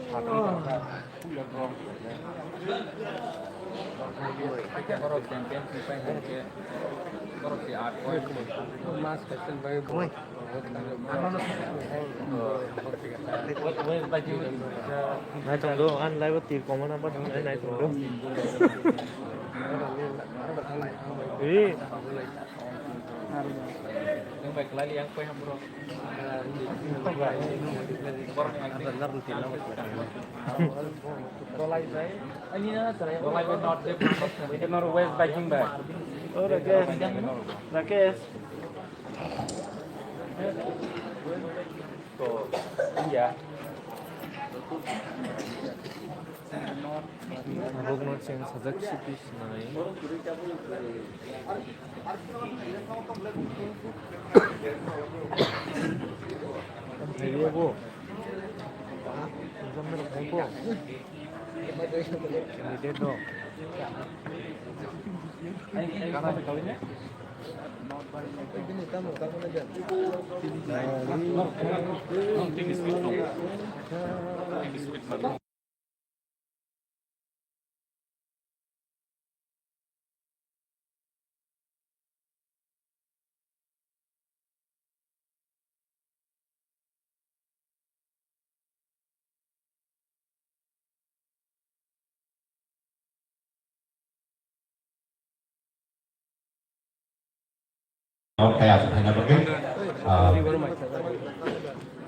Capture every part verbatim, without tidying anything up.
Nai tong do, ang live o tir koma na ba nai tong do. Eh. Oh, Rakesh. Rakesh. Rukno cheng sajak siti sinai. Thaiwi bo. Exam ni rok thai bo. Candidate rok. Kaya aswk khaina bagwi, ah,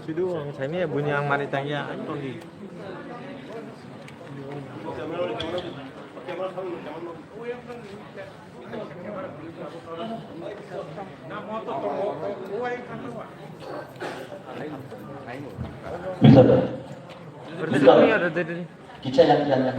Sidu ang saimanya buini ang mari tangya, ang tongdi. Bisa. Berarti kami ada dari. Kita yang jalan.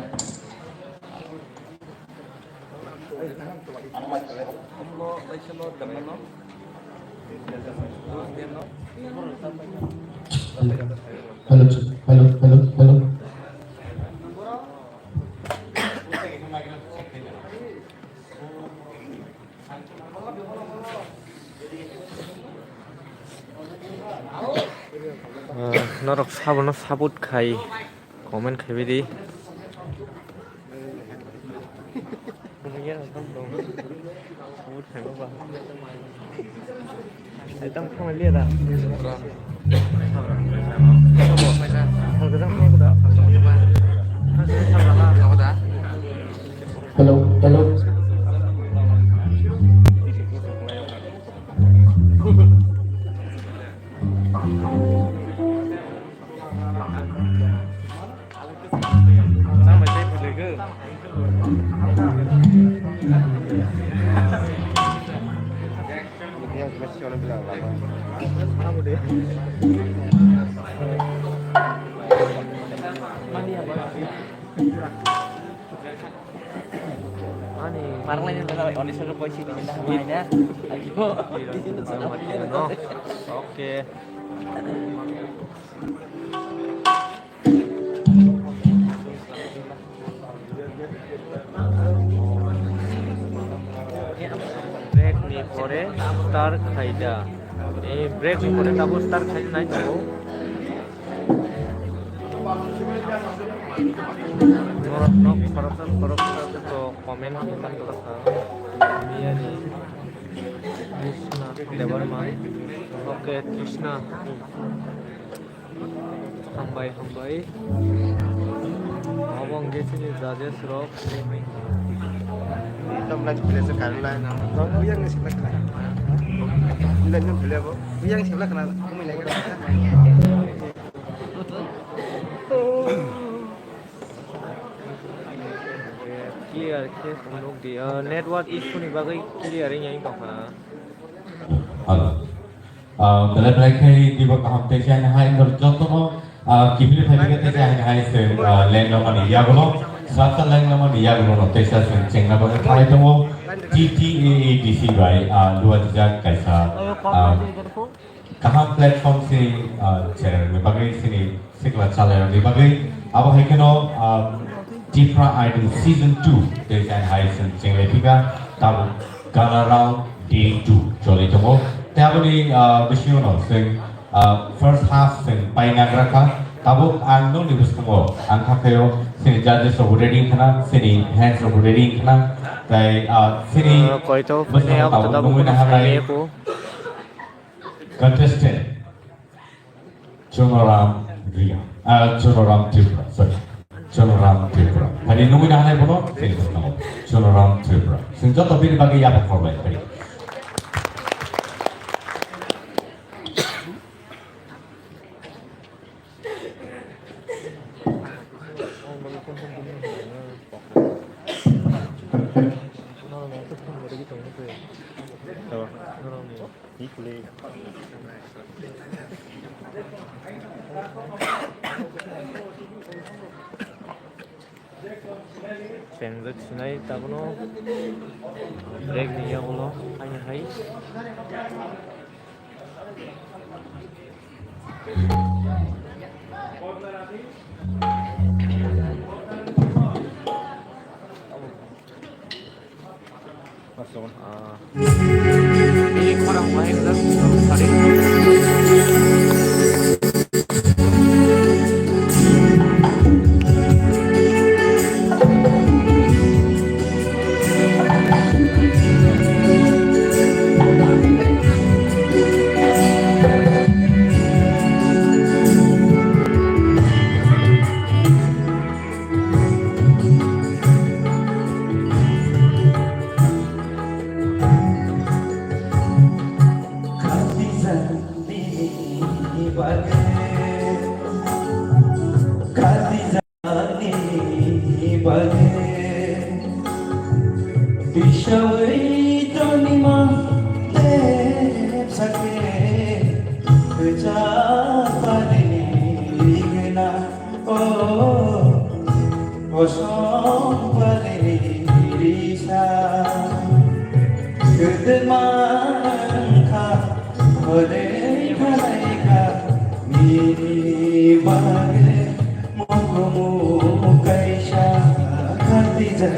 Hello, hello, hello, hello. Ah, norok sabono support khai. Comment khaibai di. Hello, hello. Ani. Parang lain na, audition ko si pindah mana? Ayo. Di sini sana. Okay. Break ni pore start khaida. Eh, break ni pore tabuk start khaina nai tongo. Norok nok khoroksa khoroksa to comment khaikha. Miyani Krishna Debbarma. Okay, Krishna. Hambai, hambai. Abo hwnkhe chini judges rok. Tam lai philai se karwi lai na. Buyang ni sila khna. Buyang ni philai bo. Buyang sila khna. Kumi lai. Clear khe phunuk di. Ah, network issue ni bagwi clear wngya wng tongkha. Hello. Ah, belai belai khe dibo kaham tei se ani hai norok jotono, ah, kiphilwi phai khe tei se ani hai se, ah, lengna mani yagulo, sasa lengna mani yagulo no tei se chwng chengna bagwi khalai tongo T T A A D C bai, ah, luajak kaisa, ah, kaham platform se, ah, channel ni bagwi sini sikla chalairokni bagwi. Abo hai kheno, ah, Tipra Idol Season two tei se hai chwng chenglai phika tabuk gana round day two choli tongo. Tei aboni, ah, bisingo no chwng, ah, first half chwng paina gra kha, Tabuk ang nokni bwskango ang kha khaio, chini judges rok ready wngkhana, chini hands rok ready wngkhana, tei, ah, chini ah, koito bwskango phainai abo tabuk tabuk nungwi nahar nai contestant Chunoram Ria, ah, Chunoram Tripura, sorry, Chunoram Tripura. Tani nungwi nahar nai bono, chini bwskango Chunoram Tripura. Chwng joto bini bagwi yapha khorbai, ready. Pengjak sinai tabono. Rek ni yagulo haini hai. Ah. Ini kurang baik lah. Sorry. Khati jani bagwi, khati jani bagwi, bisawi tongni ma tepsa khe, kwchak pari rigna. O, kosom pari risa, kwdwma wngkha, hwnwi khwlaikha, nini bagwi mukumu kaisa khatijak.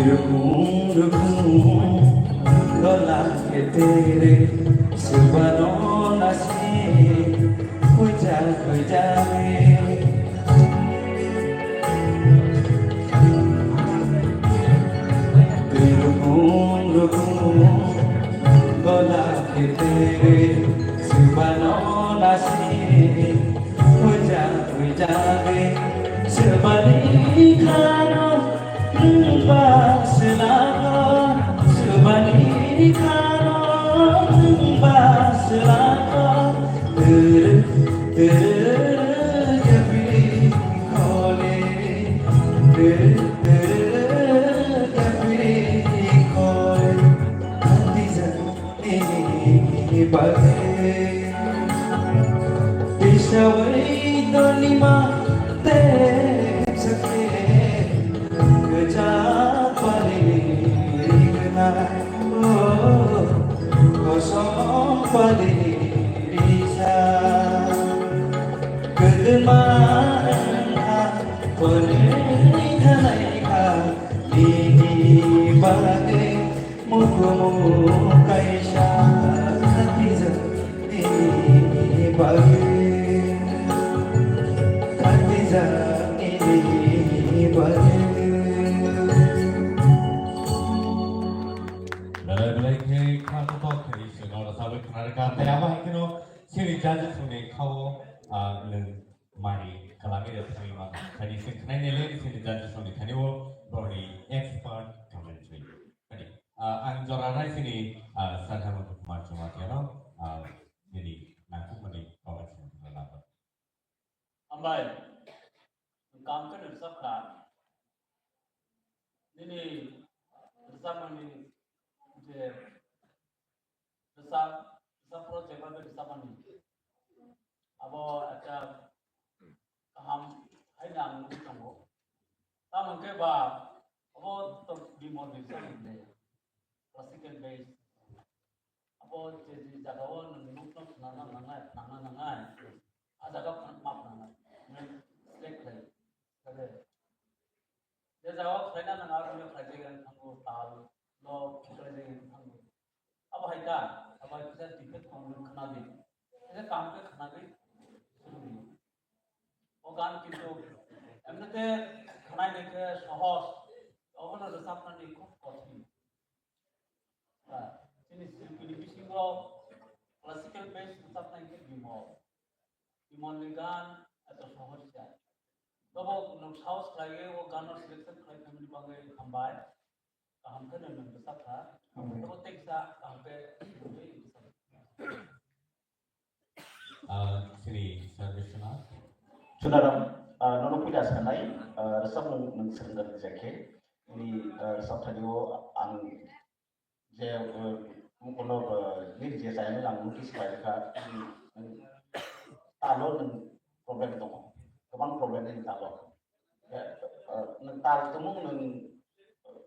Rukung rukung gola ketere, subano nasi kuja kuja re. Rukung rukung gola ketere, subano nasi kuja kuja re. Subani khano Baslako, subani khano, baslako. Turu, turu, kapri khole. Turu, turu, kapri khole. Khati jani bagwi. Bisawi tongni ma tepsa khe, kwchak pari rigna. O, kosom pari risa. Kwdwma wngkha, hwnwi khwlaikha, nini bagwi. Mukumu kaisa khatijak nini bagwi, khatijak nini bagwi. Belai belai khe kha kotor khe Iswrno rwchapwi khna rwkha, tei abo hai kheno chini judges rokni kha-o, ah, nwng mari kwlangwi rw thangwi mano. Khaidi chwng khnaina le chini judges rokni thani-o borokni expert commentary. Khaidi, ah, ang jora nai chini, ah, Sir Hemant Kumar Jamatia no, ah, nini nangkukmani kok achukmani labar. Hambai, kam khe nung sakha. Tamoni je rwchap, rwchapro jebabe rwchapmani, abo ekta kaham haino ang nugwi tongo. Tamo hwnkhe ba abo to bimor ni song de, classical base. Abo je je jagao nwng nukno khna nangnai, khna nangnai, a jaga ma khna nangnai, select khlai. Kade. Je jagao khlaina nang aro nw khlai jagani thango, tal no khlai jagani thango. Abo hai ta, abo hai kisa tiket kong nw khna di. Kisa kam khe khna di. O gan kintu emnite khnai nai khe sohos, obono rwchapnani khub kothin. Ah, chini silpini bisingo classical base rwchapnai khe bimol. Bimolni gan eto sohos ya. Tobo nwng sahos khlaiwi o gano selection khlai phaimani bagwi hambai. Kaham khe nwng nwng bwsakha. Hambai. Tobo teksa kaham khe bwsakha. Ah, sini Sir Biswanath. Sunaram, ah, nono puila sanai, ah, rwchapmung nwng swrwngna rwjakhe. Nini, ah, rwchapthani o ang je, ah, kono, ah, nini je chayani ang notice khlaikha, nwng, nwng talo nwng problem tongo. Kwbang problem nini talo. Ya, ah, nwng tal tongmung nwng, ah,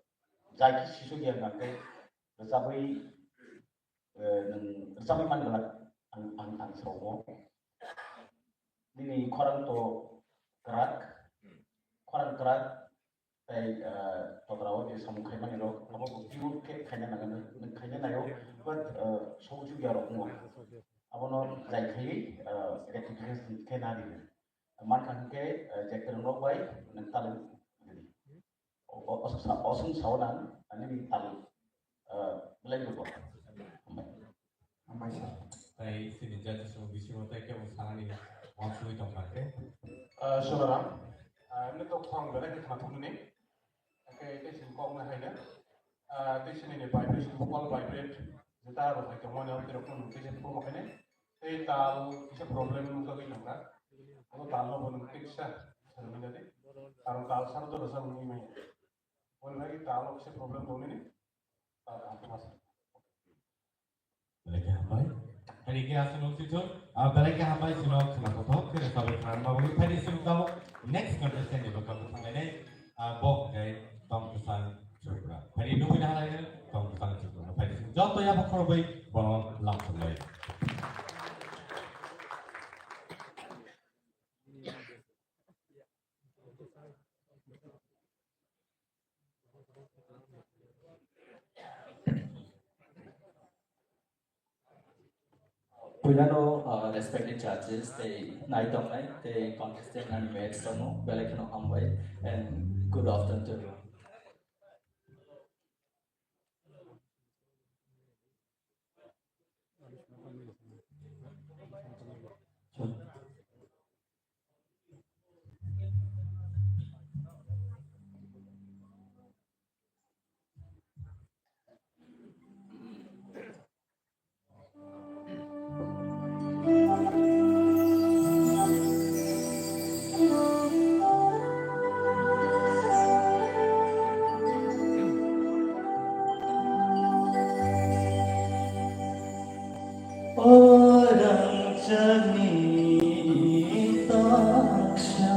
jaiki sisuk ya hwnkhe rwchapwi eh, nwng rwchapwi man glak ang, ang, ang saomo. Nini khorang to kwrak, khorang kwrak, tei, eh, togra o je samung khaimani rok, abo bo pure khe khaina nangnai, nwng khaina naio, but, eh, songchuk ya rok wngo. Abono jai khaiwi, eh, rectification khe na di. Mankha hwnkhe, eh, je kwrwng rok bai nwng talwng rwdi. O, o, osuk sa-, osuk sao nang, ani ni tal, eh, belai ni bo. Hambai. Hambai sir. Tai sini jati song bisingo tai kebo sanani wansugwi tongkha khe. Eh, Sonaram, eh, emni to khorang belai khe khna thumni. Ake, ake sini kok na haina. Eh, tei sini ni vibration, vocal vibrate, jeta bo hai tongmani, o tirok no mungkhe se thumma khaina. Tei tal kisa problem wngkha khe nangkha. Abo tal no bo nwng kisa swrwngna di. Karon tal sar to rwchap wngwi manya. Oboni bagwi tal o kisa problem tong nini. Tal kaham khe ma sa. Belai khe hambai. Belai khe aswk nung sijak. Ah, belai khe hambai sino khna kothok khe sabai khna ma bagwi. Phai sini tamo next contestant ni bwkha bwkha nai. Ah, bo khe Tong Kwsang Tripura. Phai nugwi na halai Tong Kwsang Tripura. Phai sini joto ya bokhorok bai bono lam thumlai. Puilano, uh, respected judges, tei nai tongnai, tei contestant ani mates tongo, belai kheno hambai, and good afternoon to everyone. Orang cermin taksa.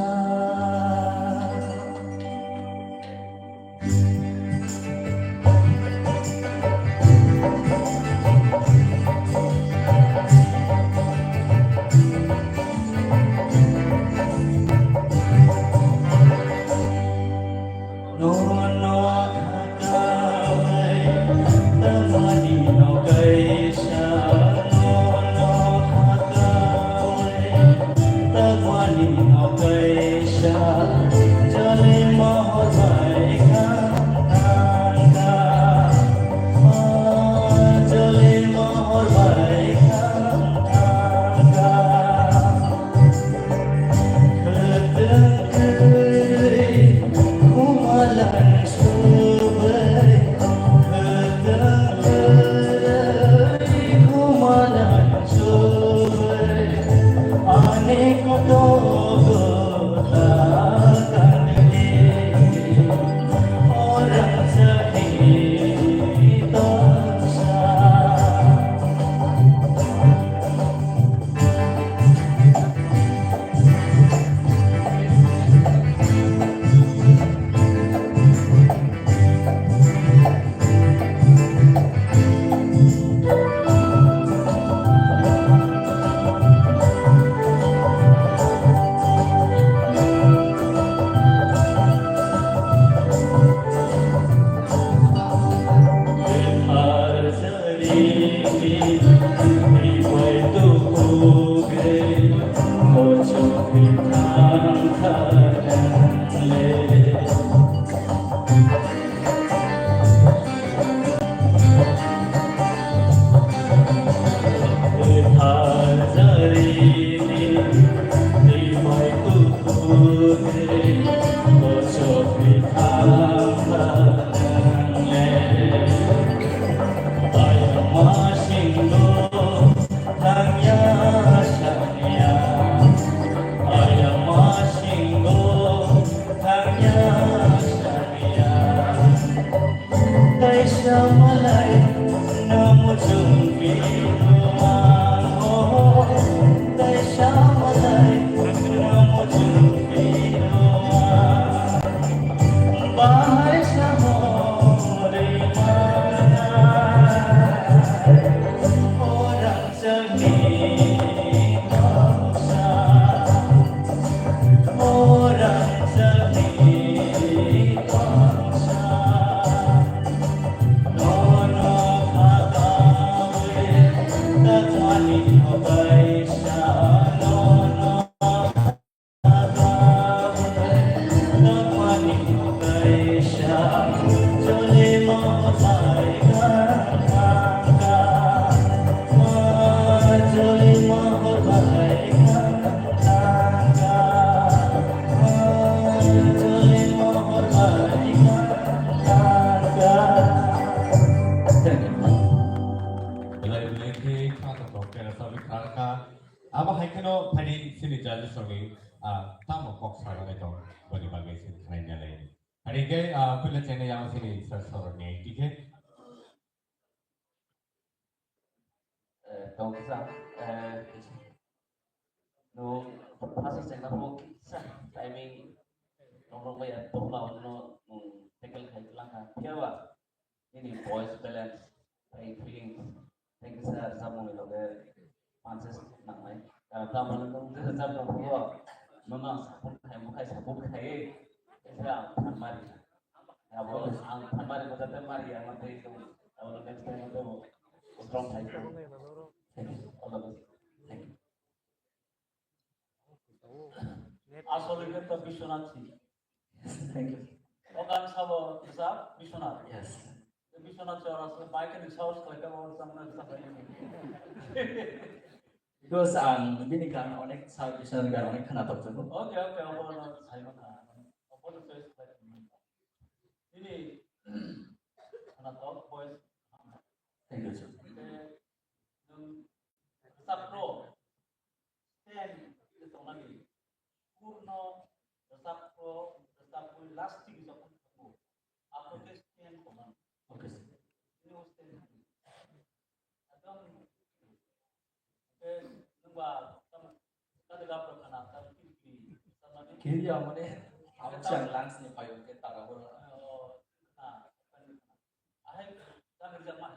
Belai belai khe kha tongthok, kera sabi kha kha. Abo hai kheno phaidi sini judges rokni, ah, tamo kok sagalai tong, boni bagwi sini khnai nalai. Phaidi khe, ah, puila chengna yang sini sir sorokni, thik khe? Eh, tong kisa, eh, no, phasa chengna bo kisa timing nongrok bai ya tongla no, mm, tackle khai lang kha. Phiya ba? Nini voice balance, tei feelings, tei kisa rwchapmungni loge manse nangnai. Karon tamo nung je rwchap tongphuru, nono ang support khai, bo khai support khai, kisa ang phan mari. Abo ang phan mari, bo jate mari, ang tei tong, abo next time to strong khai. Thank you. All the best. Thank you. Asole khe to Biswanath si. Thank you. O gan sabo sa Biswanath. Yes. Biswanath si ora so bai khe ni saos khlai ka bo samna sa. Because ang bini gan onek sa Biswanath gan onek khna tok jago. Okay, okay, obo no sai ma kha. Obo no choice khlai. Ini khna tok boys. Thank you, sir. Nung rwchapro stand tongnani. Kurno rwchapro, rwchapwi lasting jokon thango. Aphro khe stand tongnani. Okay, sir. Ini o stand thango. Ekdom, eh, nungba, tamo, kade gapro khana, tamo kiri kiri, tamo ni. Kiri ya, mane, abo chang lunch ni payo ke taga boro. Oh, na, kani, ahai, kani rijak ma.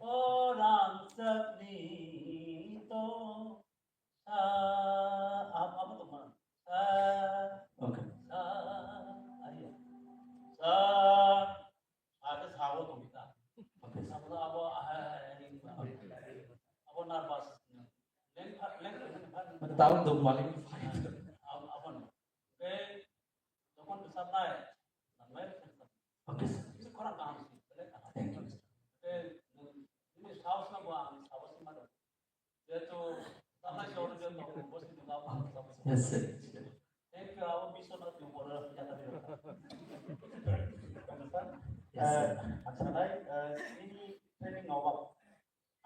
O rangchakni to sa, ab-, abo tongma. Sa, okay. Sa, ayo. Sa, sa ke sa o tongmi ta. Okay. Sa abo, abo, ah, ah, ah, ah, abo nervous. Leng, leng, leng. Mane tahu dong paling fight. Ab-, abo no. Okay. Tokon bwsarnai, nangnai. Okay, sir. Bisi khorang kaham si, belai kaham. Thank you, sir. Tei, nini saos no bo ang saos si mano. Jehetu, tanai saos no jehetu, bo si nungma ang saos si. Yes, sir. Thank you, abo biso no tu boro jata di. Yes, sir. Eh, ang sanai, eh, ini training no ba.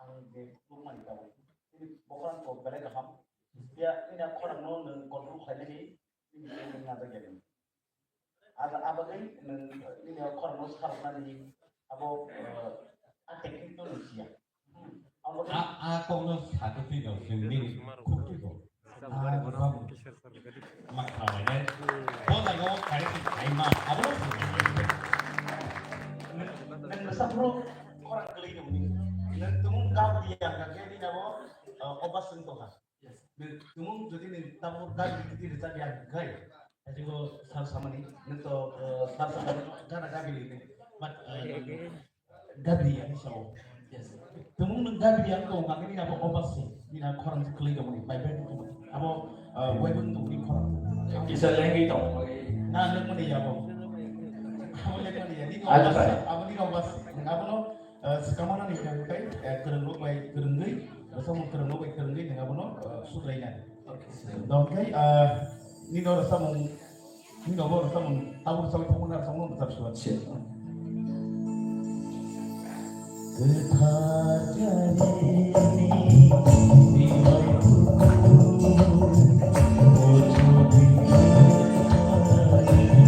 Ang je khulumani tabuk. Nini bokhorang kok belai kaham. Ya, nini a khorang no nwng control khlainani, nini je nwng najak ya nini. Ada abagwi nwng nini a khorang no saroknani abo, eh, a technique no nwng siya. Abo a, a kok no sakhe twi no chwng nini khuk twi kok. Ah, ma khlainai. Bo jaga o kari khe khai ma, abo no khlainai. Nwng, nwng bwsa phuru khorang kwlwi tongmani. Nwng tumung gabri ya, hwnkha khe nini abo, ah, obas wng tongkha. Nwng tumung jodi nwng tabuk gabri khe twi rwchap ya, hwnkhe. Ajibo sal samani, nwng to, ah, sal samani, gana gabri nwng. But, ah, Gabriel, so, yes. Tumung nwng Gabriel tong kha, nini abo obas se, nini khorang se kwlwi tongmani, bai bai tongmani. Abo, uh, waibo tongmani khorang. Kisa lengwi tong. Na, lengmani abo. Abo lengmani ya, nini obas se, abo nini obas se. Nwng abono, uh, swkangmano ni khe kai, uh, kwrwngrok bai kwrwngwi, bwsamo kwrwngrok bai kwrwngwi, nwng abono, uh, suklaina. Okay. Dong kai, uh, nini oro samung Hingke obo rwchapmung, tabuk rwchapwi thangmani rwchapmung rwchapsiman. Kwthar Jani ni Bibai Kuku, o Jodi Kwthar Jani.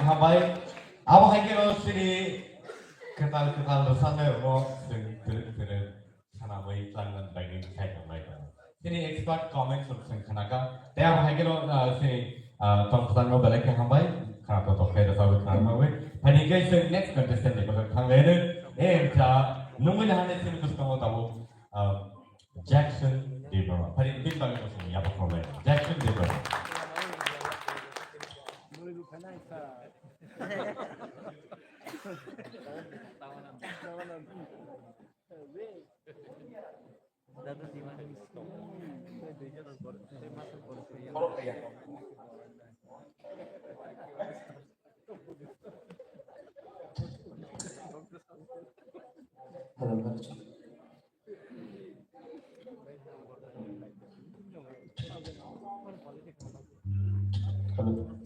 Hambai. Abo hai khe no chini kwtal kwtal rwchapnai rokno chwng twrwk twrwk sanamwi tlangna bagwi khairoknai tongo. Chini expert comments rok chwng khnakha. Tei abo hai khe no, ah, chini, ah, tongthokno belai khe hambai. Khna to tongkhe rwchapwi khna bagwi. Phaidi khe chwng next contestant ni bagwi thanglaino. E cha nungwi nahani chini bwskango tabuk, ah, Jackson Debbarma. Phaidi bini bagwi no chwng yapha khorlai. Jackson Debbarma. Hello.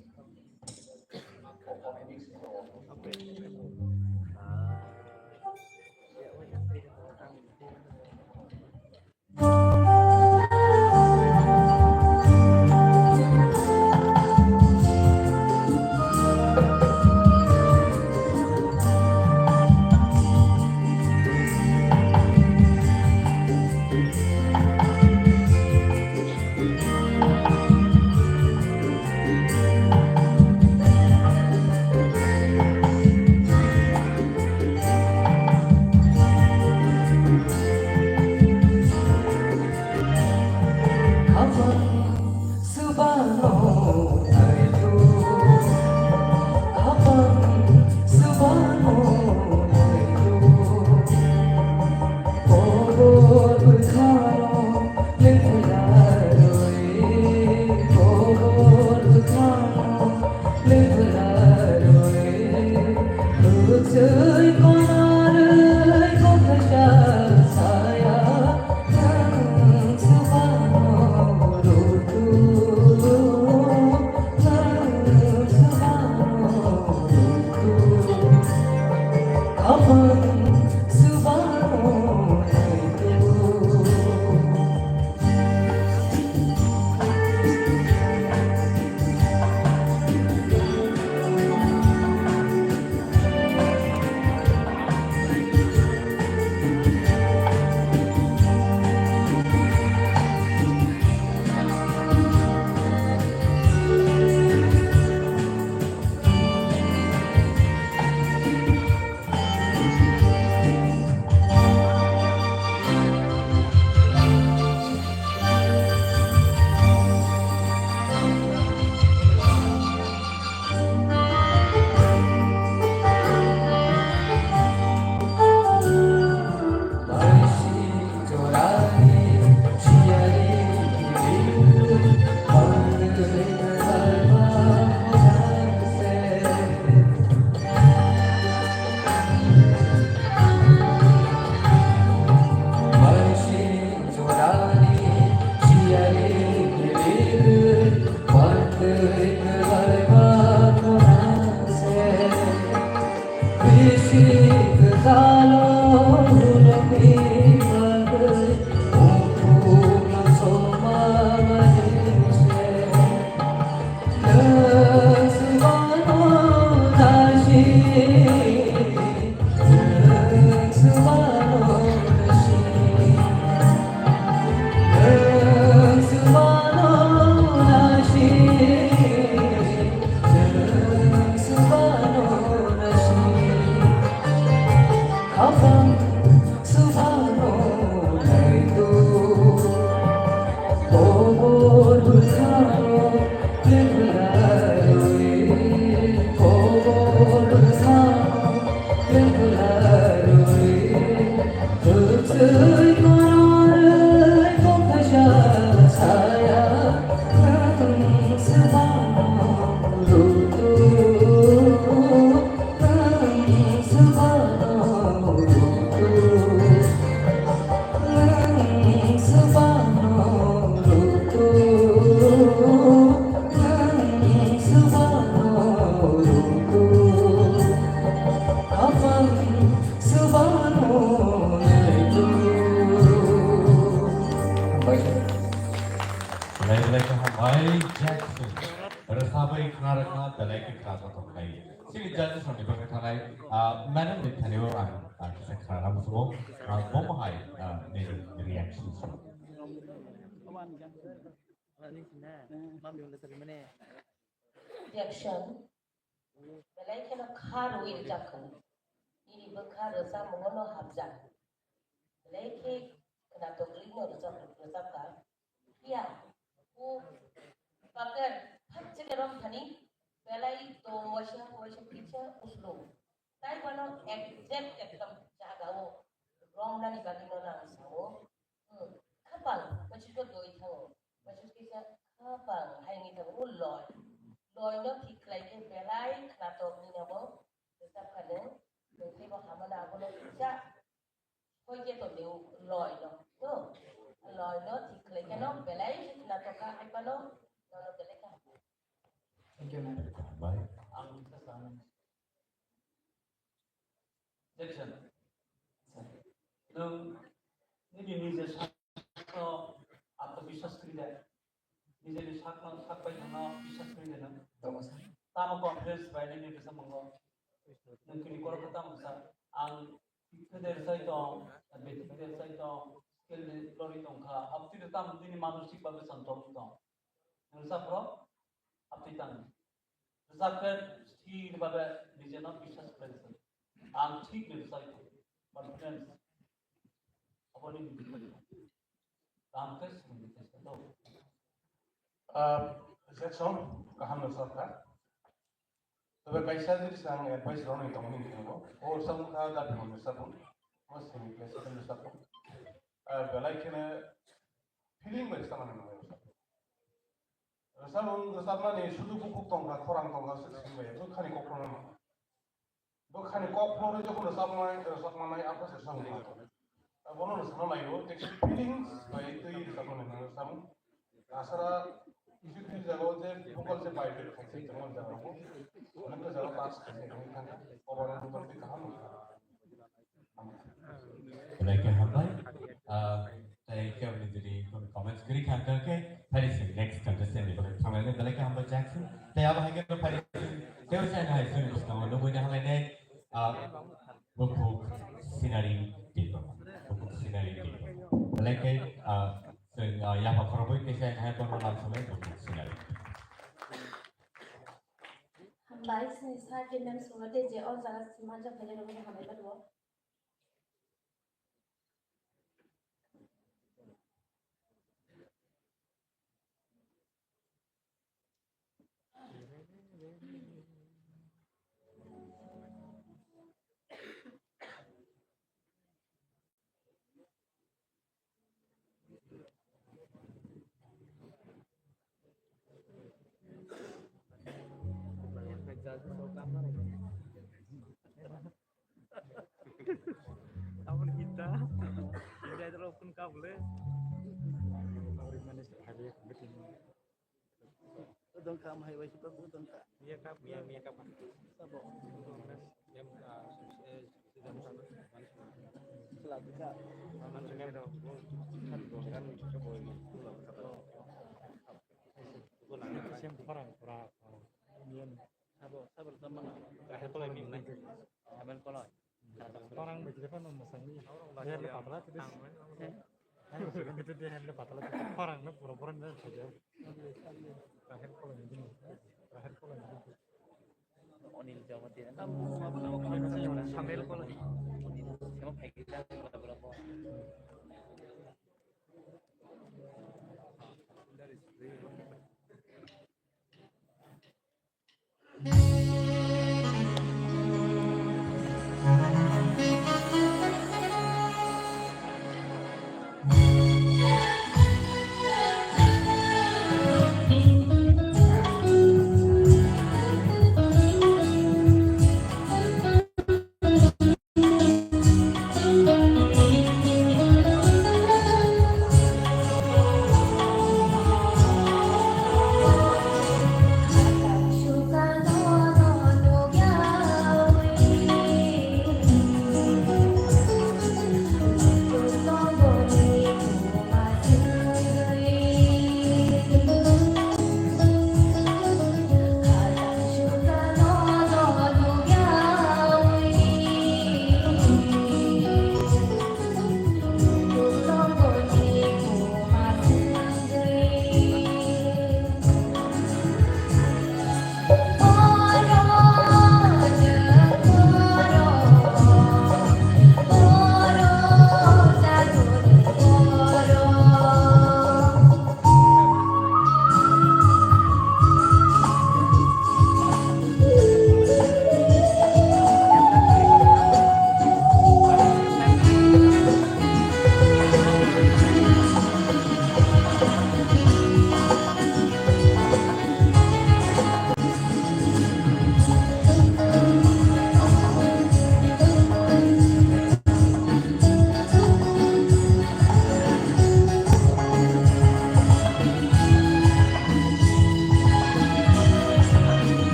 kha joto khlai. Chini judges rokni bagwi thanai, ah, madam ni thani o ang, ah, kisa khna musugo, ah, bo mohai, ah, nini reaction. Reaction. Belai kheno kha rwui rwchapkha. Nini bwkha rwchapmungo no hapjak. Belai khe khwnatok rwino rwchap-, rwchapkha. Phiya, o pakan phakchikhe romthani belai to waisa, waisa kisa uslo. Tai bono exact ekdom jagao romnani bagwi no nang sao. Hmm, khapang, machiko doi thango. Machiko kisa khapang, haini thango, o loi. Loi no thik khlai khe belai khwnatok nini abo rwchapkha nung. Nung khe bo hamano abono kisa Hoi khe to leo loi no. No. Loi no thik khlai khe no belai khe khwnatok kha hai phano nono belai khe hambai. Thank you, ma'am. Hambai. Ang kisa sana. Jackson. Sir. Nwng nini nijor sakno atmabiswas kwrwi de. Nijeni sakno, sak bai thangno biswas kwrwi de nwng. Tongo, sir. Tamo confidence bai nini bwsa mungo. Nwng kini korokno tamo sa. Ang Khe de rwchai tong, beti khe de rwchai tong, skill ni lori tong kha, abtwi rwtam nini manosik bagwi chontok tong. Nwng rwchapro, abtwi tang. Rwchap khe thik ni bagwi nijeno biswas khlai rwchai. Ang thik ni rwchai tong. But friends, aboni bikhoyo. Kaham khe swngdi khe sa do. Ah, Jackson, kaham no sab kha. Tobe kaisa jodi se ang advice rwna tongmani hinwi thango. O rwchapmung kha Dapimondir rwchapmung. O semi classical rwchapmung. Ah, belai kheno feeling bai rwchapmani nango rwchapmung. Rwchapmung rwchapmani sudu bukhuk tongkha, khorang tongkha, swk simi bai. Bwkhani kokthorma. Bwkhani kokthorwi jokhon rwchapmani, rwchapmani, abo se samung kha. Abono rwchapna laio, tei feelings bai twi rwchapmani nango rwchapmung. Asara, kisi kisi jagao je vocal je vibrate khaise, tongmani jagao bo. Onek jagao touch khaise, wngwi thangkha. Overall vocal twi kaham wngkha. Belai khe hambai. Ah, tei khe aboni jodi kono comments kwrwi kha, hwnkhe phai se next contestant ni bagwi thanglaina belai khe hambai Jackson. Tei abo hai khe phai se tei se hai sini bwskango nugwi na hamlainai, ah, Bukhuk Sinari Debbarma. Bukhuk Sinari Debbarma. Belai khe, ah, chwng, ah, yapha khoroknwi kisa hai bono lam samai Bukhuk Sinari. Hambai, sini sir, je ma'am sungo tei je o jaga sima jok khainai rokno hambai ma rwo. Aboni kita. Ini ada rokun kabel. Dongka mahai bai kita dongka. Iya kap, iya, iya kap. Sabo. Yang, ah, eh, sudah sana. Selagi ka. Mana sih ada? Kan dongka nih coba ini. Same orang, orang. Iya nih. Sabo, sabo sama. Kahar kolai minna. Amen kolai. Orang begitu kan masang ni. Dia ada patah tu. Dia ada patah tu. Orang na pura pura na saja. Kahar kolai minna. Kahar kolai minna. Onil Jamatia. Sambil kolai. Onil, sama kayak kita berapa?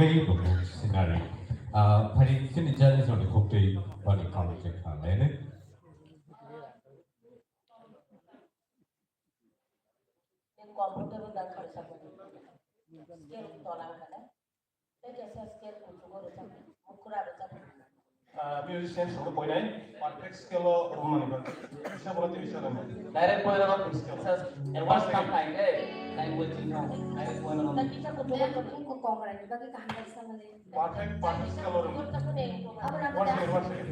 Bukhuk scenery. Ah, phari chini judges rokni khuktwi bani kamu chekha lainai. Scale tola wngkha na? Tei kaisa scale kuchugo rwchapmung, mukra rwchapmung. Ah, musicians rokno poinai, perfect scale o romani bagwi. Kisa borok tei kisa romani. Direct point o scale. Advance kam khai khe, time wasting no. Direct point o romani. Tei kisa kuchugo rwchapmung. Kok rwni bagwi kaham kaisa mani. Perfect, perfect scale o romani. One second, one second.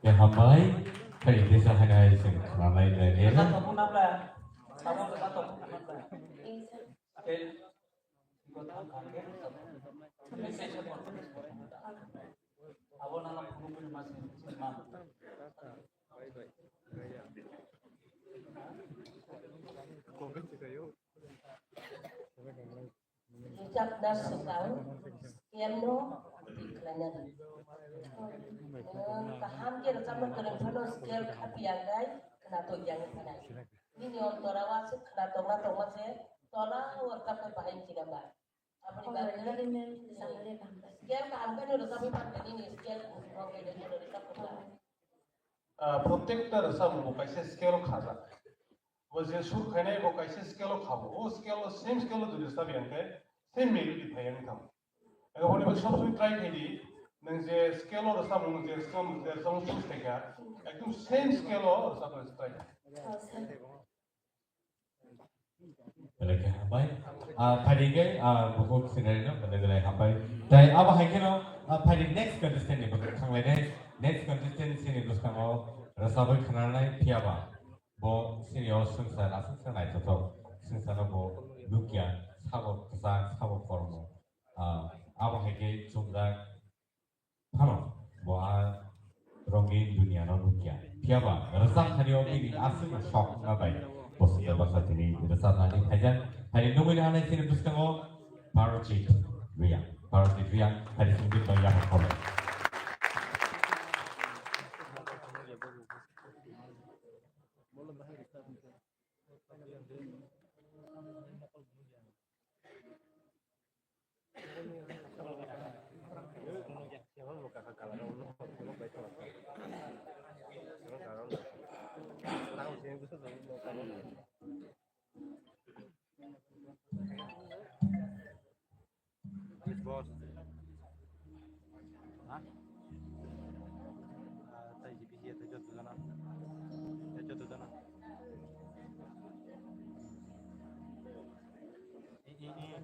Ya, hambai, kari desa hanai sing khanai lai ne. Rwchapna swkang scale no twi khlaina di. Nwng kaham khe rwchapna kwrwng phano scale khapiya hwnkhe khwnatok ya wngwi thanai. Nini ontora o aswk khwnatok na tongma se tola o rwchapna bahai wngkhe ba. Aboni bagwi scale kaham khe no rwchapwi phan khe nini scale rwchapna. Ah, protekta rwchapmung bo kaisa scale o khajak. Bo je sur khainai bo kaisa scale o khabo. O scale o, same scale o jodi rwchapya hwnkhe same melody phai wngkha. Ego boni bagwi sob somoi try khai di. Nwng je scale o rwchapmung, je rwchapmung, je rwchapmung sur khaikha, ekdom same scale o rwchapna try khai. Belai khe hambai. Ah, phaidi khe, ah, bukhuk scenery no belai belai hambai. Tai abo hai kheno, ah, phaidi next contestant ni bwkhak thanglainai. Next contestant chini bwskango rwchabwi khnanai phiyaba. Bo chini o swngchar aswk se naithothok. Swngchar no bo nukya, sabo kwchak, sabo kormo. Ah, abo hai khe chumjak. Phano bo a rongin duniya no nukya. Phiyaba rwchap thani o bini aswk no sok wngma bai bo swngchar bwsa tini rwchapnani phaijak. Hai nugwi hanai chini bwskango Parajit Reang. Parajit Reang hai swngchar bai yapha khorok. Boss. Ha? Ah, tai G P C ya, tai joto jana. Tai joto jana. I, i, i.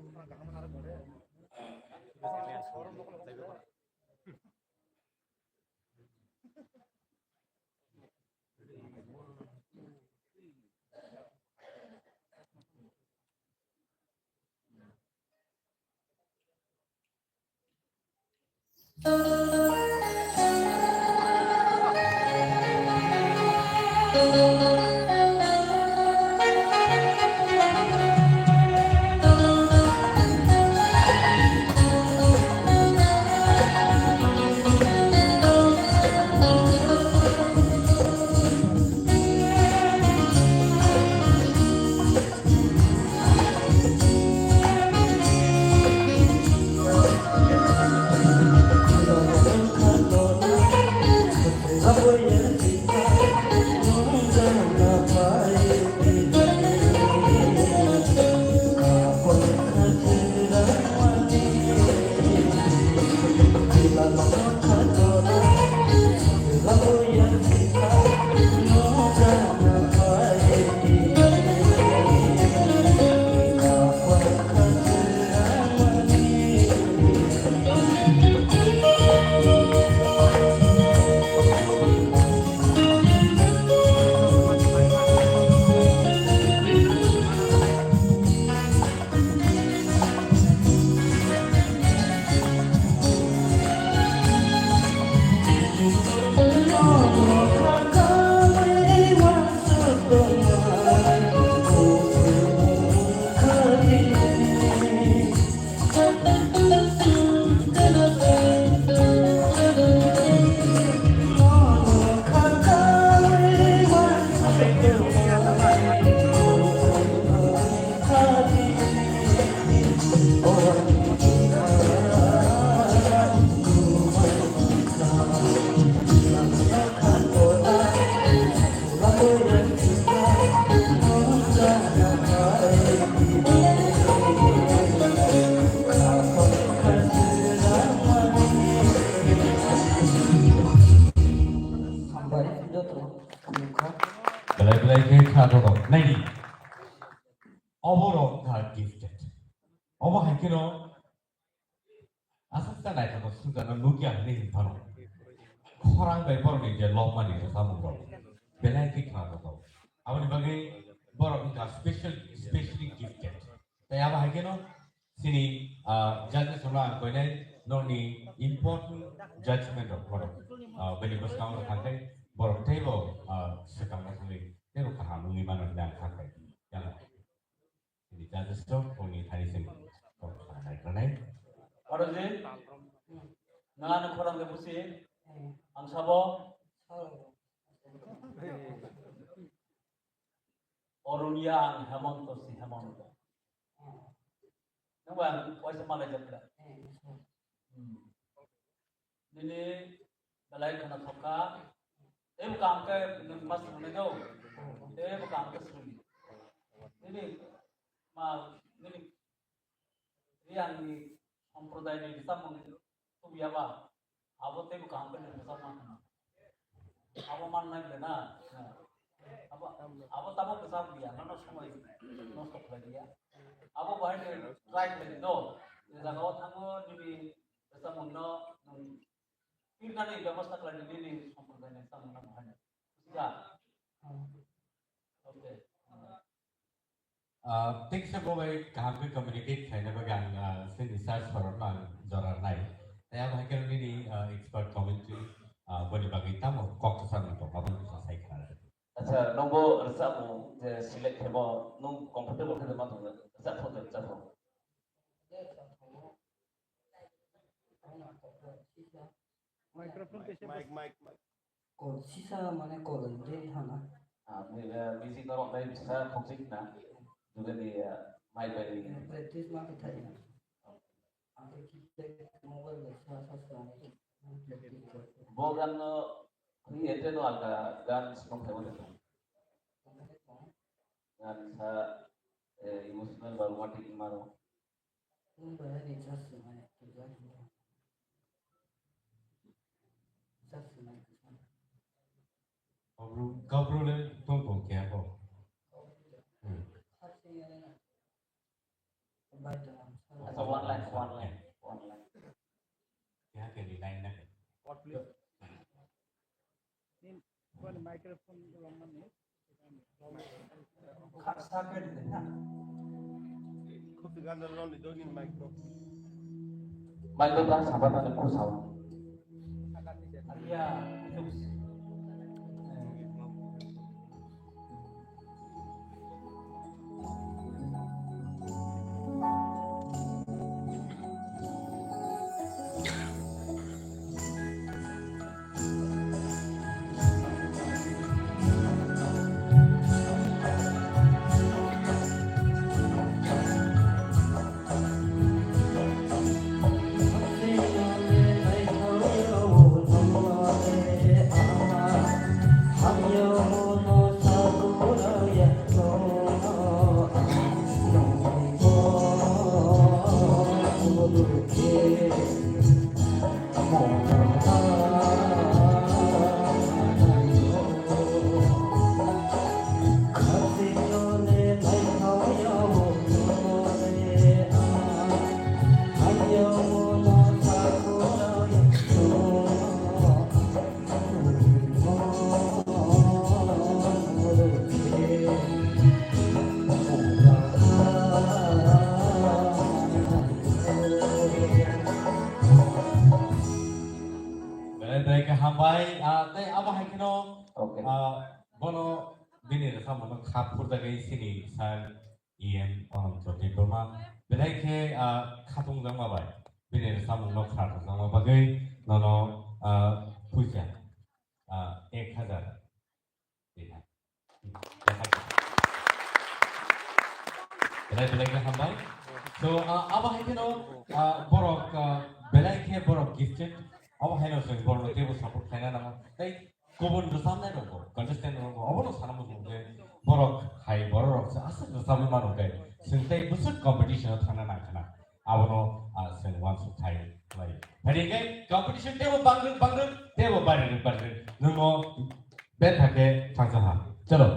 Belai belai khe kha rok naidi. Obo rok kha gifted. Obo hai kheno aswk ta naithotok sujak no nukya hinwi hin phano. Khorang bai borok ni je lobmani je samung rok belai khe kha rok. Aboni bagwi borok wngkha special, specially gifted. Tai abo hai kheno chini, ah, judges rok ang koinai nokni important judgment rok kono, ah, bini bwskango thangkhe borok teibo, ah, swkang rok wngwi teibo kaham wngwi mano hinwi ang kha khai. Yang chini judges rok boni thani chwng kok kha nai kha nai. Oro je nang ano khorang de busi ang sabo. Oronia ang Hemonto si Hemonto. Nang ba ang waisa malai jatra. Hmm. Nini belai khana thokha. Tei bwkha ang khe nung mas nung nai do. Tei bwkha ang khe sruni. Nini ma nini riang ni sampradai ni samung tubuya ba. Abo teibo kaham khe nini bwsajak man hwnna. Abo mannai ble na. Abo, abo tamo bwsajak ya, nono somoi nosto khlai ya. Abo bahai ni try khlai di do. Je jaga o thango nini bwsajak mungno nwng pirnani bebosta khlai di, nini somprodai ni bwsajak mungno bahai ni. Bujiya? Okay. Ah, thanks, bo bai kaham khe communicate khlaina bagwi ang, ah, chini sir sorokno ang jora rwnai. Tei abo hai khe nini, ah, expert commentary, ah, boni bagwi tamo kok kwchangma tong, aboni bwskango sai kha. Acha, nwngbo rwchapmung je select khaimo, nwng comfortable khe ma tong, rwchap thung de, rwchap thung. Microphone kaisa. Mic, mic, mic. Kol sisa mane kol din thana. Ah, mi-, eh, music norok nai bisa khokjik na. Juga di, eh, mic bai di. Practice ma khe thai na. Ang khe kick back mobile bai sa sa sa. Practice khe. Bo gan no, ni ete no alga gan song thai wale. Gan sa, eh, emotional ba romantic ma no. Kabru, kabru le tong tong kya ko? Hmm. Acha, one line, one line, one line. Kya ke line na ke? What, please? Nin, kwan microphone romani. Kha sa ke de na. Khub ganda roni doni microphone. Microphone saba na khu saba. Tei abo hai kheno, okay, ah, bono bini rwchapmungno kha phurjagwi chini sir E M Ananto Debbarma belai khe, ah, khatungjakma bai bini rwchapmungno kha thangjakma bagwi nono, ah, puisa, ah, ek hajar. Belai belai khe hambai. So, ah, abo hai kheno, ah, borok, ah, belai khe borok gifted. Abo haino chwng borokno teibo support khlaina nango. Tei kubun rwchapnai rokbo, contestant rokbo obono sana muchungo je borok hai borok rok se aswk rwchapwi mano khe chwng tei bwswk competition o thangna nang khna. Abono, ah, chwng uansuk thai khlai. Phai hwnkhe competition teibo bangrwk bangrwk, teibo barirwk barirwk. Nwngno bethak khe thangsa ha. Chalo.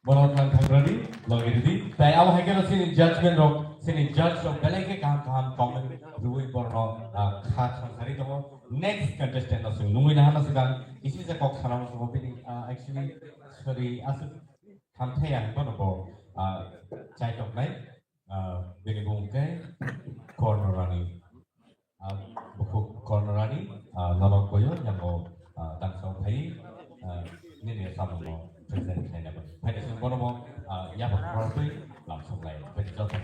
Bono thang thang rwdi, logi rwdi. Tai abo hai kheno chini judgment rok, chini judge rok belai khe kaham kaham comment rwui borno, ah, kha thang sari tongo. Next contestant no chwng nungwi nahana swkang, kisi se kok sana muchungo bini, ah, actually, sorry, aswk hamthai ang bono bo, ah, chaitok nai. Ah, bini bung khe Korno Rani. Ah, bukhuk Korno Rani, ah, nono koyo yango, ah, tangsa phai, ah, nini samungno present khlaina bagwi. Phaidi chwng bono bo, ah, yapha khorokwi lamsok lai. Phaidi joto.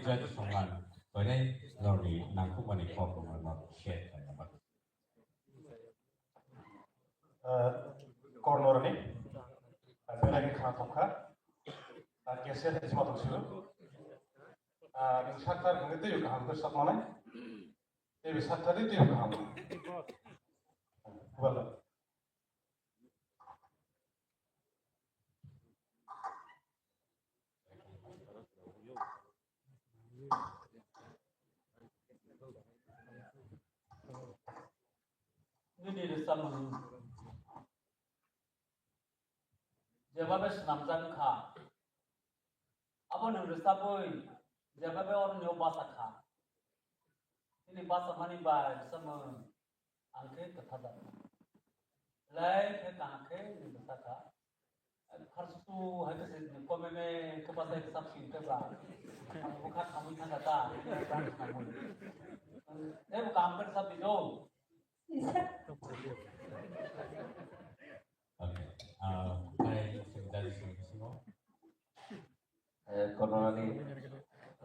Judge Songman, koinai norni nangkukmani kok rokno share khlaina bagwi. Ah, kornorni, ah, belai khe khna thok kha. Ah, cassette ni sima tong sio. Ah, nwng sakthar hwnwi teibo kaham khe sakmanai. Teibo sakthar di teibo kaham. Wala. Nini rwchapmung jeba bai swnamjak wngkha, abo nwng rwchapwi jeba bai oroni o bacha kha. Nini bachamani bai rwchapmung ang khe kwtha da. Belai khe kaham khe nwng rwchapkha. Pharsu hai khe se comment khe bachai khe chap sing khe ba. Ang bwkha khamwi thangkha ta. Tei bo kaham khe chap di do. Okay. Ah, hai, sing dari sing sing. Eh, kornorni,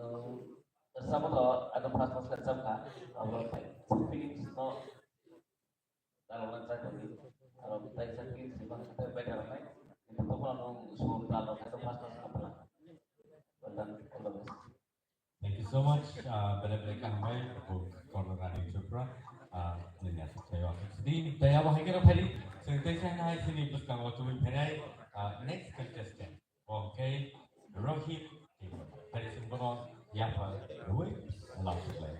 eh, samo to ano first class ka chapkha, abo feelings no dalokna chai tongdi, aro tai sa feelings ni baksa tai better nai, kintu tokla no so dalok to first class ka pala. Well done, all the best. Thank you so much. Ah, bele bele kaham bai, bo kornorni Tripura, ah, nini asuk sayo asuk sidi, tai abo hai khe rok phari, sing tai sa hai sini bwskango tubui pherai, ah, next contestant. Okay, Rohit, Harrison Bono, Yapa, Rui, Last Play.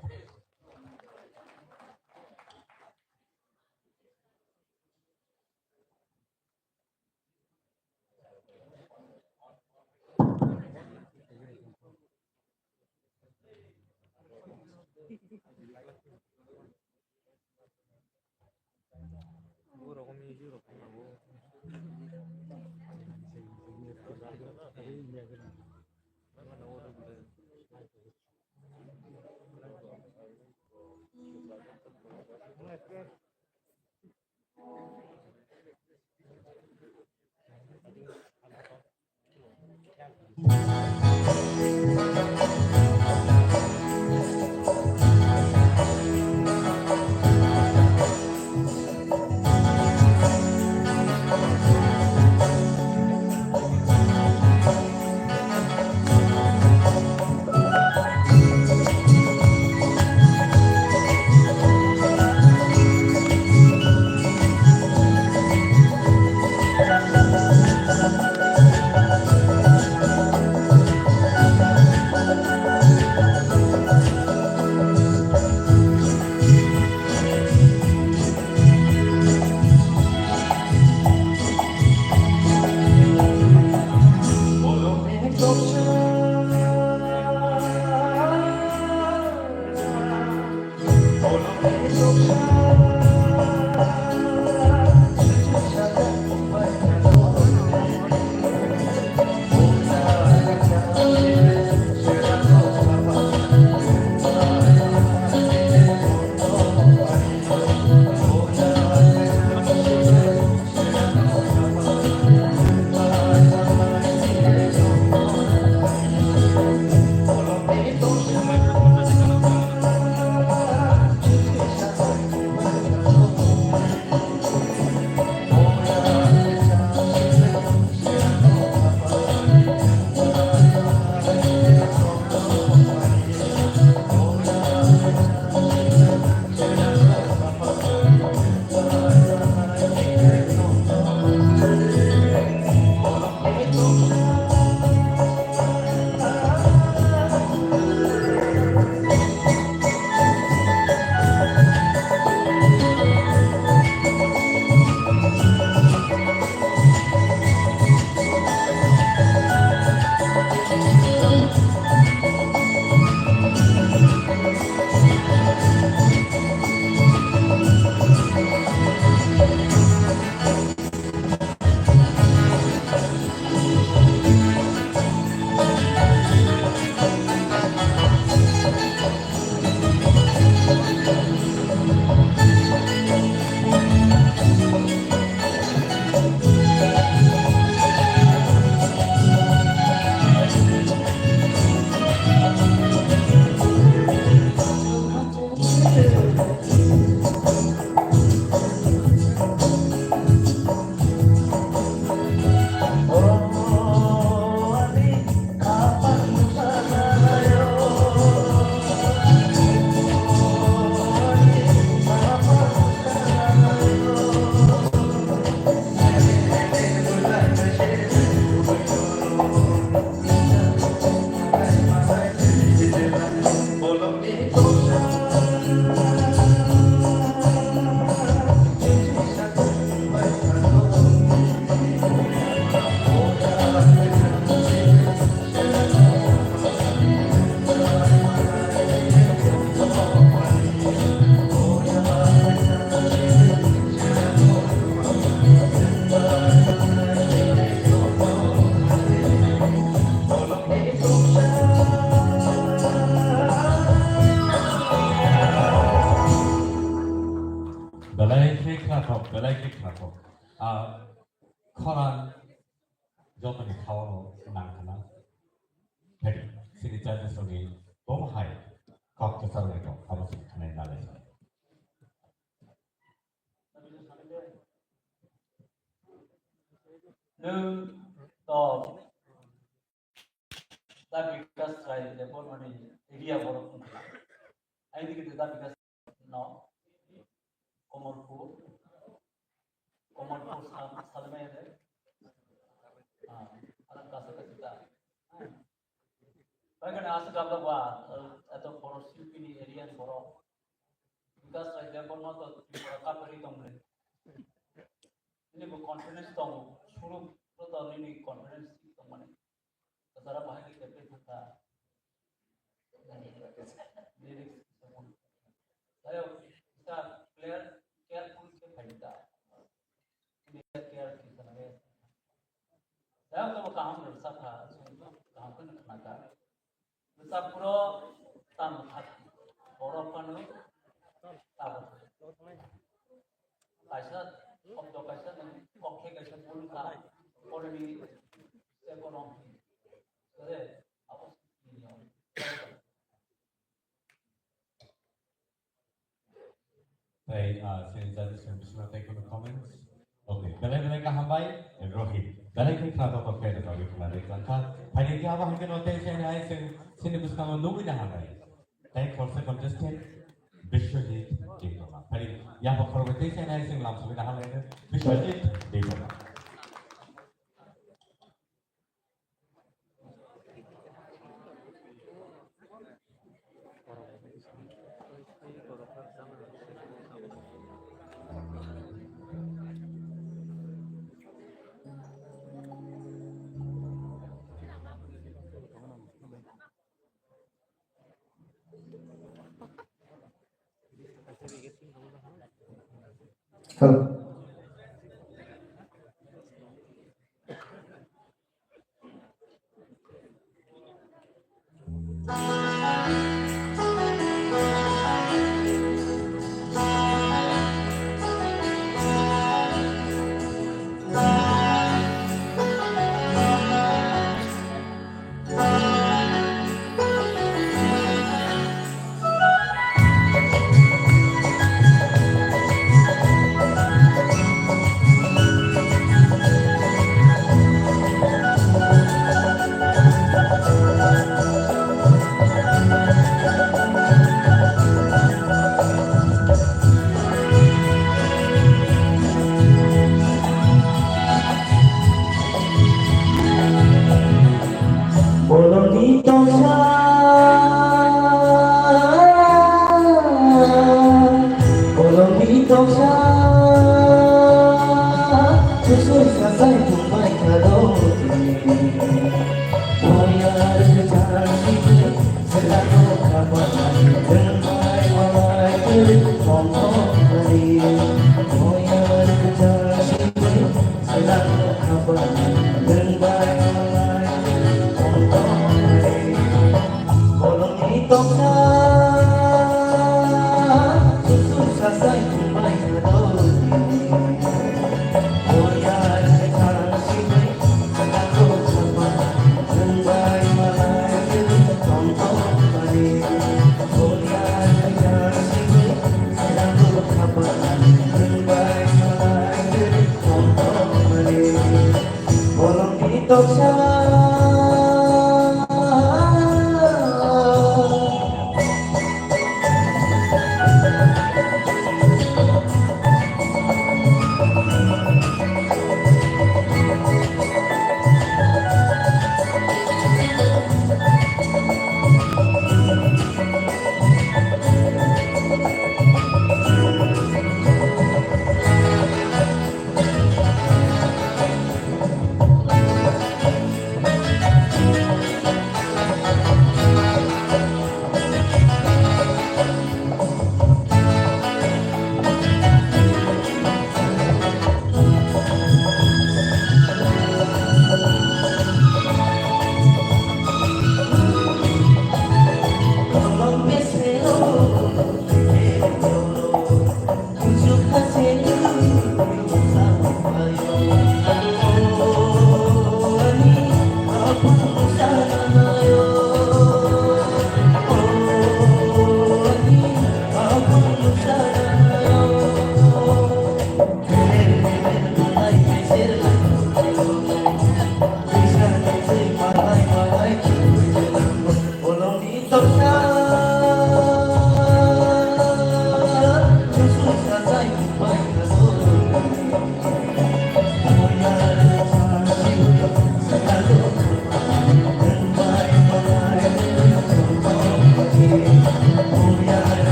Belai khe khnathok. Ah, khorang jotoni khawano nang khna. Phai, sini judges rokni bomo hai kok kwchar nai kok, abo se khnai nalai. Nwng to Da Bikas Rai Debbarmani area borok wngkha. Aini khe Da Bikas no Komorpur, Komorpur Sal-, Salmai de. Ah, alang kasa kasa da. Bai kana asa gabla ba, eto borok Silpini area ni borok. Bikas Rai Debbarma to Tripura kapari tongmani. Nini bo confidence tongo, suruk to nini confidence tongmani. Kasara bahai ke kepe thaka. Lyrics. Tayo, kita clear, careful ke phaita. Ini care ke sana. Tayo to kaham rasa kha, kaham kan khana ka. Rwchapphuru tamo thak, borok phano tamo thak. Kaisa, obdo kaisa, nwng kokthai kaisa phuru kha, oroni seko rong phi. Kore, abo sini. Tei, ah, sini judges ni bisingo tei kono comments? Okay, belai belai kaham bai, Rohit. Belai khe khna tok khe da tok khna ri kha. Phaidi khe abo hai khe no tei sini ai sini, sini bwskango nugwi na hambai. Tei khorsa contestant Biswajit Debbarma. Phaidi ya bo khorokbai tei sini ai sini lam sugwi na hambai Biswajit Debbarma. Hello. Bolongni toksa, bolongni toksa, susui sasai tongbai khado. Boyar jani, sela toksa, tongbai malai, tongbai. Boyar jani,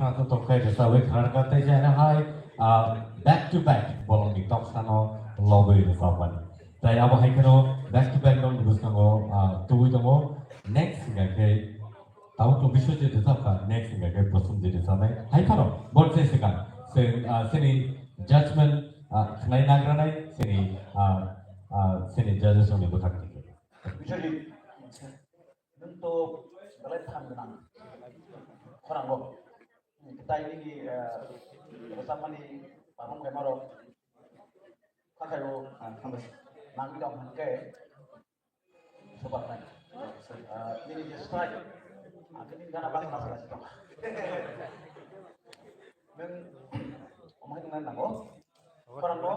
Tongkha tongkha rwchapwi khna rwkha tei je hai, ah, back to back bolongni toksano lobwi rwchapmani. Tai abo hai kheno back to back nokni bwskango, ah, tubui tongo. Next hingkha khe tabuk to Biswajit rwchapkha, next hingkha khe Prosenjit rwchapnai. Hai phano bo je swkang, se, ah, sini judgment, ah, khnai nagranai, sini, ah, ah, sini judges rokni bwkhak twi khe. Biswajit. Nwng to belai phan gwnang khorang o. Tai nini, eh, rwchapmani pamung khaima rok khakhai o, ah, hambai. Nangwi tong hwn khe super fine. Eh, nini je style, ang khe nini gana bang nasa nasa tong. Nwng omo hai wngna nango. Khorang o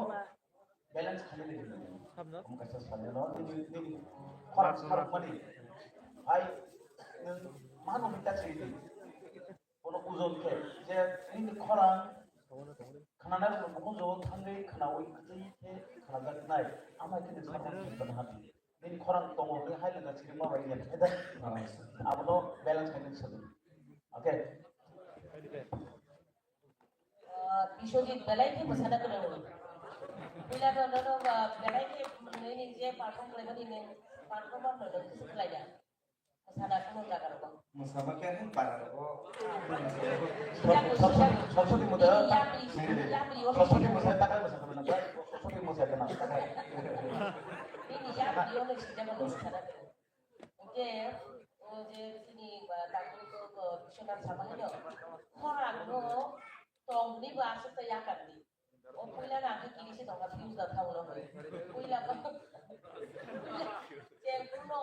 balance khainani hinwi. Omo kaisa salnwino nini, nini khorang sarwkmani hai nwng mano hinta sidi. Bono ojon khe je nini khorang khnanai rokno bukhuk jagao thangwi khnaui kwtwi khe khnajaknai, amai khe nwng sakno hinwi hapdi. Nini khorang tongo hwnwi hai lwngkha sirima bai ya khe da. Abono balance khainani sadi. Okay. Ah, Biswajit belai khe mwsana kwrwngwi. Puila no, no, no, ah, belai khe nini je perform khlaimani nini performer no, no, kisa khlaiya. Mwsana kuno jaga rogo. Mwsama khe hai para rogo. Yapri, yapri, yapri, yapri, o Saraswati mwsai takai mwsai takai. Nini yapri o no sijak no mwsana kwrwng. Hwnkhe, o je chini, ba, Doctor ko, ko, Biswanath Sama hino, khorang no tongni bo aswk ta yakar di. O puila na khe kiri se tongkha fuse da thang no hoi. Puila ko, puila je kuno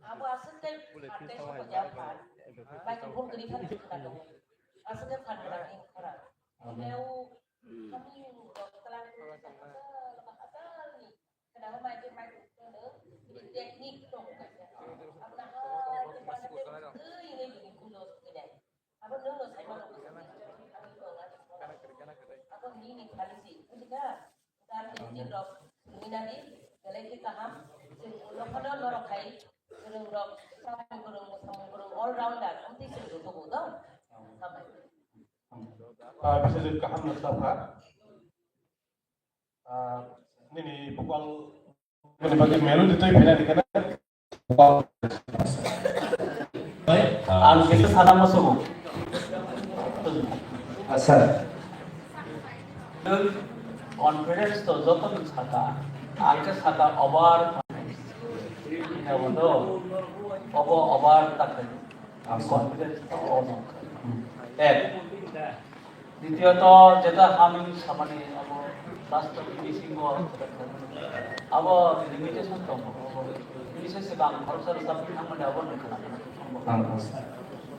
abo aswk ta phatte sobo ya phan. Ba ke phone kiri khan khna do. Aswk ta phan na ni khorang. Hwnkhe o kami rok kala ko sa hata, hata ni. Khna hwnba khe microphone no, bini technique tongo kaisa. Abono hai khe bana tei twi hwnwi bini kulo swinai. Abo nwng no sai mano bwswk ni. Ani tong ani tong. Abo nini thani se, bujikha? Gan tei tin rok swngwi nadi, belai khe kaham. Chwng ulo phano norok hai kwrwng rok, samung kwrwng, mwsamung kwrwng, all rounder, amtwi chwng joto bo do. Hambai. Ah, Biswajit kaham no sakha. Ah, nini vocal, nini bagwi melody twi phainani khe na. Ang kisa sana musugo. Ah, sir. Confidence to joto ni saka, ang khe saka over, obo over ta khe. Confidence to over. Ek. Ditiyot, jeta haming samani abo rasta bisingo abo limitation tongo. Bini se sebang khoroksa rwchapwi thangmani abo nung khna khna.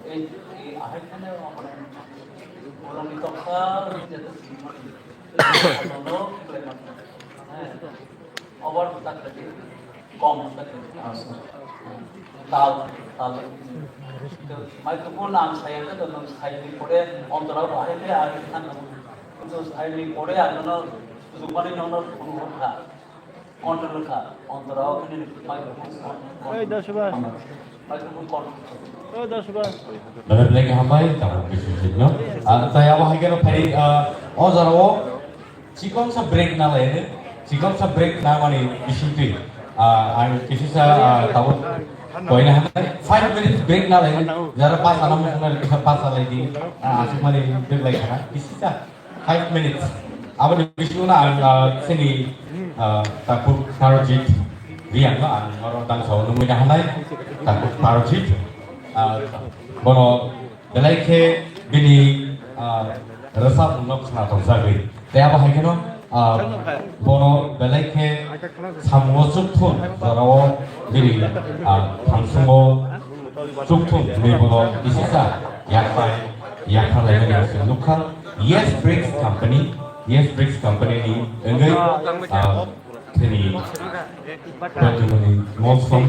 Ei, ei, ahai kheno abo bolongni toksa jeta simani. Abono khlai mano. Over ta khlai di, kom ta khlai di. Tal, tal. Microphone ang saya khe to nwng saini pore ontorao bahai khe ari khan. Kintu saini pore ang no sujukmani nokno phone kha. Control kha. Ontorao khe nini microphone. Ei, Dasuba. Microphone control. Ei, Dasuba. Belai belai khe hambai, tabuk Biswajit no. Ah, tai abo hai khe no phai, ah, o jora o Chikon sa break na lai ne, chikon sa break na mani bisingtwi. Ah, ang kisi sa, ah, tabuk koina hanai five minutes break na lai ne, jara pas anam na kisa pas lai di, ah, asuk mani break lai khana, kisi sa five minutes. Aboni bisingo na ang, ah, sini, ah, Takhuk Parojit Riang no ang oro tang sa nungwi na hanai, Takhuk Parojit, ah, bono Belai khe bini, ah, rwchapmungno khna tongjakgwi. Tei abo hai kheno, ah, bono belai khe samungo chukthun, jorao bini, ah, thamsungo chukthun hwnwi bono kisisa yakphai, yakphar laimani se nukha. Yes Bricks Company, Yes Bricks Company ni wngwi, ah, thini Pratibani Mosong.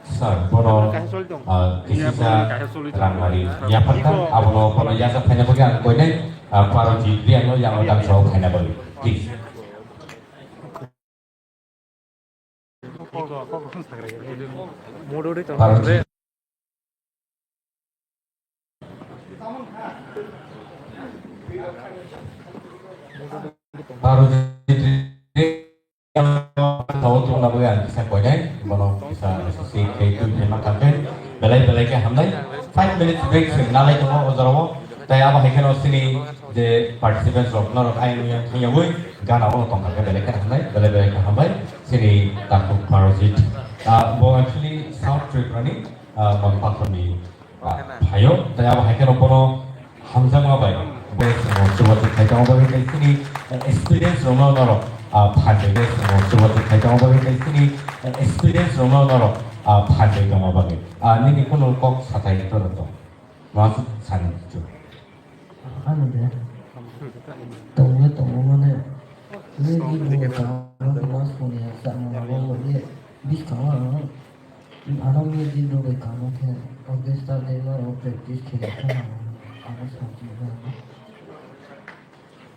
Sir, bono, ah, kisisa rangmari yapharkha, abono bono yasa phaina bagwi ang koinai, ah, Paroti Biryano yang odang sao phaina bagwi. Please. Paroti. Baro jitri tao tongna bagwi ang kisa koinai, bono kisa associate khe twi phaima kha khe belai belai khe hamnai. Five minutes break se nalai tongo o jorao. Tai abo hai kheno chini je participants rok norok ayang yang thangyawi gana ono tongkha khe belai khe hamnai, belai belai khe hambai chini takhuk Parajit. Ah, bo actually South Tripura ni, ah, Mangpathor ni, ah, phaio. Tai abo hai kheno bono hamjakma bai bo chwngno chubachu khai tongma bagwi tei chini, eh, experience rokno norok, ah, phan bai chwngno chubachu khai tongma bagwi tei chini, eh, experience rokno norok, ah, phan bai tongma bagwi. Ah, nini kunu kok sathai to rwto. Ma sani chu. Ano de. Tongo tongo mane. Ni di bo ta ma suni ya sa ma bo ye. Bis ka ma. Ano ni di bo be ka ma ke. Orchestra de ma practice ke ka ma. Ano sa ji ba.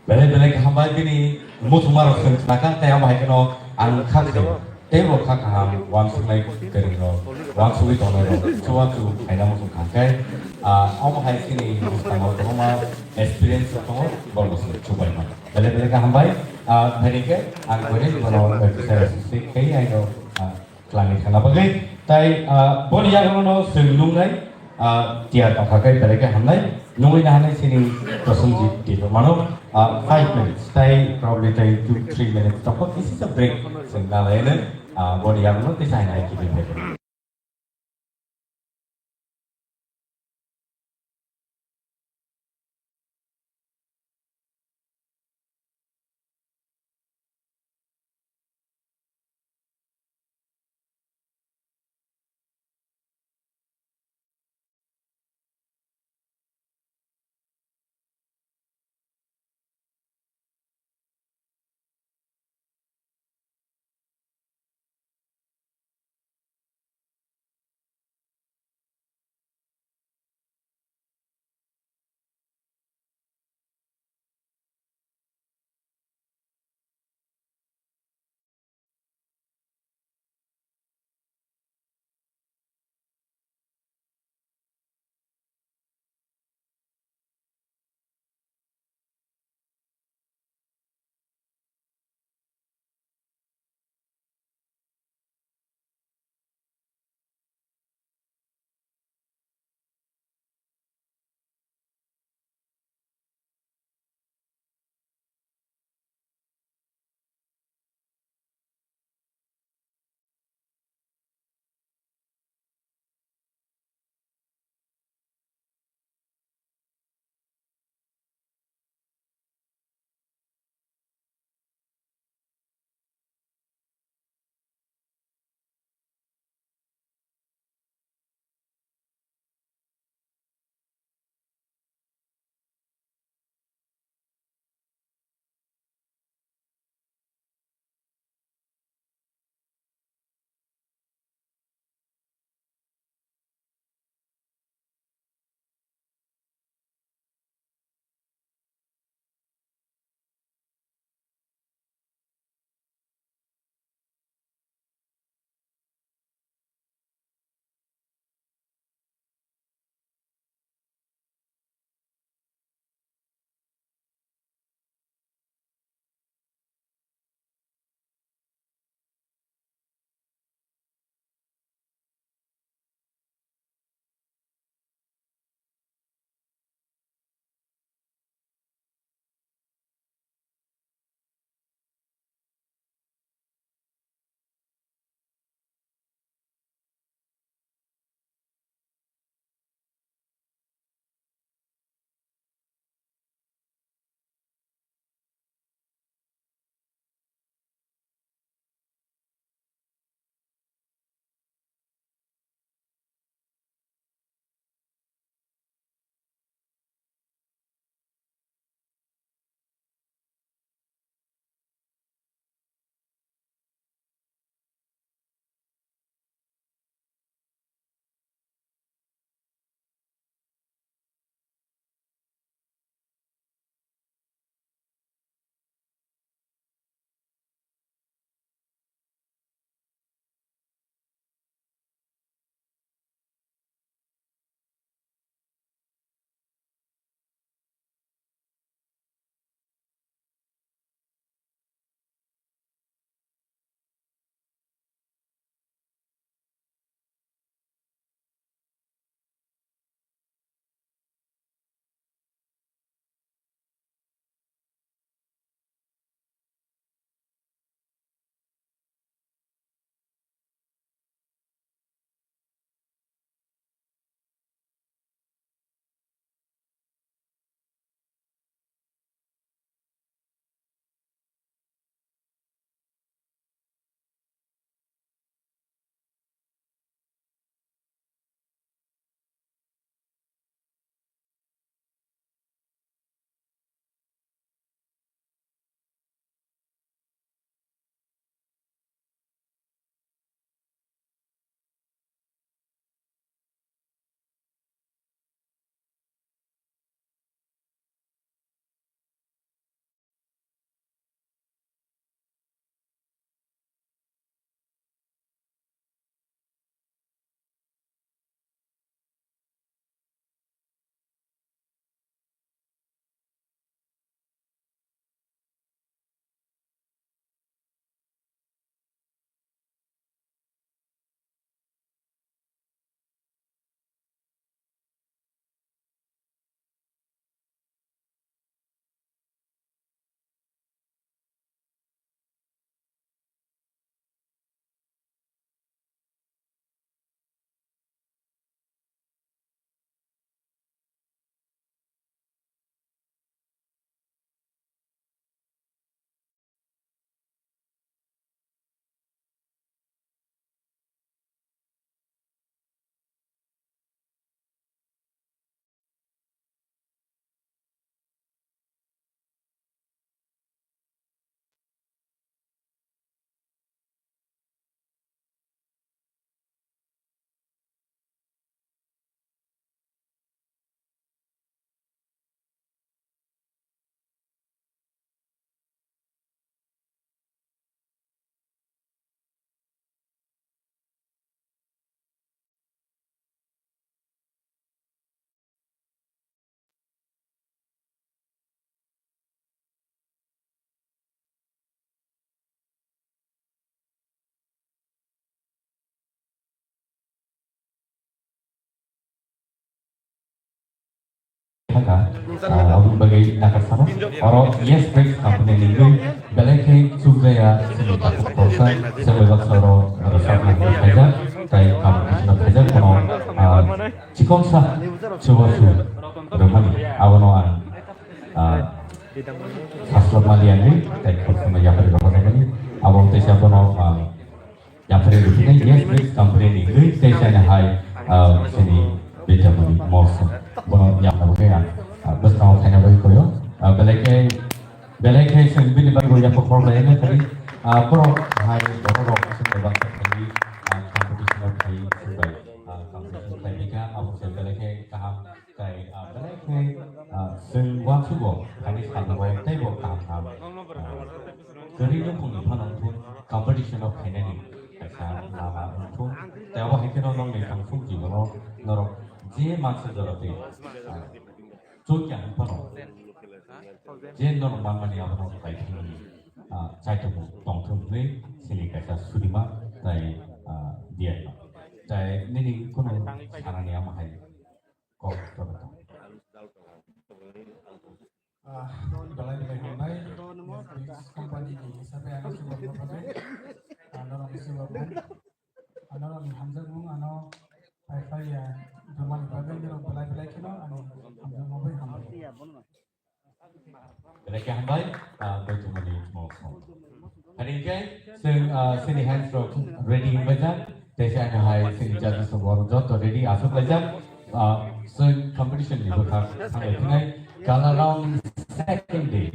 Belai belai khe hambai bini muchungmarok chwng khna kha, tei amo hai kheno ang kha khe tei bo kha kaham uansuknai kwrwirok, uansugwi tongnai rok chubachu khaina muchung kha khe, ah, omo hai chini bwskango kwbangma experience rok tongo, borok se chubaima. Belai belai khe hambai, ah, phaini khe ang koinai bono kisa assist khe aino, ah, Twlangwi thangna bagwi. Tai, ah, boni yagulono chwng nungnai, ah, tiyar tongkha khe belai khe hamnai. Nungwi nahanai chini Prosenjit Debbarmano, ah, five minutes. Tai probably tai two, three minutes tongkha, kisa break chwng nalaino, ah, boni yagulono kisa haino hai kibi phai. Ah, aboni bagwi nakar sano. Oro Yes Bricks company ni wngwi belai khe chukjaya chini takhuk khoroksa, chwng bai baksa oro rwchapna hinwi khaijak, tei competition o khaijak, bono, ah, chikonsa chubachu rwmani, abono ang, ah, saslok maliya hinwi tei khoroksa no yapharwi rwphajakmani, abo teisa bono, ah, yapharwi rwphinai Yes Bricks company ni wngwi tei china hai, ah, chini Bidyamani Mosong. Bono yapna bagwi ang, ah, bwskango khaina bagwi koyo. Ah, belai khe, belai khe chwng bini bagwi yapha khorok lai nai phai, ah, borok hai borok rok chwng bai baksa phai, ah, competition o phai chwng bai, ah, competition khlai bikha, abo se belai khe kaham. Tei, ah, belai khe, ah, chwng uansukgo, ani salrogo teibo kaham kaham, ah, kwrwi nukhungni phano wngthun, competition o phainani kaisa lama wngthun. Tei abo hai kheno nokni tongthung jibono norok je mansa jora twi, ah, chukya wng phano je norok manmani abono paithangni, ah, chaitokmung tongthung hwnwi chini kaisa sudima tei, ah, diya. Tei nini kunu sanani amo hai kok joto. Ah, belai belai hambai. Netflix company ni hisabe ang chuba bagwi. Ano rong chuba bagwi. Ano rong hamjakmung ano pai pai ya. Jomani bagwi norok belai belai kheno ani hamjakmung bai hambai. Belai khe hambai, ah, bai tongmani mokol. Hari khe chwng, ah, chini hands rok ready wngbaijak. Tei se ano hai chini judges rok joto ready aswk laijak. Ah, chwng competition ni bwkhak thang lai phinai. Gala round second day.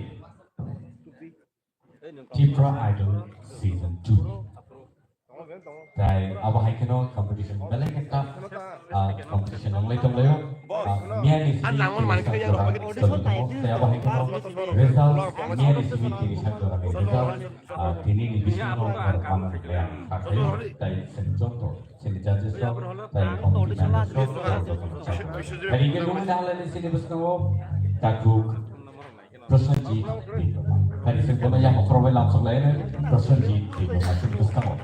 Tripura Idol Season two. Tai abo hai kheno competition belai khe ta, ah, competition wng lai tong laio. Ah, miya ni simi tini sak jora tong tongo. Tai abo hai kheno result miya ni simi tini sak jora ni result, ah, tini ni bisingo norok manna khe ang kha khaio. Tai chini joto chini judges rok tai committee members rok joto no chakha. Hari khe nungni nahalani chini bwskango takhuk Prosenjit Debbarma. Hari se bono ya hokrok bai lamsok lai no Prosenjit Debbarma chini bwskango.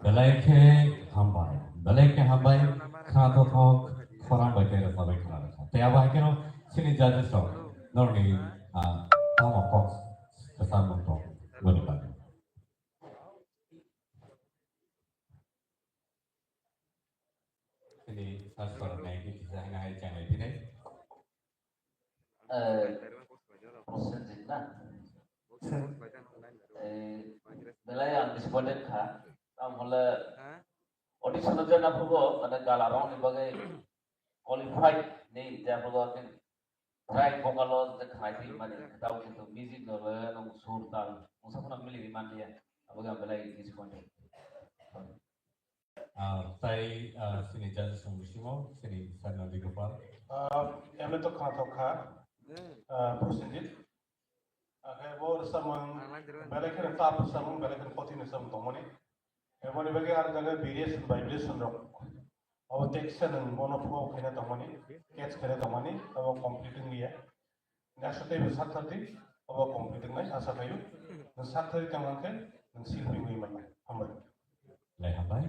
Belai khe hambai, belai khe hambai, khna thothok, khorang bai khe rwchapwi khna rwkha. Tei abo hai kheno chini judges rok norokni, ah, tamo kok kwchangmung tong boni bagwi. Chini sir sorok nai khe kisa haino hai chang lai phinai. Eh, Prosenjit na? Eh, belai ang disappointed kha. Tamo hole audition o jana phugo, mane gala rok ni bagwi qualified ni, je phugo kin track vocal o je khnai phi mani, tamo kintu music no le nung sur tal, mungsa phano mili ri man liya. Abo ang belai disappointed. Ah, tai, ah, sini judges rok bisingo, sini Sarnandi Gopal. Ah, eme to khna thok kha, ah, Prosenjit. Akhe bo rwchapmung belai kheno tough rwchapmung, belai kheno kothin rwchapmung tongmani. Eboni bagwi aro jaga variation, vibration rok. Abo text se nwng bono flow khaina tongmani, catch khaina tongmani, abo complete wngliya. Next tei bo sak thar di, abo complete wngnai asa khaio. Nwng sak thar di tong hwn khe nwng silpi wngwi mannai. Hambai. Belai hambai.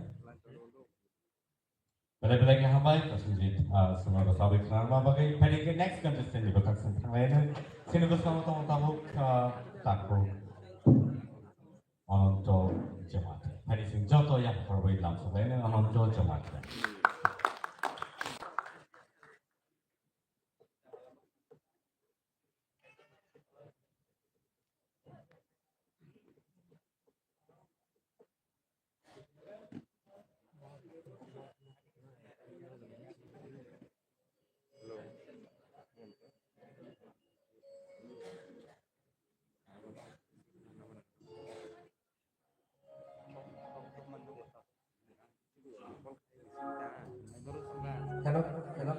Belai belai khe hambai, Prosenjit, ah, swnamwi rwchapwi khna rwma bagwi. Phaidi khe next contestant ni bwkhak song thanglai no. Chini bwskango tongo tabuk, ah, takhuk Ananto Jamatia. Phaidi chwng joto yaphar bai lam soklai no Ananto Jamatia. Hello, hello.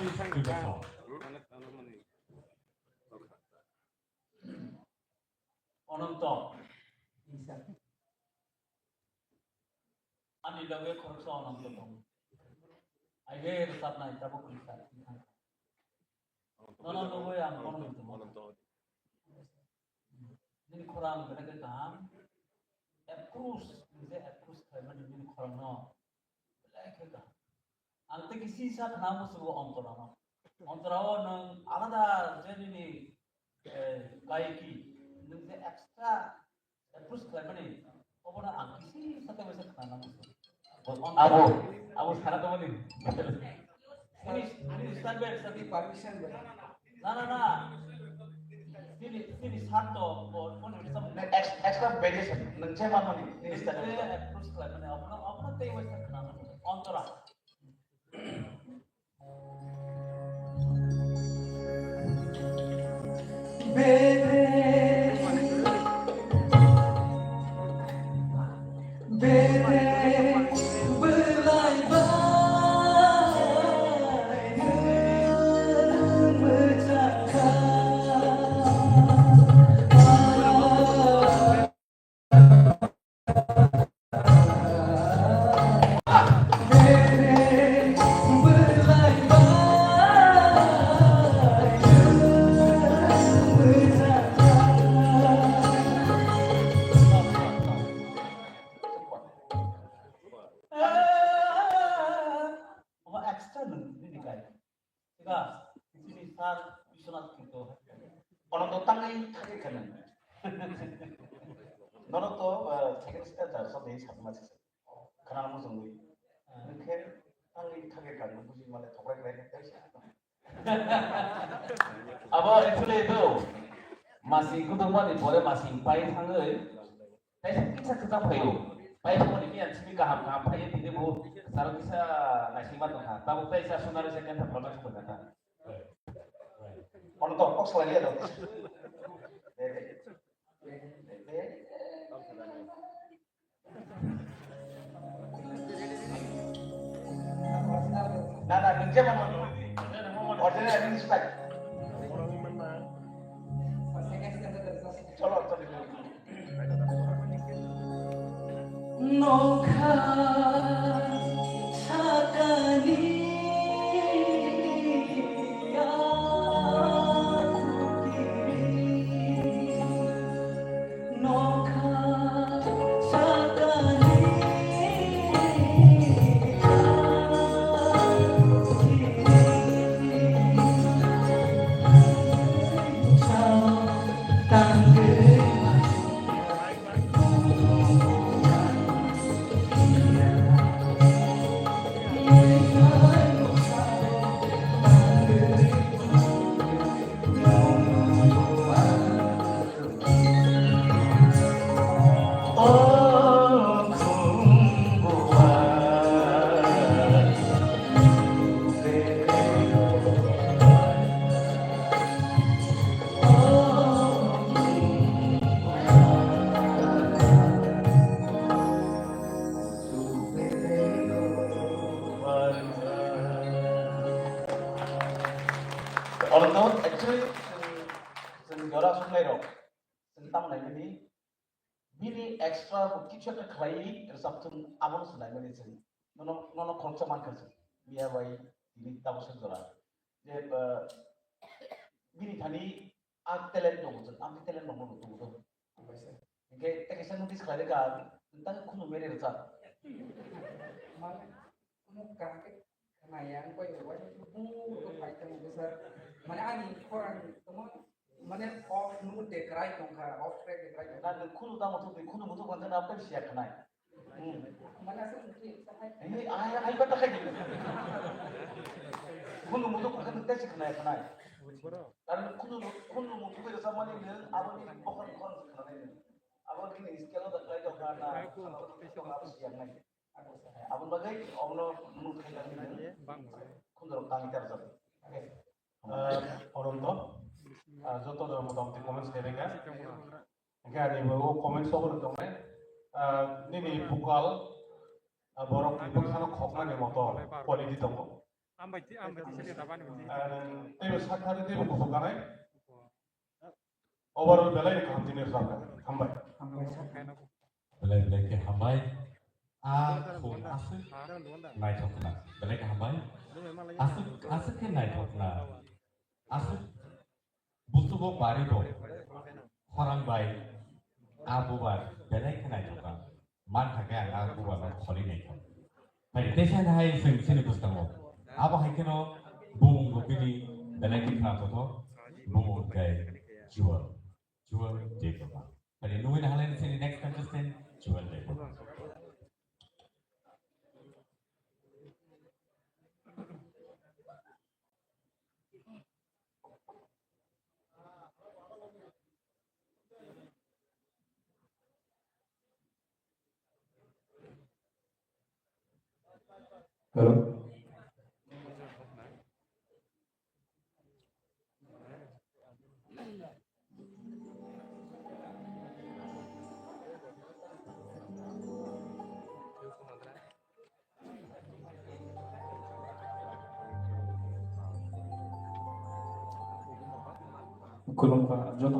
Please give a song. Ononto. Ani loge khoroksa Ononto tongo. Aige rwchapnai tabuk rwchap. Nono loge ang kono tongo. Nini khorang belai khe kaham. Approach, nini approach khlaimani nini khorangno belai khe kaham. Ang tei kisi sa khna musugo Ontorano. Ontorao nwng alada je nini, eh, gaiki, nwng je extra approach khlaimani, obono ang kisi sa tei waisa khna musugo. Abo, abo sana tongmani. Nini, nini style bai, style bai. Permission bai. Na, na, na. Nini, nini santo, bo, bo nini sam- Ex-, extra variation, nang cema mani, nini style. Nini approach khlai mani, apna, apna tei waisa khna mani. Ontora. Omo extra nung nini kai. Ega, sini sar Biswanath Kinto. Ono to tangwi thangwi khanang. Nono to, eh, second stage da, so dei sabma se. Khana mo jongwi. Nungkhe tangwi thangwi khanang, buji male thokrai krai krai sa. Abo actually to, masing kudumani pore masing pai thangwi, Kaisa kisa kisa phaio. Pai phone ni ang simi kaham kaham phai tini bo saro kisa naising ma tongkha. Tabuk tai sa sunari second ta program ko kata. Ono to kok salai ya to. Na na nung je mano. Original nung respect. Cholo cholo. Nokha sakani nokha sakani Oro to actually chwng, chwng jora songnairok, chwng tamo naimani, bini extra bo kichu ekta khlaiwi rwchapthung, abono se naimani chwng. Nono, nono khoroksa mankha chwng. Miya bai tini tabuk sak jora. Je, ah, bini thani a talent tongo chwng, ang talent tongo nugo to. Hingke tei kaisa notice khlai rwkha, nang khunu mere rwchap. Mane, khunu kaham khe khnaya, wng pai rwbai, bung rwkha pai tong bwsa. Mane ani khorang tongma, mane off nung de krai tongkha, off track de krai tongkha. Na nang khunu tamo thok, khunu muthok manjak na apa siya khnai. Hmm. Mane aswk wngkhe, sahai. Ini ai, ai, bata khai. Khunu muthok khnai, tei se khnai, khnai. Karon khunu, khunu muthok bai rwchapmani nwng aboni bokhorok bokhorok se khnanai nwng. Abo khe nwng scale o da khlai tongkha na, abo khe tongkha, abo siyangnai. Aboni bagwi omono nwng khailangni nwng khunjorok tangwi terjak. Ah, Ononto, ah, joto no motamoti comments khaireka. Hingke ani bo o comments o tongnai, ah, nini vocal, ah, borok ni bwkhano khoknani moto quality tongo. Hambai ti, hambai ti, sini tabani ti. Teibo sakhari teibo kuphur kanai. Overall belai ni kaham tini rwkha. Hambai. Belai belai khe hambai. A khum aswk naithokna. Belai khe hambai. Aswk, aswk khe naithokna. Aswk busugo baribo khorang bai a bubar belai khe naithokna. Man thangkhe ang a bubarno kholi naikha. Hai, teisa hai chwng chini bwskango. Abo hai kheno bumung bo bini belai khe khna tongtho, bumung hwnkhe Jewel. Jewel Debbarma. Hai, nugwi nahalai chini next contestant, Jewel Debbarma. Hello. Khulumkha joto.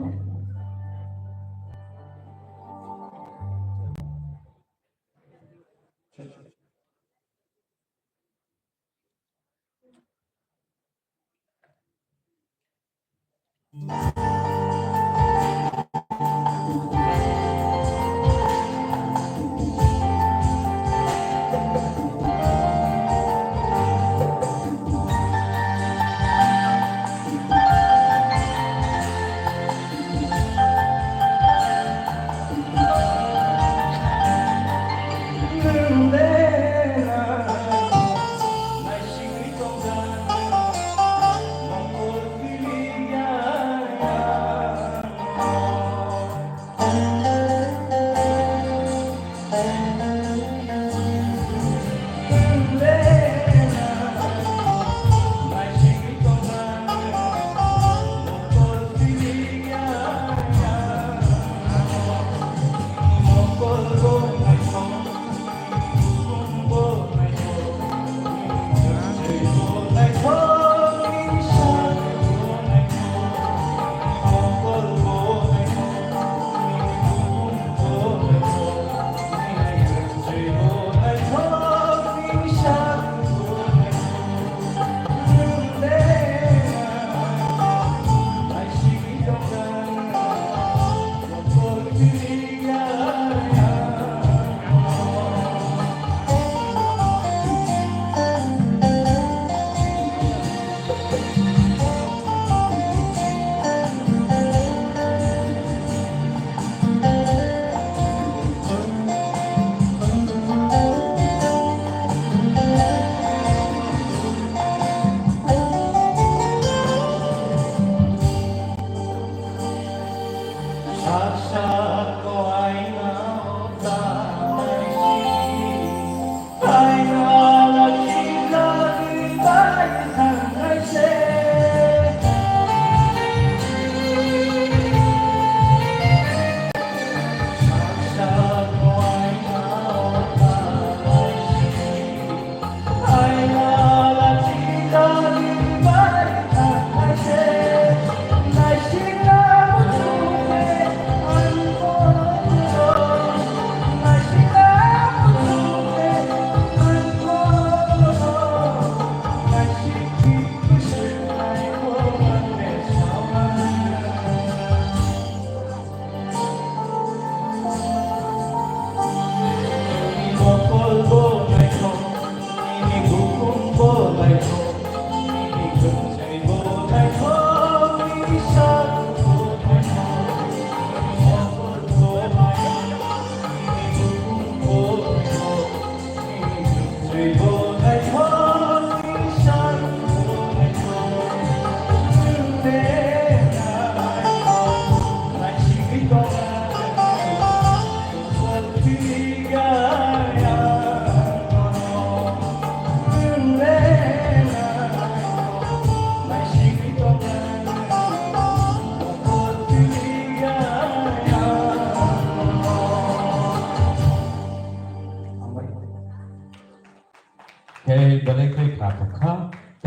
Khe belai khe kha tongkha.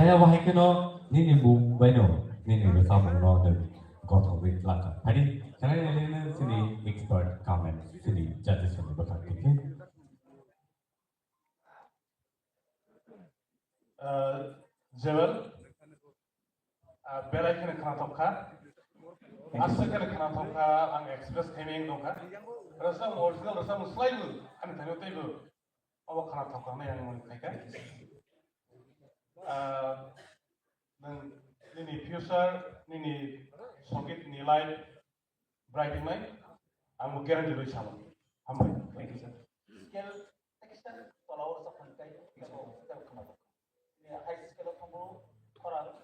Abo hai kheno nini mung baino nini rwchapmungno nwng gothogwi twlangkha. Phai di, khwnai nai nai chini expert comment chini judges rokni bwkhak khe. Ah, Jewel, ah, belai kheno khwnathok kha. Aswk kheno khwnathok kha, ang express khaimani wng tongkha. Rwchapmung original rwchapmung swlaibo ani thani teibo obo khwnathok kha hwnwi ang mone khaikha. Ah, nwng nini future, nini songit ni life bright wngnai, ang bo guarantee rwi salo. Hambai. Thank you, sir. Scale, thank you, sir. Tola o sa phone kai, so, sa khama. Ni high scale o thangbo, khorang,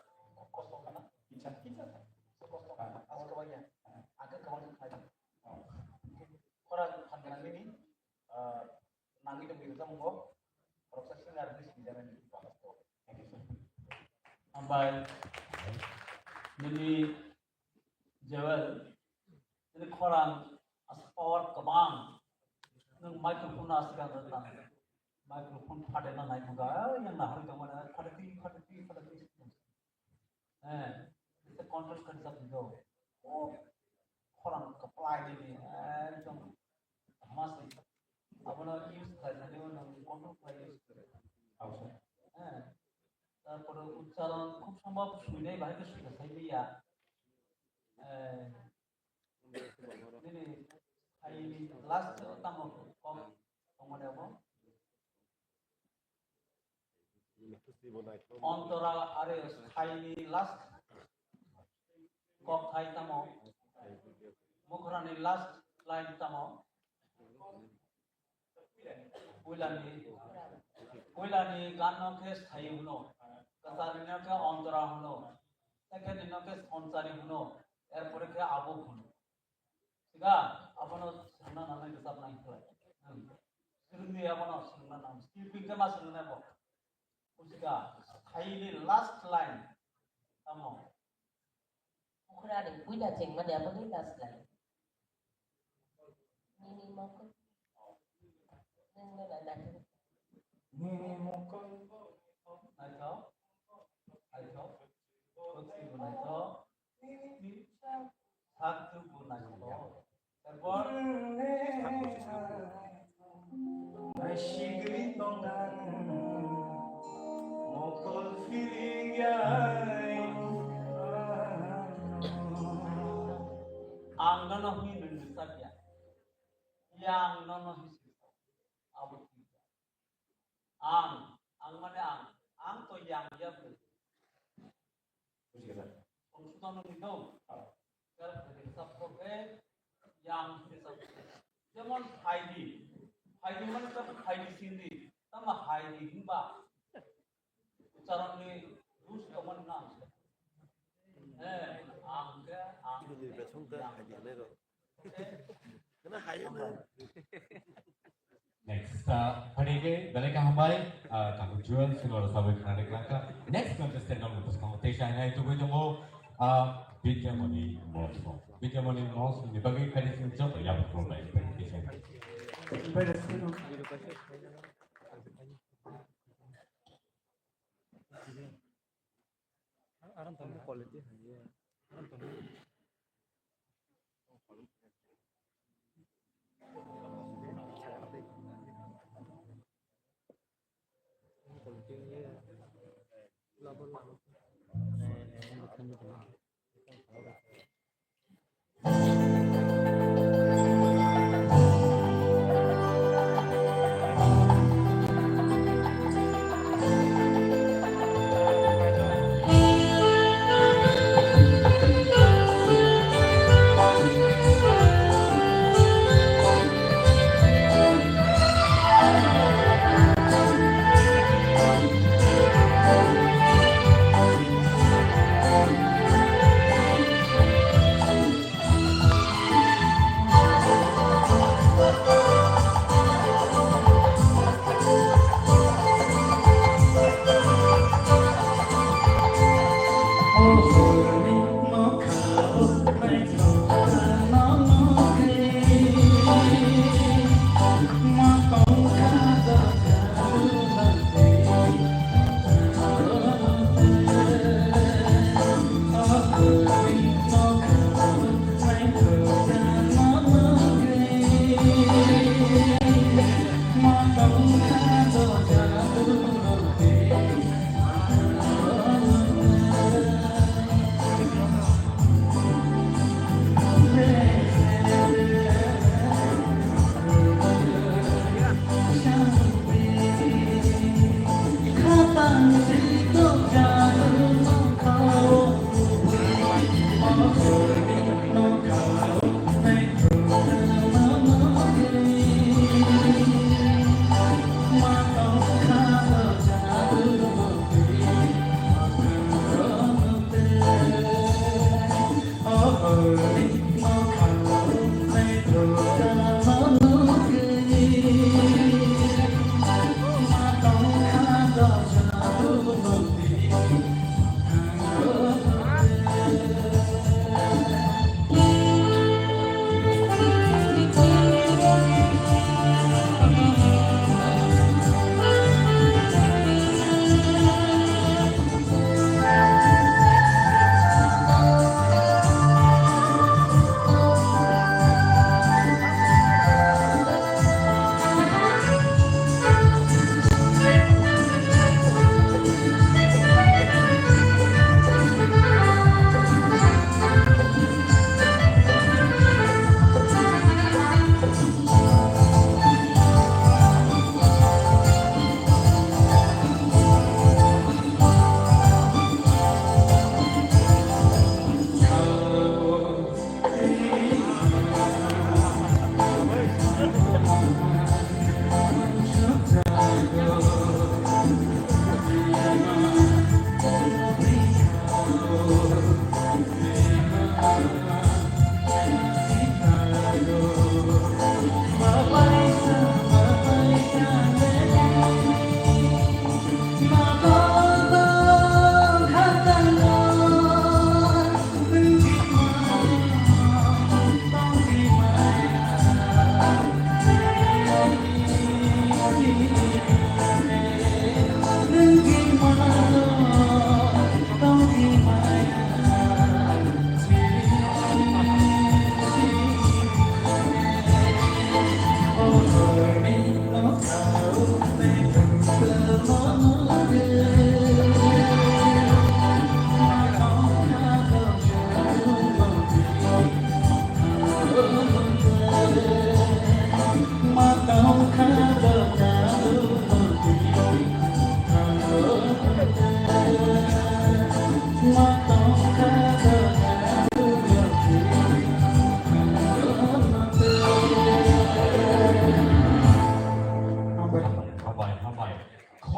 kosto khana. Kicha, kicha. So kosto khana. Aswk baya. Aka kawan khai. Khorang phan gana nini, ah, nangwi tongwi rwchapmungo, khoroksa singer ni sinijagani. Hambai. Nini Jewel, nini khorang aswk power kwbang. Nwng microphone no aswk ang rwkha. Microphone phaterna nai thangkha, yang naharwi tongmani, phatertwi, phatertwi, phatertwi. Eh, bisa control kari sa tongkha. Oh, khorang kwplai nini, ekdom. Hamas ni. Abono use khlai thani, uno control khlai use khlai. Hao, sir. Eh. Tarpore uchcharon khub sombhob suinai bahai khe suina sai liya. Eh. Nini hai last tamo kok tongmani abo. Ontora are sthaini last kok hai tamo? Mukhrani last line tamo? Puilani, puilani ganno khe sthai hwno, kwcharnino khe ontora hwno, secondnino khe sonchari hwno, erpore khe abo hwno. Siga, abono swrwngna nangnai rwchapnai khlai. Hmm. Swrwngdi abono swrwngna nang. Skipping khe ma swrwngna bo. Bujiga, sthaini last line. Tamo? Mukhrani puila chengmani aboni last line. Nini mokol. Nini mokol. Naithok. Naithok. Naithok. Sak tuk bo naithok. Erpor Naisingri tongkha mokol phirigya. Ang nono hwnwi nwng rwchapya. Yang nono hwnwi sirikha. Abo thik ya. Ang, ang mane ang, ang to yang ya bwrwi. Buji kha, sir? Songsudan ni dong. Ah. Kar bwrwi sab ko ke yang bwrwi sab. Jemon phaidi, phaidi mane to phaidi sindi, tama haidi himba. Ucharon ni dus kaman na. Eh, ang ke, ang ke, besong ke yang haidi ne ro. Next, uh, phaidi ke, belai kaham bai, uh, Tangkhul Jewel, singora sabai khana de klaka. Next contestant nong bwskango tei sai nai tubui tongo, uh, Bidyamoni Mosong. Bidyamoni Mosong ni bagwi phaidi sing joto yabuk rok bai presentation. Aram tamo quality hai. Aram tamo.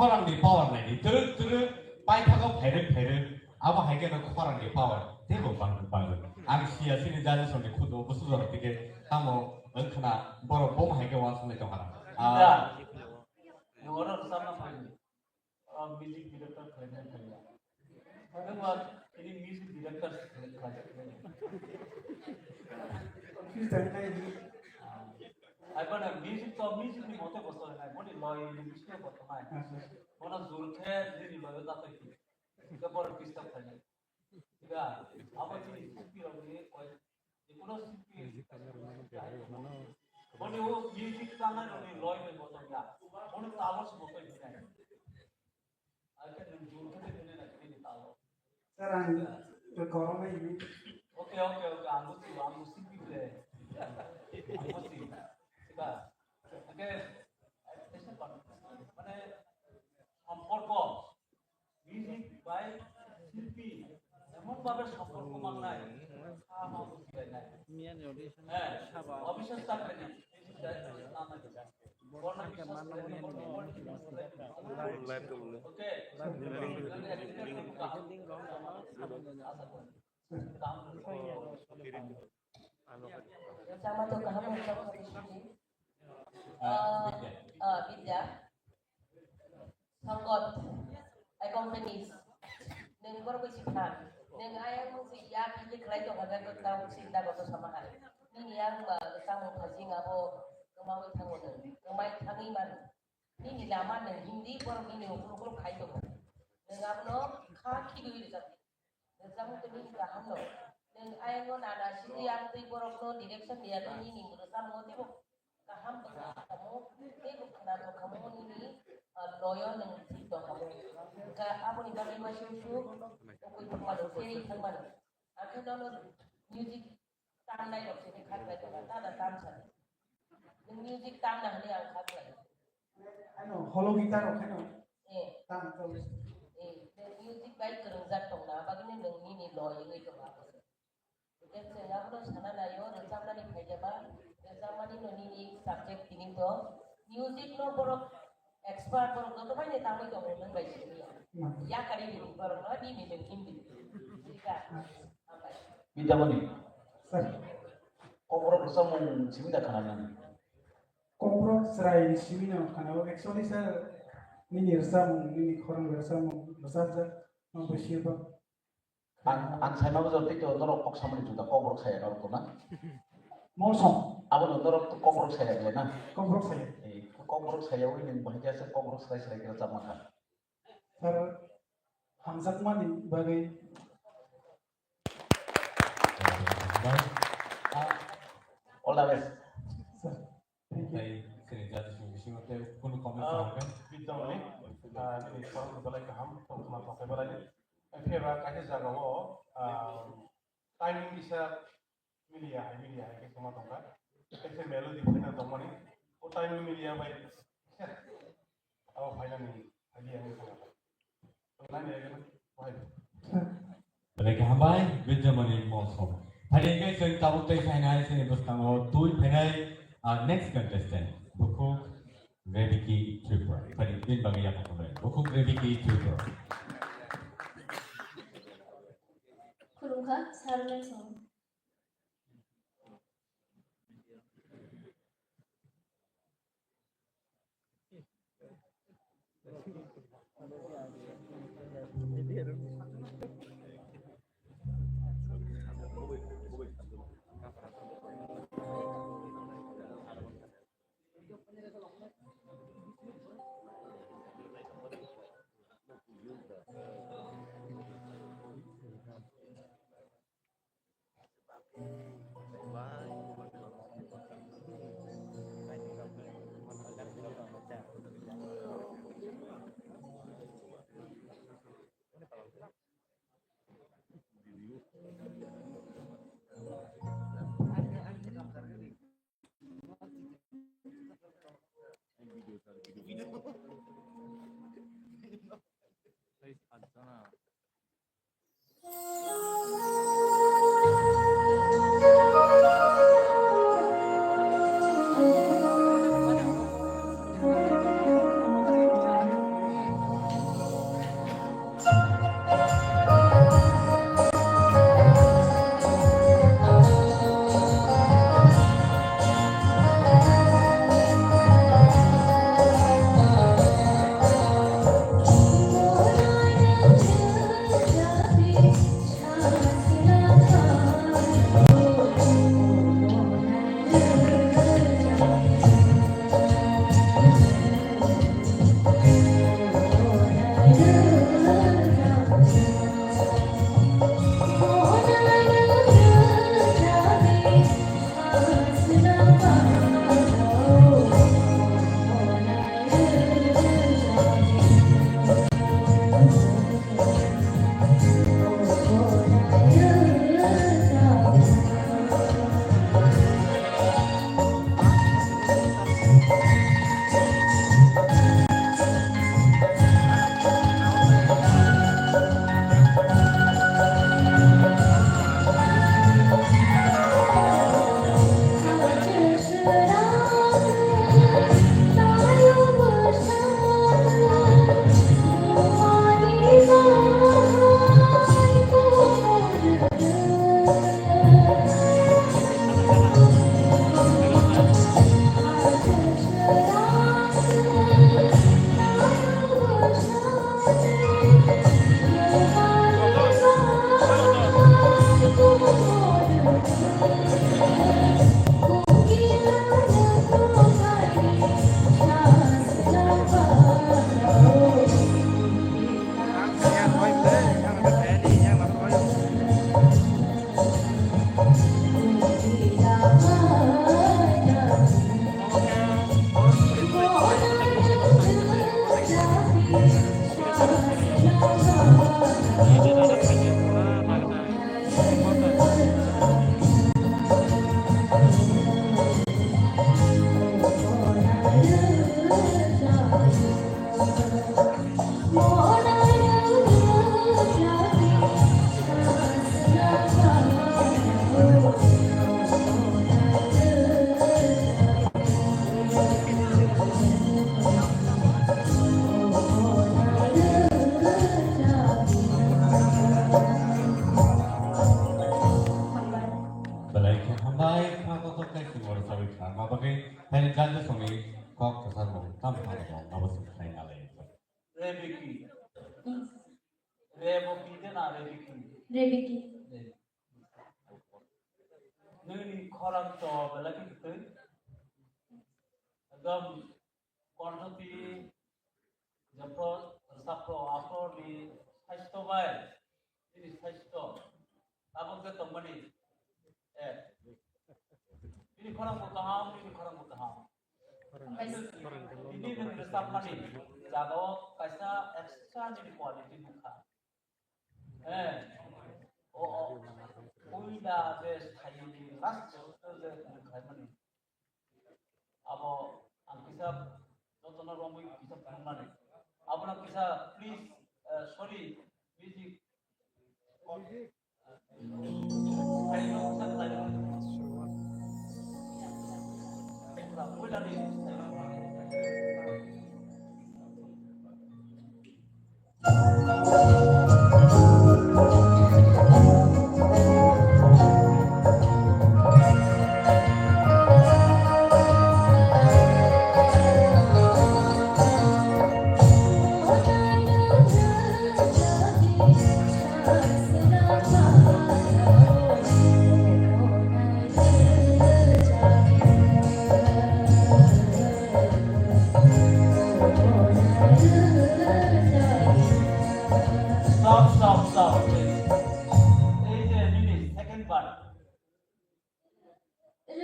Khorang ni power nai di, twrwk twrwk paithago phairwk phairwk, abo hai kheno khorang ni power teibo bang bang. Ang siya sini judges rok ni khudo busu jora tike tamo wngkhana borok bo hai khe uansuk nai tong hana. Ah, Nungora rwchapna phaidi. Ah, music director khlaina phaidi. Nungba ini music director khlai. Ai bana music to music ni mote bosto nai, boni loi ni music bosto nai. Bona jur khe ni loi da to ki. Ke bor disturb khai. Tiga, abo chini sipi rok ni koi, jekuno sipi. Boni o music tanai rok ni loi ni bosto ya. Boni tabo se bosto ni nai. Acha nung jur khe te nai na kini tabo. Sir, ang to korok nai ni. Okay, okay, okay. Ang buji, ang buji sipi le. Ang buji. Tiga. Okay. Mane সম্পর্ক Music bai silpi emon bhabe somporko mangnai, ha ma bujilainai. Miyani audition. Heh, saba. Obiswas ta khlainai. Borna biswas khlainai, borna biswas khlainai. Live tongmani. Okay. Live tongmani. Live tongmani. Asa khlainai. Rwchapma to kaham rwchapma to sidi. Ah, Bidya. Ah, Bidya. Sangat. Accompanies. Neng borok bai si phan. Neng ayang mung si ya bini khlai tong hajar ko tang sinta ko to sama hai. Nini yang ba tamo phajing abo kamawi thango neng. Kamai thangwi man. Nini lama neng Hindi borok nini ukur ukur khai tong. Neng abono kha khidui rwchap. Rwchapmung twi nini kaham no. Nwng ayang no nana sidi ang twi borok no direction diya no nini rwchapmung teibo kaham bwkha kamo teibo khwnathok kamo nini, ah, loyo nwng thik tong kamo. Hwnkha aboni bagwi uaisuk suk ukui thangmano tei thangmano. Ang khe nono music tamnai rok sini kha khlai tongkha, ta da tam sa. Nwng music tamna hwnwi ang kha khlai. Ano, holo guitar rok haino. Eh. Tam to. Eh, nwng music bai kwrwngjak tongna, bagwino nwng nini lo wngwi tongo abo se. Hwnkhe chwng abono sana naio, rwchapnani phaijaba, rwchapmani no nini subject tini to. Music no borok expert borok joto bai ni tamwi tongo nwng bai simi ya. Hmm. Yakari ni borok no nini nwng Hindi. Sika. Hambai. Bidya Mani. Sir. Kokborok rwchapmung simi da khana nang. Kokborok chwrai simi no khana o, actually sir, nini rwchapmung, nini khorang rwchapmung, rwchapjak, no bo sir ba. Ang, ang sai ma bujor tei to norok kok samani juda kokborok saya norok to na. Mosong. Abo no norok to kokborok saya le na. Kokborok saya. Eh, kokborok saya wi nang bahai khe kokborok saya saya kira chapma kha. Sir, hamjakmani bagwi. All the best. Sir, thank you. Tei chini judges ni bisingo tei kunu comment Ah, sahakan? Bidya Mani, ah, nini khorang belai kaham, tongthokma tokai belai. Phiya ba kaisa jagao, ah, timing kisa Miliya hai, miliya hai khe tongma tongkha. Kaisa melody phaina tongmani. O time miliya bai. Abo phainani idea ni tongkha. Tongnai ni agena, wahai. Belai khe hambai, Bidya Mani Mosong. Phaidi hwnkhe chwng tabuk tei phainai chini bwskango twi phainai, ah, next contestant, Bukhuk Rebiki Tripura. Phaidi bini bagwi yapha khumlai. Bukhuk Rebiki Tripura. Khulumkha, Sir Nelson. Belai khe hambai, kha kotor khe singor sawi kha ma bagwi, haini janja songni kok kwchar mung tam thang rok abo se khlai nalai. Rebeki. Reboki de na Rebeki? Rebeki. Nini khorang to belai khe kwtwi. Ekdom Kontho twi jephru rwchapro, aphru ni saisto bai, nini saisto tabuk je tongmani, eh, nini khorang bo kaham, nini khorang bo kaham. Tini nwng rwchapmani jaga o kaisa extra nini quality nukha. Eh, o, o, puila je sthai ni last je nwng khlaimani. Abo ang kisa jotono romwi kisa phunukmani. Abono kisa please, eh, sorry, music. Stop, stop, stop, please. Ei je nini second part. Eh,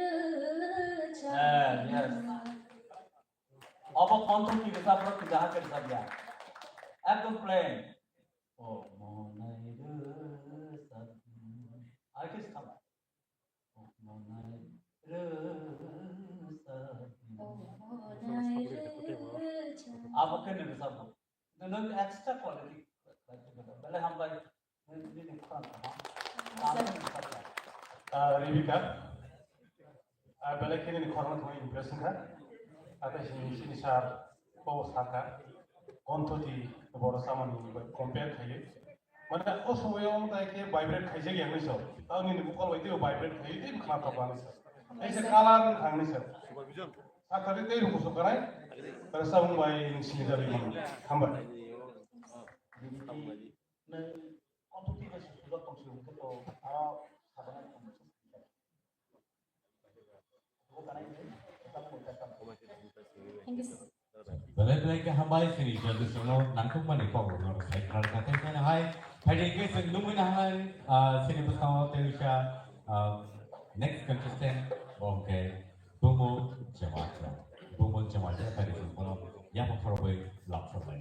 yes. Abo kontho ki rwchap rok ki jaha ke rwchap ya. Ekdom plain. O monai rwchap. Ar ke skam. O monai rwchap. Abo ke ni rwchap. Nwng extra quality. Belai hambai. Nwng nini khorang kaham. Ah, Rebecca. Ah, belai khe nini khorang thangwi impress wngkha. Ate sini, sini sir bo sakha. Kontho twi borok chamani compare khaiwi. Mane o somoyo wng tai khe vibrate khaijak ya hinwi so. Tao nini vocal bai teibo vibrate khaiwi teibo khna thok ani so. Kaisa colour wng kha ani so. Sakha tei teibo kuchuk kanai. Rwchapmung bai nwng sini jagwi mano. Hambai. Nwng kontho twi bai suijak tong si hwnkhe to aro sabana tong si. Thank you, sir. Belai belai khe hambai chini judges no nangkukmani kok rok no sai khwlai kha tei phano hai phaidi khe chwng nugwi nahai, ah, chini bwskango tei wngkha, ah, next contestant bo hwnkhe Bumo Jamatia. Bumo Jamatia phaidi chwng bono yapha khorokbai lab khorokbai.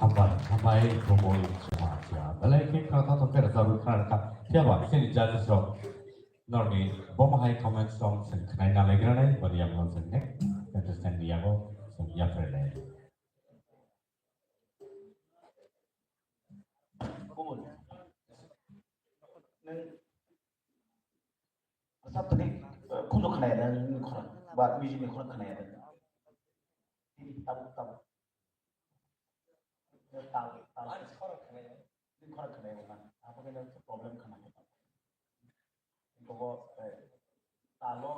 Hambai, hambai, Bumul, Suha, Suha. Belai khe khna tongthok khe rwchapwi khna rwkha. Phiya ba, chini judges rok norokni bomo hai comments rok chwng khwnai nalaigra nai, boni yago chwng next contestant ni yago chwng yapharwi lai. Bumul. Nwng rwchaptani, eh, khunju khwnaya da nini khorang, ba music ni khorang khwnaya da? Tabuk, tabuk. Tal, tal. Nini khorang khwnaya wngkha. Abo khe problem khna khe. Abo, eh, talo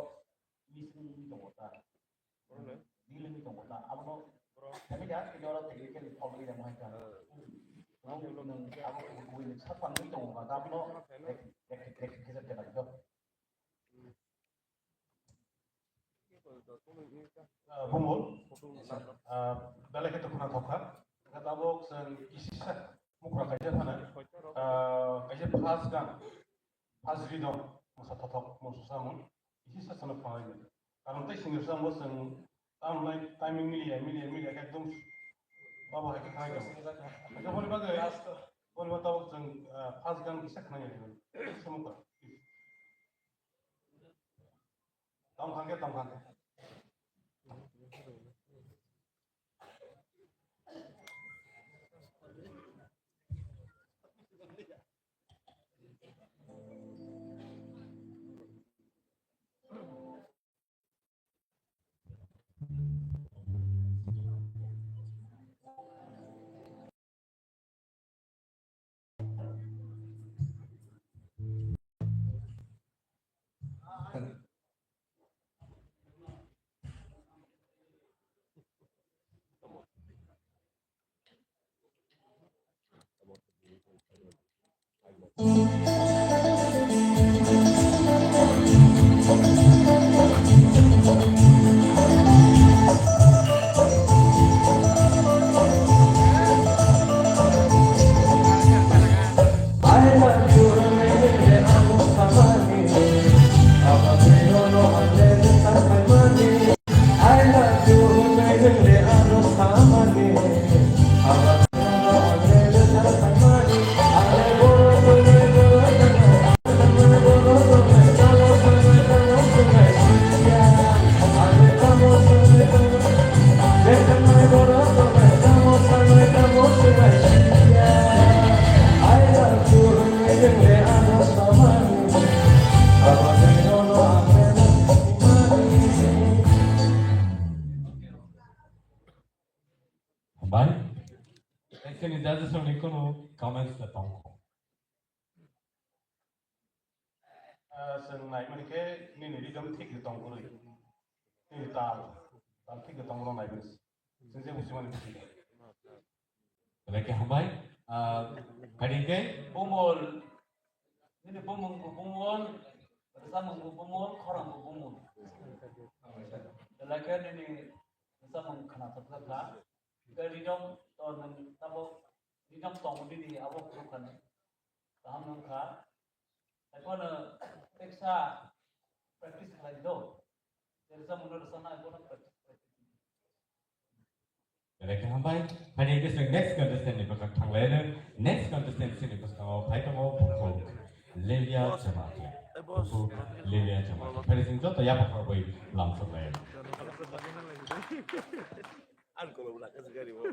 missing wngwi tongo ta. Delay wngwi tongo ta. Abono, kami jar, kini oro technical fault wngwi tongmo hai ta. Nwng, nwng, abo kubui nwng sak pangwi tongo ba, abono rek-, rek-, rek-, rek-, rek-, rek-, rek-, Ah, Bumul, ah, belai khe khna thok kha. Khe tabuk chwng kisisa mukra kaisa phano, ah, kaisa first gan, first rhythm, masa thothok, mung susa mung, kisisa chwngno phwrwnglainai. Karon tei senior sa mung chwng tamnai timing miliya, miliya, miliya, ekdom babo hai khe khnai tongo. Hwnkhe boni bagwi, boni bagwi tabuk chwng, ah, first gan kisa khnai nai, kisa mukra. Tongthangkhe, tongthangkhe. Chini judges rokni kunu comments le tongkho. Ah, chwng naimani khe nini rhythm thik ri tong kwrwi. Nini tal, tal thik ri tong kwrwi naimani. Chwng je buji mani buji. Belai khe hambai. Ah, kadi khe? Bumul. Nini bumung bo Bumul, rwchapmung bo Bumul, khorang bo Bumul. Belai khe nini rwchapmung khna thok thok kha. Khe rhythm to nwng tabuk rhythm tongo nini abo phuru kha nini. Kaham wng kha. Haiphano teksa practice khlai do. Teresa muno rwchapna haiphano practice, practice. Belai khe hambai. Phaidi khe chwng next contestant ni bwkhak thanglaino. Next contestant chini bwskango phai tongo bukhuk Lelia Jamatia. Bukhuk Lelia Jamatia. Phaidi chwng joto yapha khorokbai lamsok lai. Ang kolom lakha se gari bo.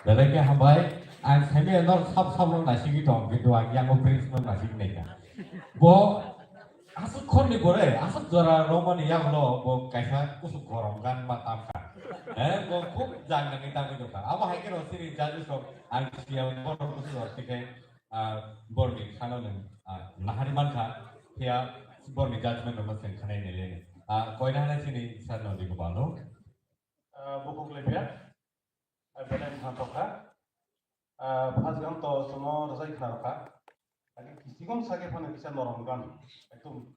Belai khe hambai, ang saimaya norok sab sab rok naisigwi tong, kintu ang yango Prince no naisigwi naikha. Bo aswk khorni gore, aswk jora romani yagulo bo kaisa kusuk gorom gan ma tamkha. Eh, bo khub jang nangwi tamwi tongkha. Abo hai kheno chini judges rok ang siya borok kusuk rok tikhe, ah, borni khano nwng, ah, nahari mankha, phiya borni judgment rokno chwng khanai nailai. Ah, koina hanai chini sir no di gobalo. Ah, bukhuk lebya. Ah, belai khna tokha. Ah, first gan to chwngno rwchai khna rwkha. Agi kichigom sake phano kisa norom gan. Ekdom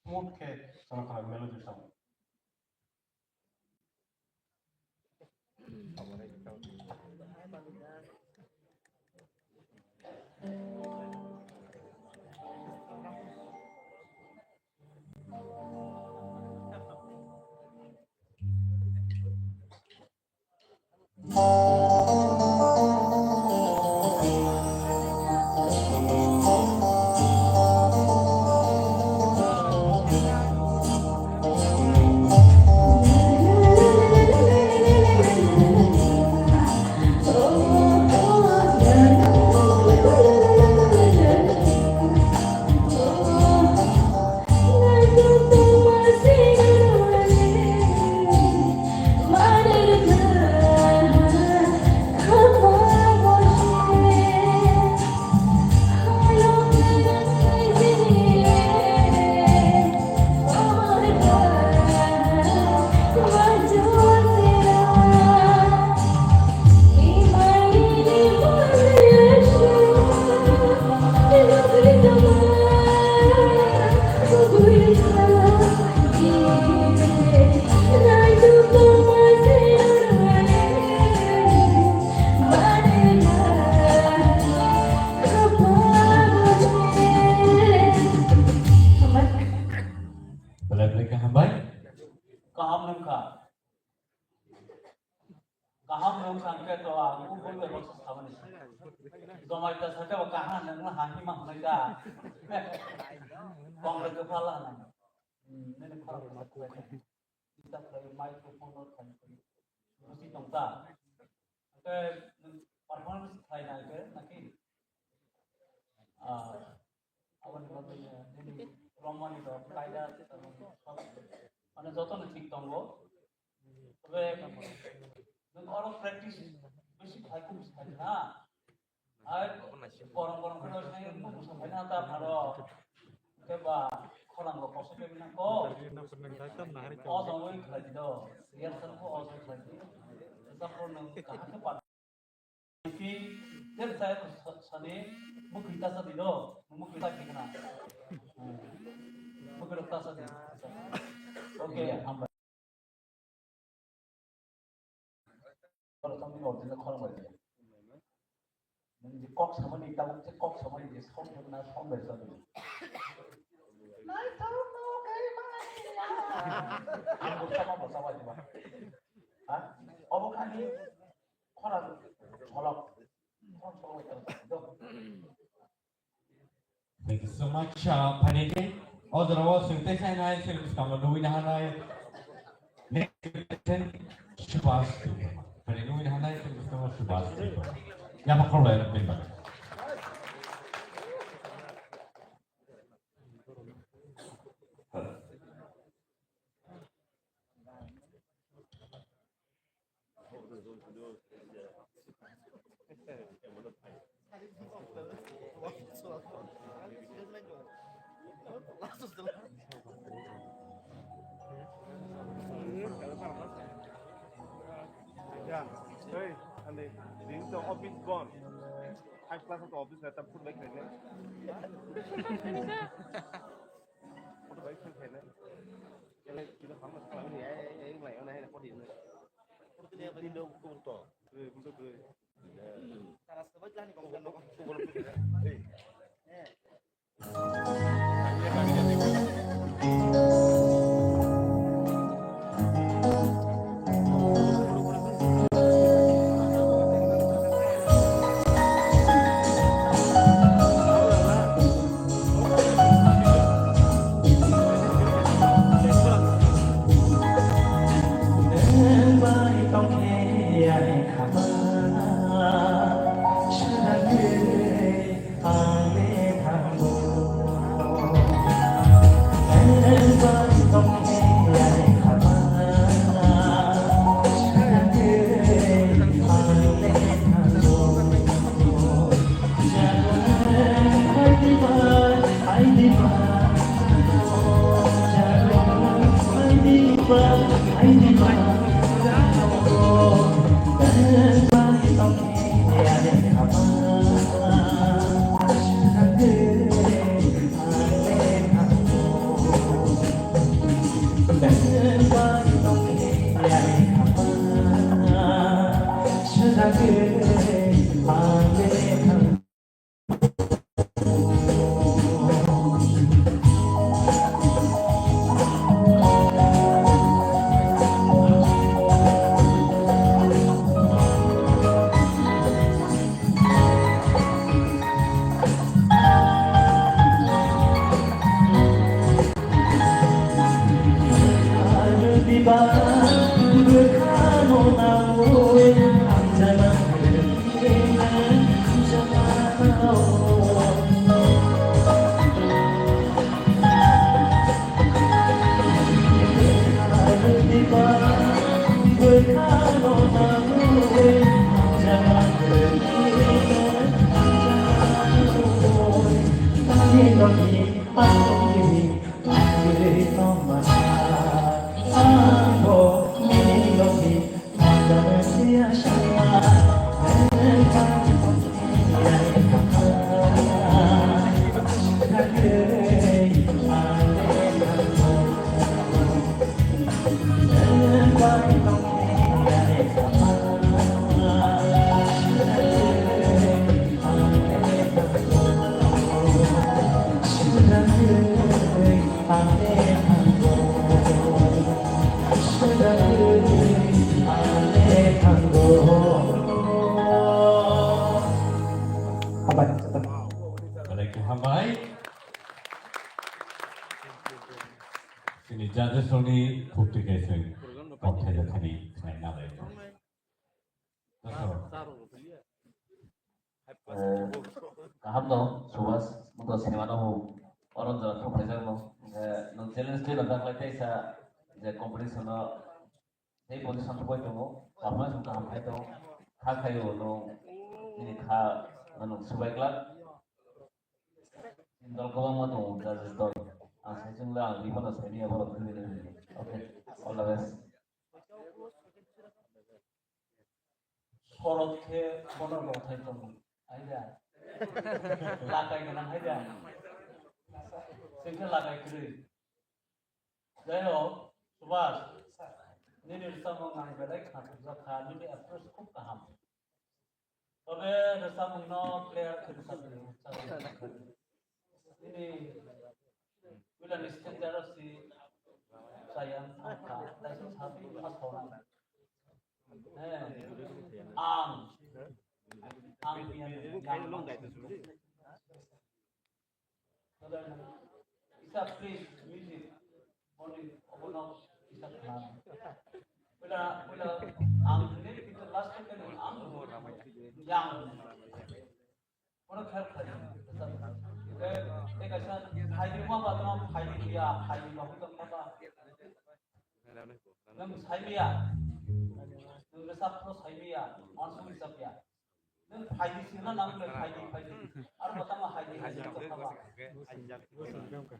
smooth khe chwngno khna melody sound. Nung sangke to ang u bul le boksa sabani. Jomai ta sake ba kaha nang la hahi ma hanai da. Kong le ke phala nang. Hmm, nene khorang ma ko. Kita khlai microphone no thani. Musi tong ta. Ke performance khlai na ke naki. Ah, aboni bagwi nini romani rok kaida mane jotono thik tongo. Tobe nwng oro practice besi khai khum sai na. Ai, korong korong khe sai nwng busa phai na ta pharo. Ke ba khorang rok koso ke bina ko. O jongoi khlai di do. Rehearsal ko o jong khlai di. Jafro nwng kaham khe pa Ki, ter saya sani, mukri tasa di do, mukri tak di kena. Mukri rok tasa di. Oke, hambai. Kalau kamu mau tidak kalau mau dia. Nanti kok sama ni, tahu cek kok sama ni, dia sound yang kena sound dari sana. Naik tahu mau kayak mana ya? Aku sama bersama cuma. Hah? Obo kani Khorang solok. Khorang solok. Thank you so much, uh, Phanike. O jora o swng tei sai nai, swng bwskango nugwi na hanai. Next question, Subhash Debbarma. Phanike nugwi na hanai, swng bwskango Subhash Debbarma. Yama khorbai rok bin ba. Ya, hey, ande, din to office bon. Five class to office na ta food bike ne. Food bike ne. Kele kilo hamma kala ni ai ai mai ona hai podi ne. Podi ne podi lo ko to. Eh, ko to. Tara sabai lani kong kong. Eh. Chini judges rokni khukti khe chwng kok thaijak thani khlai nalai. Joto. Eh, kaham no, Subhas, nwng to sinimano bo oron jora thok khaijak no. Eh, nwng challenge twi rwjak lai teisa je competition no tei position thok bai tongo, performance wngkha ham khai tongo, kha khaio nwng nini kha nwng swbai glak. Dol kwbangma tongo judges dol. Ang sai chwng le ang rifano saini abo rok thwi rwdi. Okay, all the best. Sorot khe bono rothai tongo. Aida. Lakai gwnang aida. Chwng khe lakai kwrwi. Jai hok, Subhas, nini rwchapmung ang belai khna thokjak kha, nini approach khub kaham. Tobe rwchapmungno clear khe rwchapdi, rwchapmung. Nini puilani stage o si chaya wngkha, taisa sa, sa sona. Eh, ang, ang, ang, Isa, please, music. Only open up, isa, khnana. Puila, puila, ang hwnwi, kintu last time ang yang. Kono khel khai. Te, te kaisa, phaidi ma ba tong, phaidi ya, phaidi ba hujak ma ba. Nwng saimiya. Nwng rwchapno saimiya. Uansukni chapya. Nwng phaidi singna nang le phaidi, phaidi. Ar botama phaidi, phaidi, phaidi.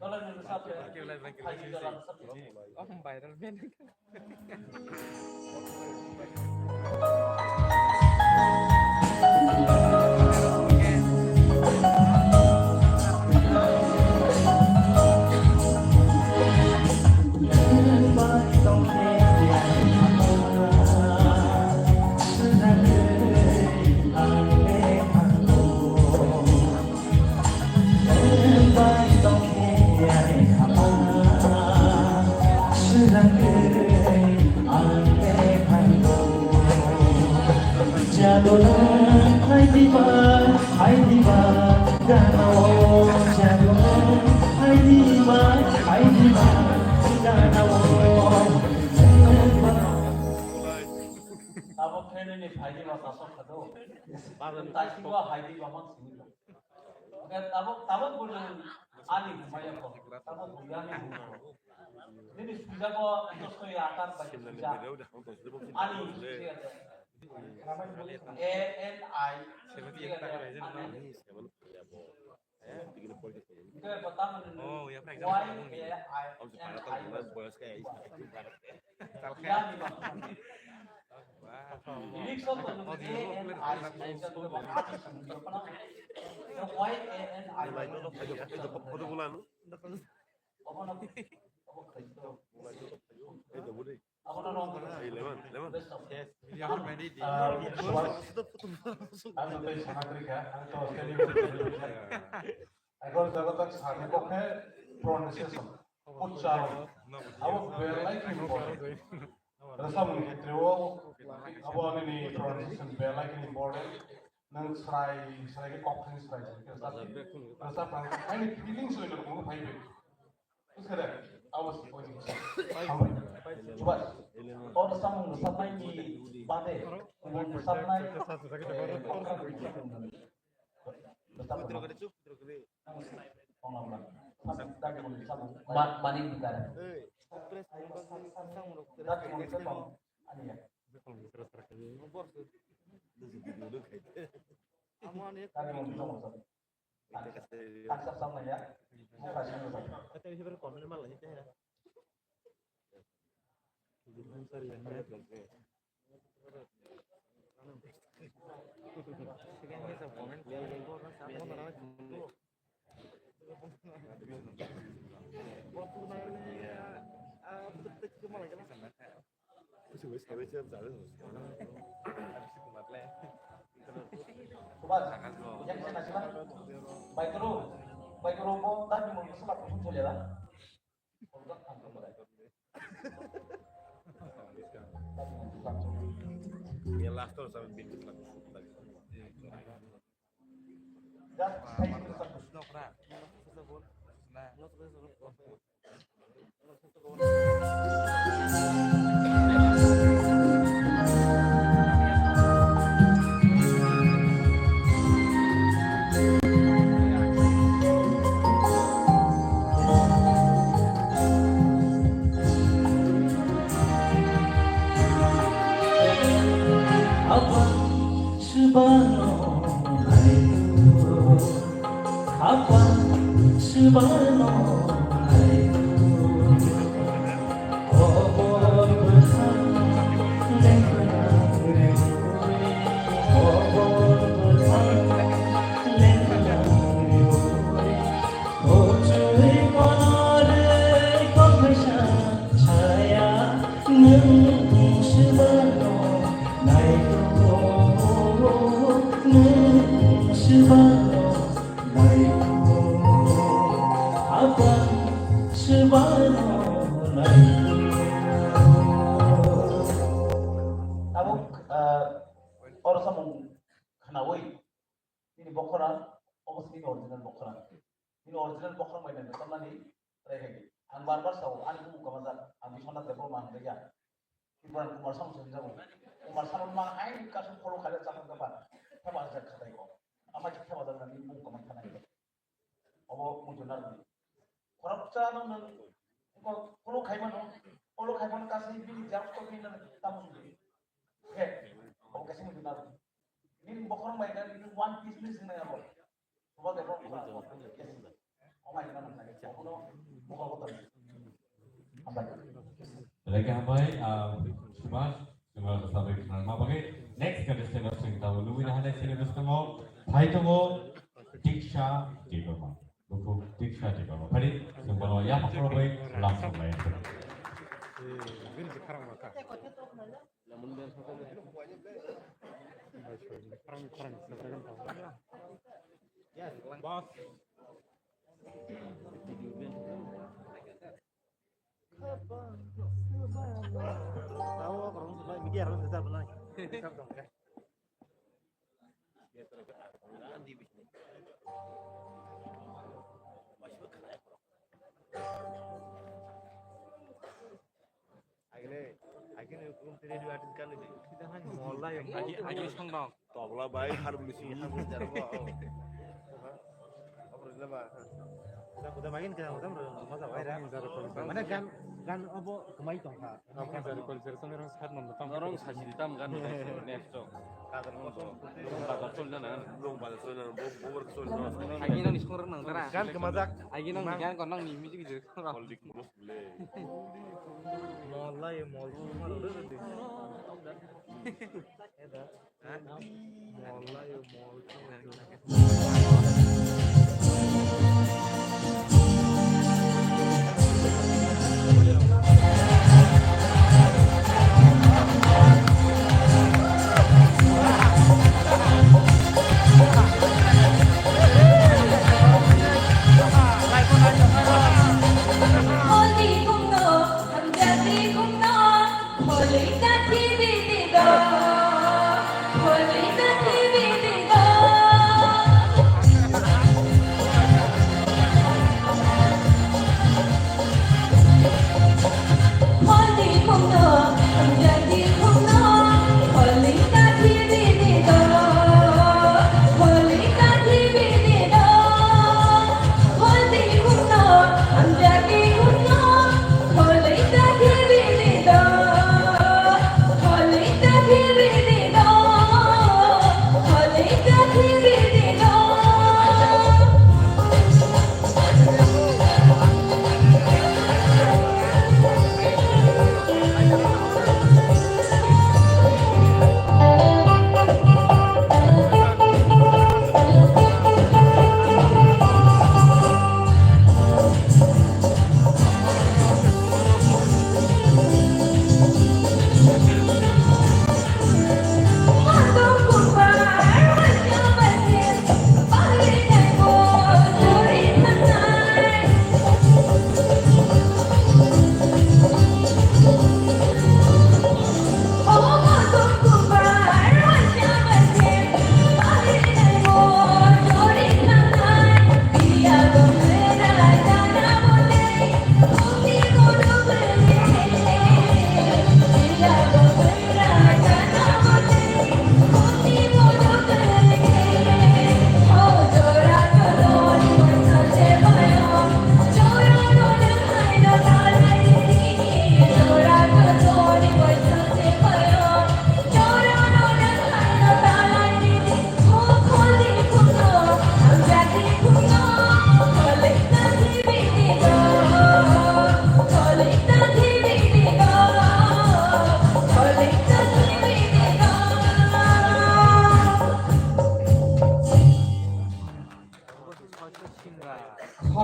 Dole nwng rwchap le. Phaidi dole rwchap le. Oh, viral man. Abo khe nini phaidi ba chasok kha do. Taisi ba haidi ba mang simi do. Oke, tabuk, tabuk bulu ani humaya ko. Tabuk bulu ani humaya ko. Nini suja ko entos ko ya akar ba suja. Ani suja. A N I. Ani. Oh, ya, pernah Y A I N I. Lyrics of the A N I. Y A N I. Abono, abono khaito. Abono wrong. Hey, lemon, lemon. Ah, Subhas, ang tei sana kri kha, ang to standing. Ekor jaga tak sana ko khe pronunciation. Uchcharon. Abo belai khe important. Rwchapmung khetreo abo nini pronunciation belai khe important. Nwng srai, srai khe kok thani srai, srai khe rwchap. Rwchap phai, aini feelings oi rok phai bai. Buskha de? Abo se koi. Hambai. Chuba. O rwchapmung rwchapnaini bade, kubun rwchapnai, eh, Mani bikar. Baikoro, baikoro mo tadi mo bisa lakukan saja lah. Yang last tuh sampai bintik lah. Just saya itu satu. Nah. Apa sebano hai tu? Apa sebano hai tu? Obor bwthang lengkha rwi, obor bwthang lengkha rwi. Ochoi kono rwi kok kaisa chaya, nwng swbano naitukgo, nwng swbano naitukgo, abang swbano naitukgo. Tabuk, ah, oro samung khnaui nini bokhora, obo se nini original bokhora. Nini original bokhorok bai nang tamnani try khai di. Ang bar bar sao, ani bumung kwmajak, ang Biswanath Debbarma hwnwi ya. Tripura Kumar Song se hwnjago. Kumar Song ma hai kasu kholo khaida chakha kapa. Thaba jak khatai ko. Ama ki thaba jak nani bumung kwmai thanai. Obo muitu narwkdi. Khoroksa no nang ko kholo khaimano. Kholo khaimano kasi bini jam ko bini nang tamu sudi. He, obo kasi muitu narwkdi. Nini bokhorok bai nang nini one piece ni sinai abo. Belai khe hambai, ah, Subash, Subash Bwsarok khna ma bagwi. Next contestant o chwng tabuk nugwi naha next contestant o phai tongo Diksha Debbarma. Bukhuk Diksha Debbarma. Phai di, chwng bono yapha khorokwi lam song lai. Boss. Agile, agile, kum tiri dua tin kan di. Molla yang Agi, agi song dong. Tobla bai, harmoni sing, harmoni jarbo. Apa rila ba? Udah, udah main ke, udah, udah, masa bai ra. Mana gan, gan apa kemai tong ha? Apa dari culture sana orang sehat nonton tam. Orang saji di tam kan, next to. Kadar kosong. Belum pada soal na. Belum pada soal na, bo, bo, soal na. Agi nang ni song nang tara. Gan kemajak. Agi nang ni gan kon nang ni music je. Politik mulus. Mollai mol sumar udah tuh. Ada. Mollai mol.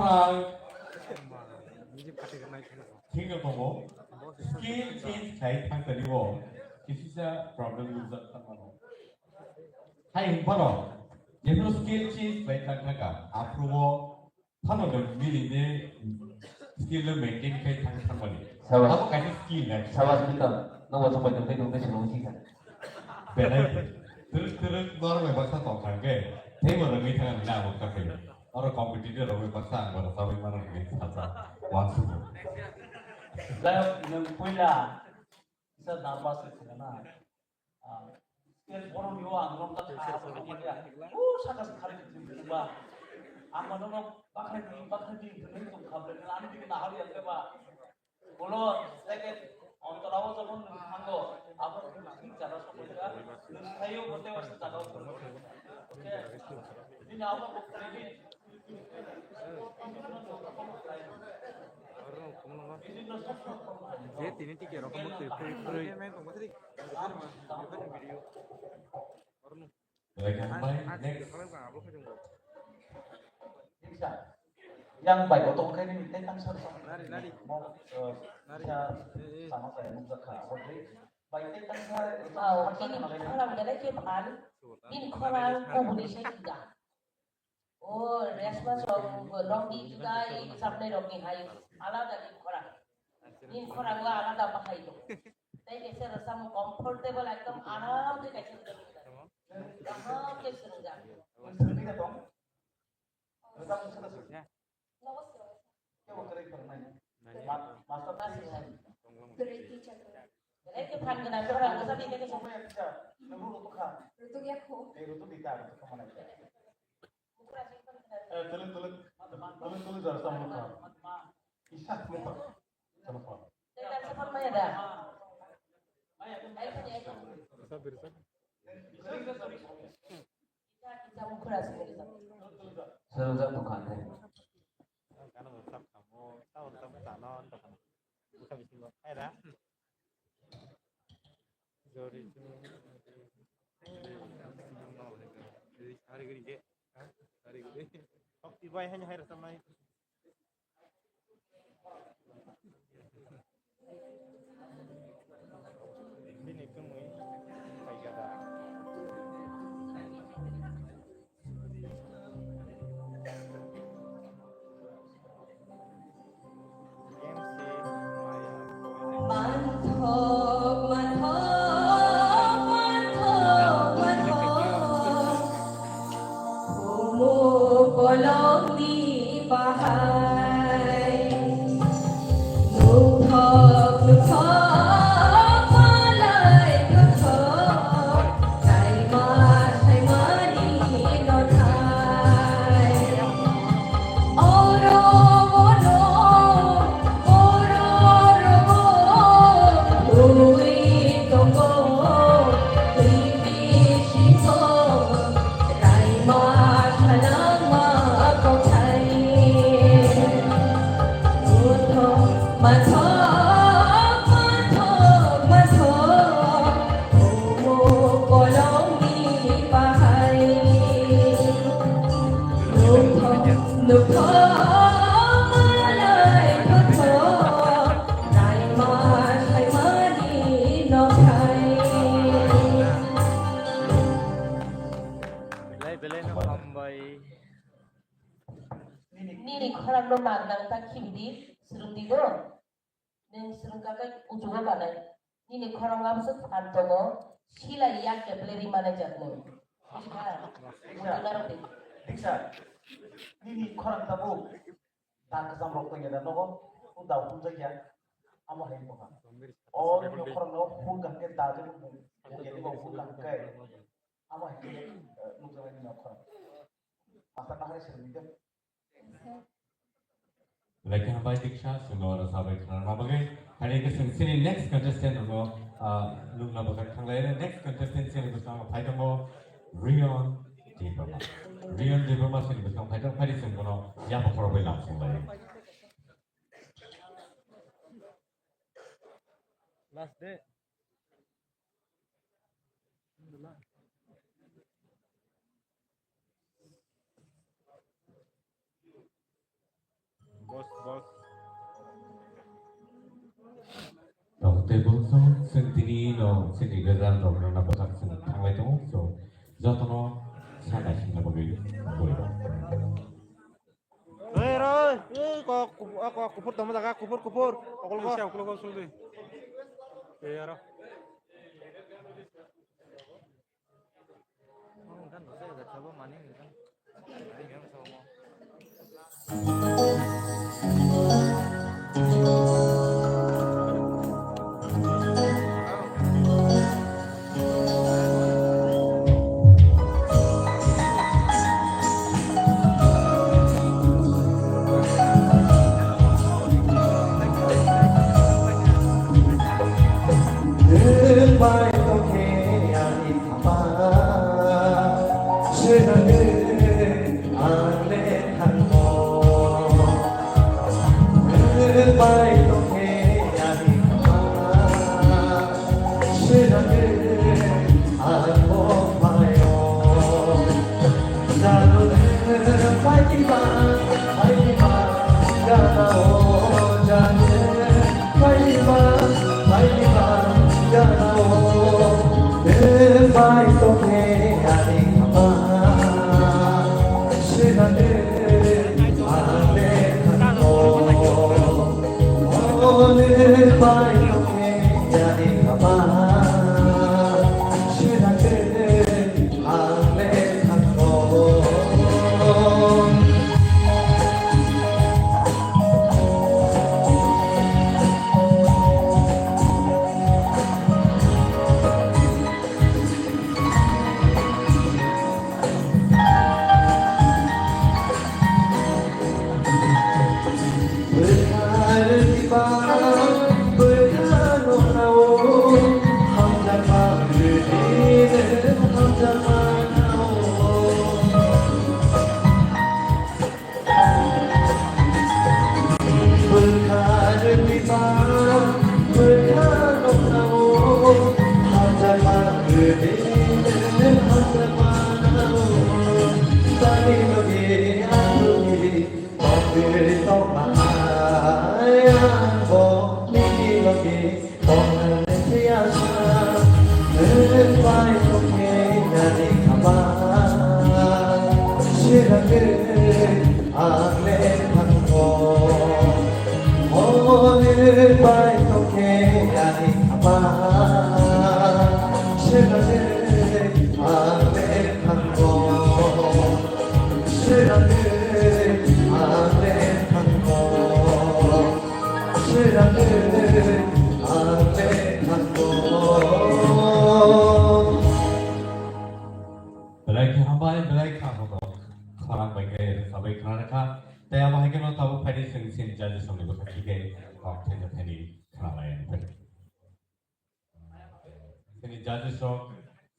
Ang thik tongo, skill change khai thangkani o kisisa problem nukjak thangmano. Hai hwnphano jephru skill change khai thang thangkha, aphruo phano de mili de skill no maintain khai thang thangmani. Sabas. Abo kaisa skill na. Sabas, Pritam. Nobo chumbai tongthai tongthai swrwngwi sikha. Belai twrwk twrwk norok bai baksa tong thang khe, teibo rwngwi thang nini abo kaphai. Oro competitive rok bai baksa ang bara sabai mano hwnwi sacha uansukgo. Jai hok, nwng puila kisa nervous wngkha na? Ah, stage borok ni o ang romjak kha, abo ni ya. O saka se khari ni ba. Ang mano no bakhai ni, bakhai ni, ni tong kha, ani dike nahar ya ba. Ulo, teke, ontorao jokon nwng thango, abo nwng thik jaga sokoi kha, nwng thaio bo tei waisa jaga o tongo. Oke? Bini abo bo khlaiwi, bibinno joto kono khlai. Bibinno sokno kono khlai. Je tini tike rokam bo twi phrwi phrwi. Belai khe hambai, next. Yang bai bo tong khe nini tei tang sar sar. Nari, nari. Mo, eh, nari. Sa, eh, eh, sama saya nungsa kha, abo tei. Bai tei tang sar, eh, oh, sar ini sar khorang belai khe phan. Ini khorang kubuni se kida. Oh, resma song, rong di juda, ini sampai rong di hai. Alada ini khorang. Ini khorang la alada bahai to. Tei kaisa rwchapmung comfortable, ekdom aram khe kaisa rwchapmung. Kaham khe swrwngjak. Swrwngwi tong? Rwchapmung sono swrwng? Nogo swrwng. Kebo kwrwi phwrwngnai? Ma-, master. Master. Kwrwi teacher. Belai khe phan gwnang, khorang rwchapni khe. Nungbo rwtwkha? Rwtwk ya kho. Tei rwtwk di ta, rwtwk kha manai. Eh, tolong, tolong. Tolong, tolong, jar, sama muka. Isa, muka. Telepon. Sir, jak bukan deh. Buka bisingo. Aira. Jori. Hari gini ge. Hari gini. Kok tiba hai hai rasa mai. Bini kemui paikada. Manthok, manthok, manthok, manthok. Kumu kolomni bahai. Nukhok, nukhok, malai nukhok. Saima, saimani nothai. Oro, oro, oro, oro, ui tongo, ui bisingo, raima khalangma kothai. Uthok, mathok, mathok, mathok, umo kolongni bahai. Nukho, nukho, malai kotho, naima saimani nokhai. Belai, belai no hambai. Nini khorang no mang nang ta khibidi, srwngdi do. Nwng swrwngkha khe kuchugo manai. Nini khorang abose phan tongo, silai yak keple ri manai jak nwng. Buji kha? Diksa. Buji kha rok di. Diksa. Nini khorang tabuk. Da kwcham rok tongya da nogo. O da hunjak ya. Amo hai bokha. O nini khorang no hun kha khe da je bung. Bung ya ni bo hun kha khe. Amo hai khe, eh, nukjaknai nini khorang. Master na hai swrwngdi de. Belai khe hambai Diksha, chwngno oro sabai khwnarma bagwi. Haini hwnkhe chwng chini next contestant rokno, ah, nukna bagwi thanglai. Next contestant chini bwskango phai tongo Rion Debbarma. Rion Debbarma chini bwskango phai tongo, phai di chwng bono yapha khorokbai lam swnglai. Last day. Boss, boss. Tei bo chwng tini no chini gajal rok rwna bwkhak chwng thanglai tongo. So, jotono sana singna bagwi bui rok. Oi, oi, oi, kok, kok, kok, kuphur tongma jaga, kuphur, kuphur. Okol ko. Okol ko, suldi. Eh, aro. Belai khe hambai, belai kha hambai. Khorang bai khe sabai khna kha. Tei abo hai khe no tabuk phaidi chwng chini judges rokni bwkha khe kok thai thani khna lai. Chini judges rok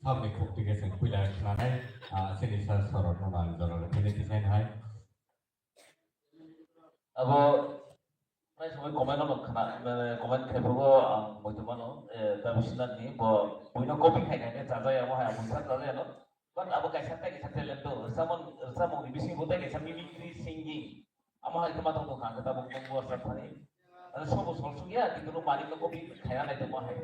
samni khuk tike chwng puila khnanai, ah, chini sir Sorot no ang jora rw philai tisai hai. Abo prai samoi comment no khna, mane comment khai phugo ang moito mano, eh, tabi sinani bo buino copy khai khai ne chajai amo hai amo sa chajai ano. But abo kaisa tei kaisa talent do, rwchapmung, rwchapmung ni bisingo tei kaisa mimicry singing. Amo hai khe ma tong tong kha, ang khe tabuk nung bo rwchap thani. Ano sobo sol sung ya, kintu nung malik no copy khaina nai tongma hai.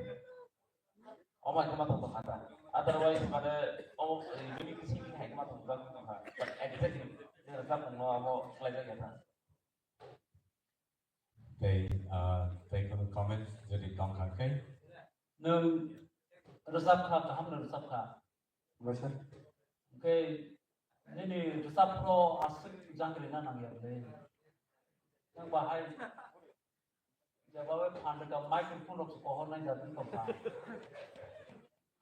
Omo hai khe ma tong tong kha ta. Otherwise, mane, omo, eh, mimicry singing hai khe ma tong jak tong kha. But exactly, je rwchapmung no amo khlai jak ya ta. Tei, ah, tei kono comments jodi tong kha khe? Nwng rwchap kha, kaham no rwchap kha. Bai sir. Hwnkhe nini rwchap phro aswk jang rwna nang ya le. Nwng bahai jeba bai phan rwkha microphone rok se kohor nai jat wng tong kha.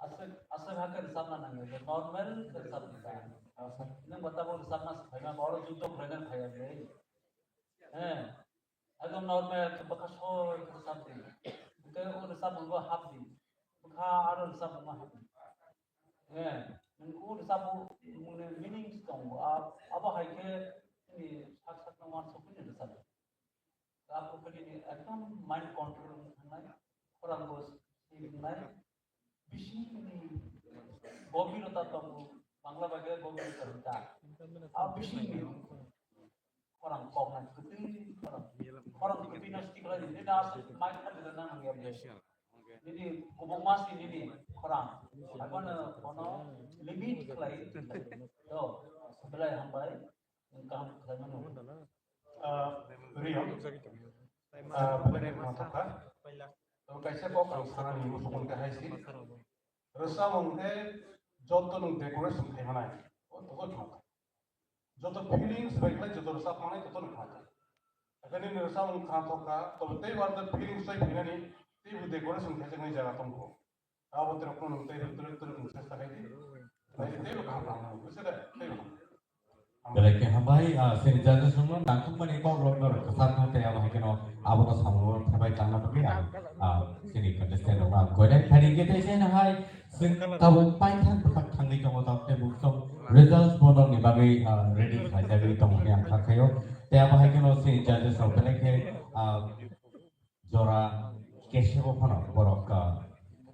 Aswk, aswk hakhe rwchapna nang ya le, normal khe rwchap rwkha. Ah, sir. Nwng bo tabuk rwchapna se phaima, bo oro juddo khlaina phai ya le. He. Ekdom normal khe bwkha soi khe rwchap di. Hwnkhe o rwchapmung bo hap di. Bwkha aro rwchapmung bo hap di. He. Nwng o rwchapmung ni meaning se tongo. A-, abo hai khe nini sak sak no uansuk phano rwchap di. Abo khe nini ekdom mind control wng thangnai. Khorang bo swi wngnai. Bisingni gobirota tongo, Bangla bai khe gobirota hwn ta. A bisingni khorang koknai, kwtwi khorang Nini kubung masi nini khorang. Abono kono limit khlai. To, belai hambai. Kaham khlai mano. Ah, Riyo. Ah, belai khna thokha. To kaisa kok ang sanani musumo khe hai si. Rwchapmung khe joto nwng decoration khai manai. O to joto. Joto feelings bai khlai joto rwchapmani joto no khna thok. Akhani ni rwchapmung khna thok kha, tobe tei bar feelings bai phainani tei bo decoration khajaknai jaga tongkho. Abo tei rokno nwng tei rok tei rok tei rok nwng sesta khai di. Nai tei rok kaham kaham nang, buji de? Tei rok. Belai khe hambai, ah, sini judges rokno nangkukmani kok rokno rwkha sa kha tei abo hai kheno abono samung thabai tangna bagwi ang, ah, sini contestant rokno ang koinai thani khe tei sini hai Chwng tabuk paithak bwkhak thangwi tongo, tabuk tei bukhuksong results bono ni bagwi, ah, ready khlaijagwi tongo hwnwi ang kha khaio. Tei abo hai kheno se judges rok belai khe, ah, jora kesebo phano borok, ah,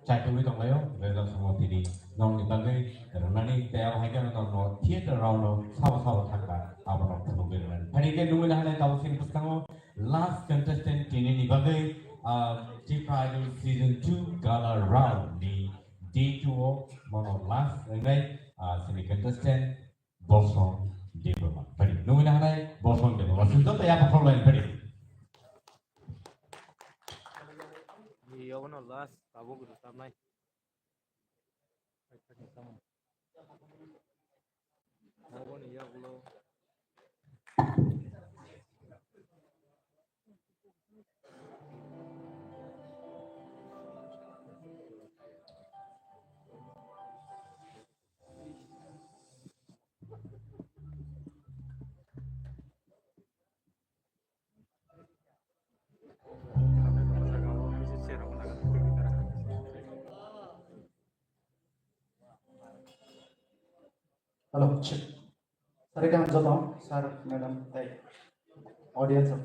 chaitugwi tonglaio results rokno tini nokni bagwi rwnani. Tei abo hai kheno norokno theatre round o sabo sabo thangkha abono phunugwi rwnani. Thani khe nugwi nahanai tabuk chini bwskango last contestant tini ni bagwi, ah, Tipra Idol Season two Gala Round ni Day two o mono last wngnai, ah, sini contestant Bosong Debbarma. Padi, nungwi nahanai Bosong Debbarma. Sini joto ya pathor line padi. Yogono last tabuk rwchapnai. Aboni yagulo. Hello, check. Sari kan joto, sir, madam, tei audience.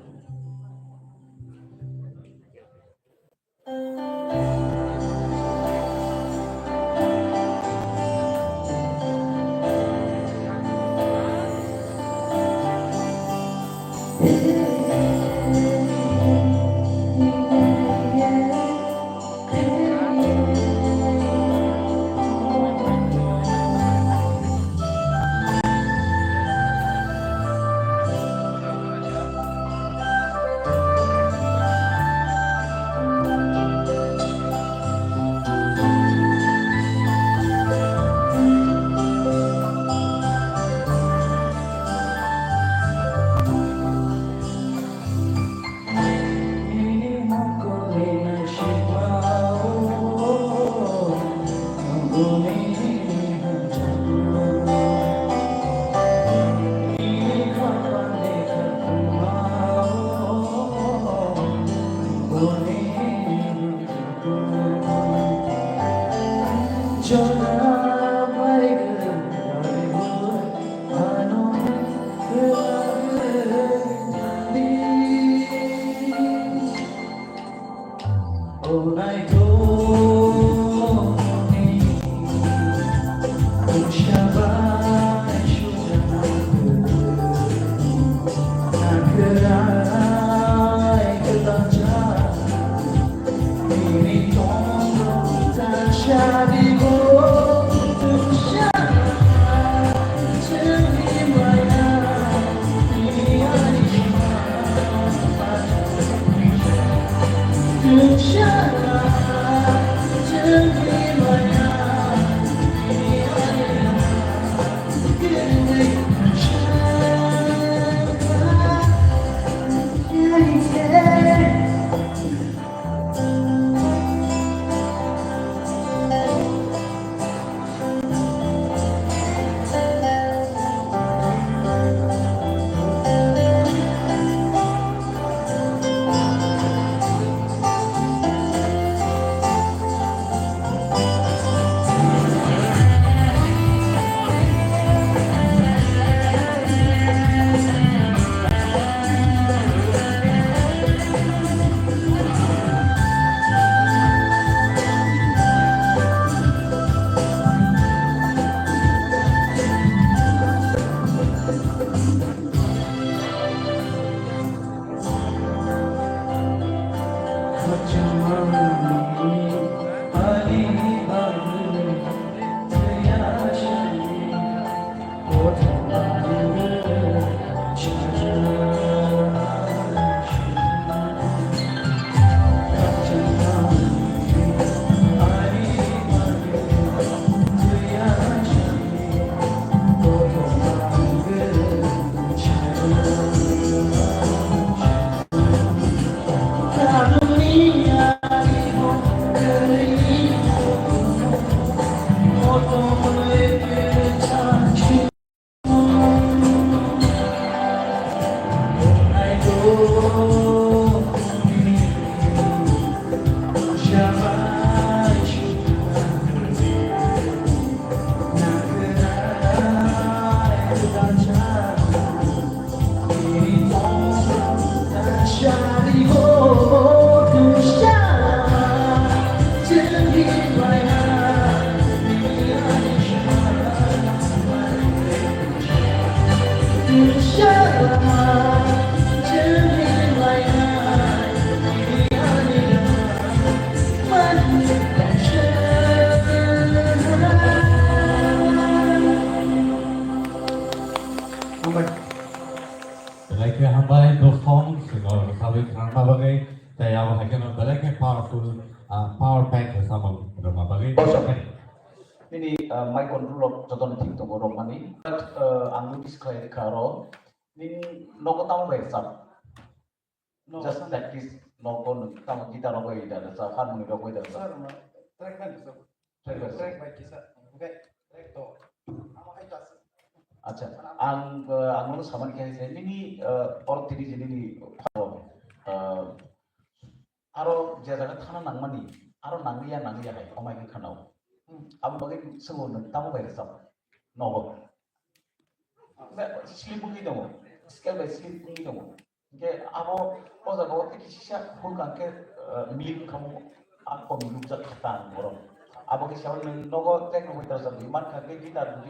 Belai khe hambai, dosong, sino sabi khanma bagwi, tei abo hai kheno belai khe powerful, ah, power pack samung rwma bagwi. Bosong. Nini, ah, mic control rok jotono thik tongo rwmani. But, ah, ang notice khlai kha aro, nini nogo tamo bai rwchap? No, just practice, nogo nwng tamo guitar rok bai da rwchap, harmony rok bai da rwchap? Sir, ma, track bai rwchap. Track bai rwchap. Track bai kisa, okay, track to. Amo hai to ase. Acha, ang, ah, ang nono samani khe se nini, ah, oro tini je nini pharo, ah, aro je jaga thana nangmani, aro nangliya, nangliya hai, omai khe khanao. Hmm. Abo bagwi swngo nwng tamo bai rwchap? Nogo. Be, slip wngwi tongo. Scale bai slip wngwi tongo. Hingke abo o jaga o tei kisa hul kang khe, eh, milik wngkha mo, a kom nukjak kha tang borok. Abo khe sabo nwng nogo track rok bai ta sajagwi mankha khe guitar rok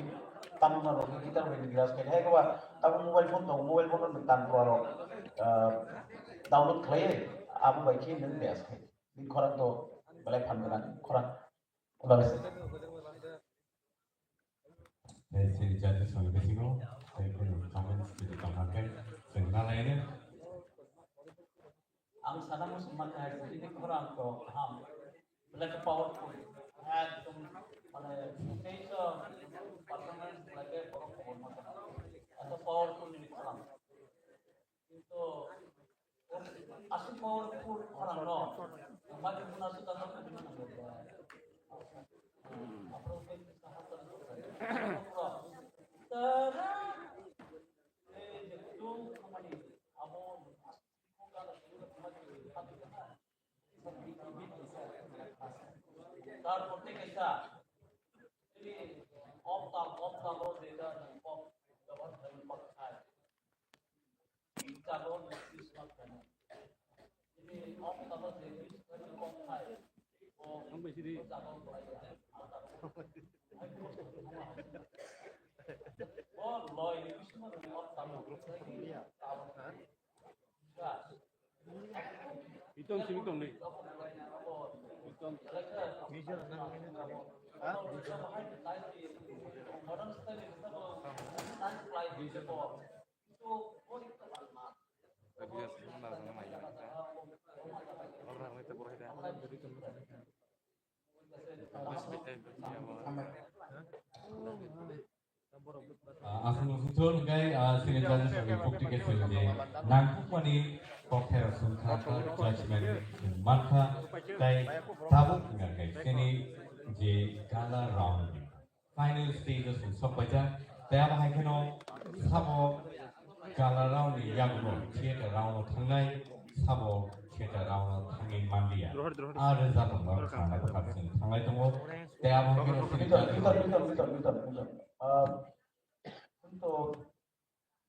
tamna rok khe guitar bai rwgwi rwkha hai khe ba tabuk mobile phone tongo, mobile phone no nwng tang khe aro, eh, download khlaiwi abo bai khe nwng rwkha. Bini khorang to belai phan gwnang khorang. Tei chini judges rokni bisingo tei kunu comments tini tongkha khe chwng nalaino. Ang sana muchung mankha hai chini khorang to kaham, belai khe powerful, ekdom mane teiso performance belai khe borok khobor mankha, eto powerful ni khorang. Kintu aswk powerful khorang no, microphone aswk tangma khe bini nangkukya. Aphuru khe tara, eh, je kutung khamani abo aswk khorang no. Tarpor tei kaisa, tini oktal, oktal o jeta nang kok, jabat nang kok khai. Jabat nang Christmas khai. Tini oktal o je Christmas kok khai. O jabat o loi Christmas oktal o. Itom simi tong ni. Itom. Ah, aswk no sujol hwnkhe, ah, chini judges rokni bukti khe chwng je nangkukmani kokthairok swngkha, judgment mankha, tei tabuk hwnkhe chini je gala round final stage o chwng sok paijak, tei abo hai kheno sabo gala round ni yagulo theater round o thangnai, sabo theater round o thangwi manliya. A rwchapmung no khanai bwkha chwng thanglai tongo. Tei abo hai kheno chini Bitor, judge bitor, rok bitor, bitor, bitor, bitor. Ah, to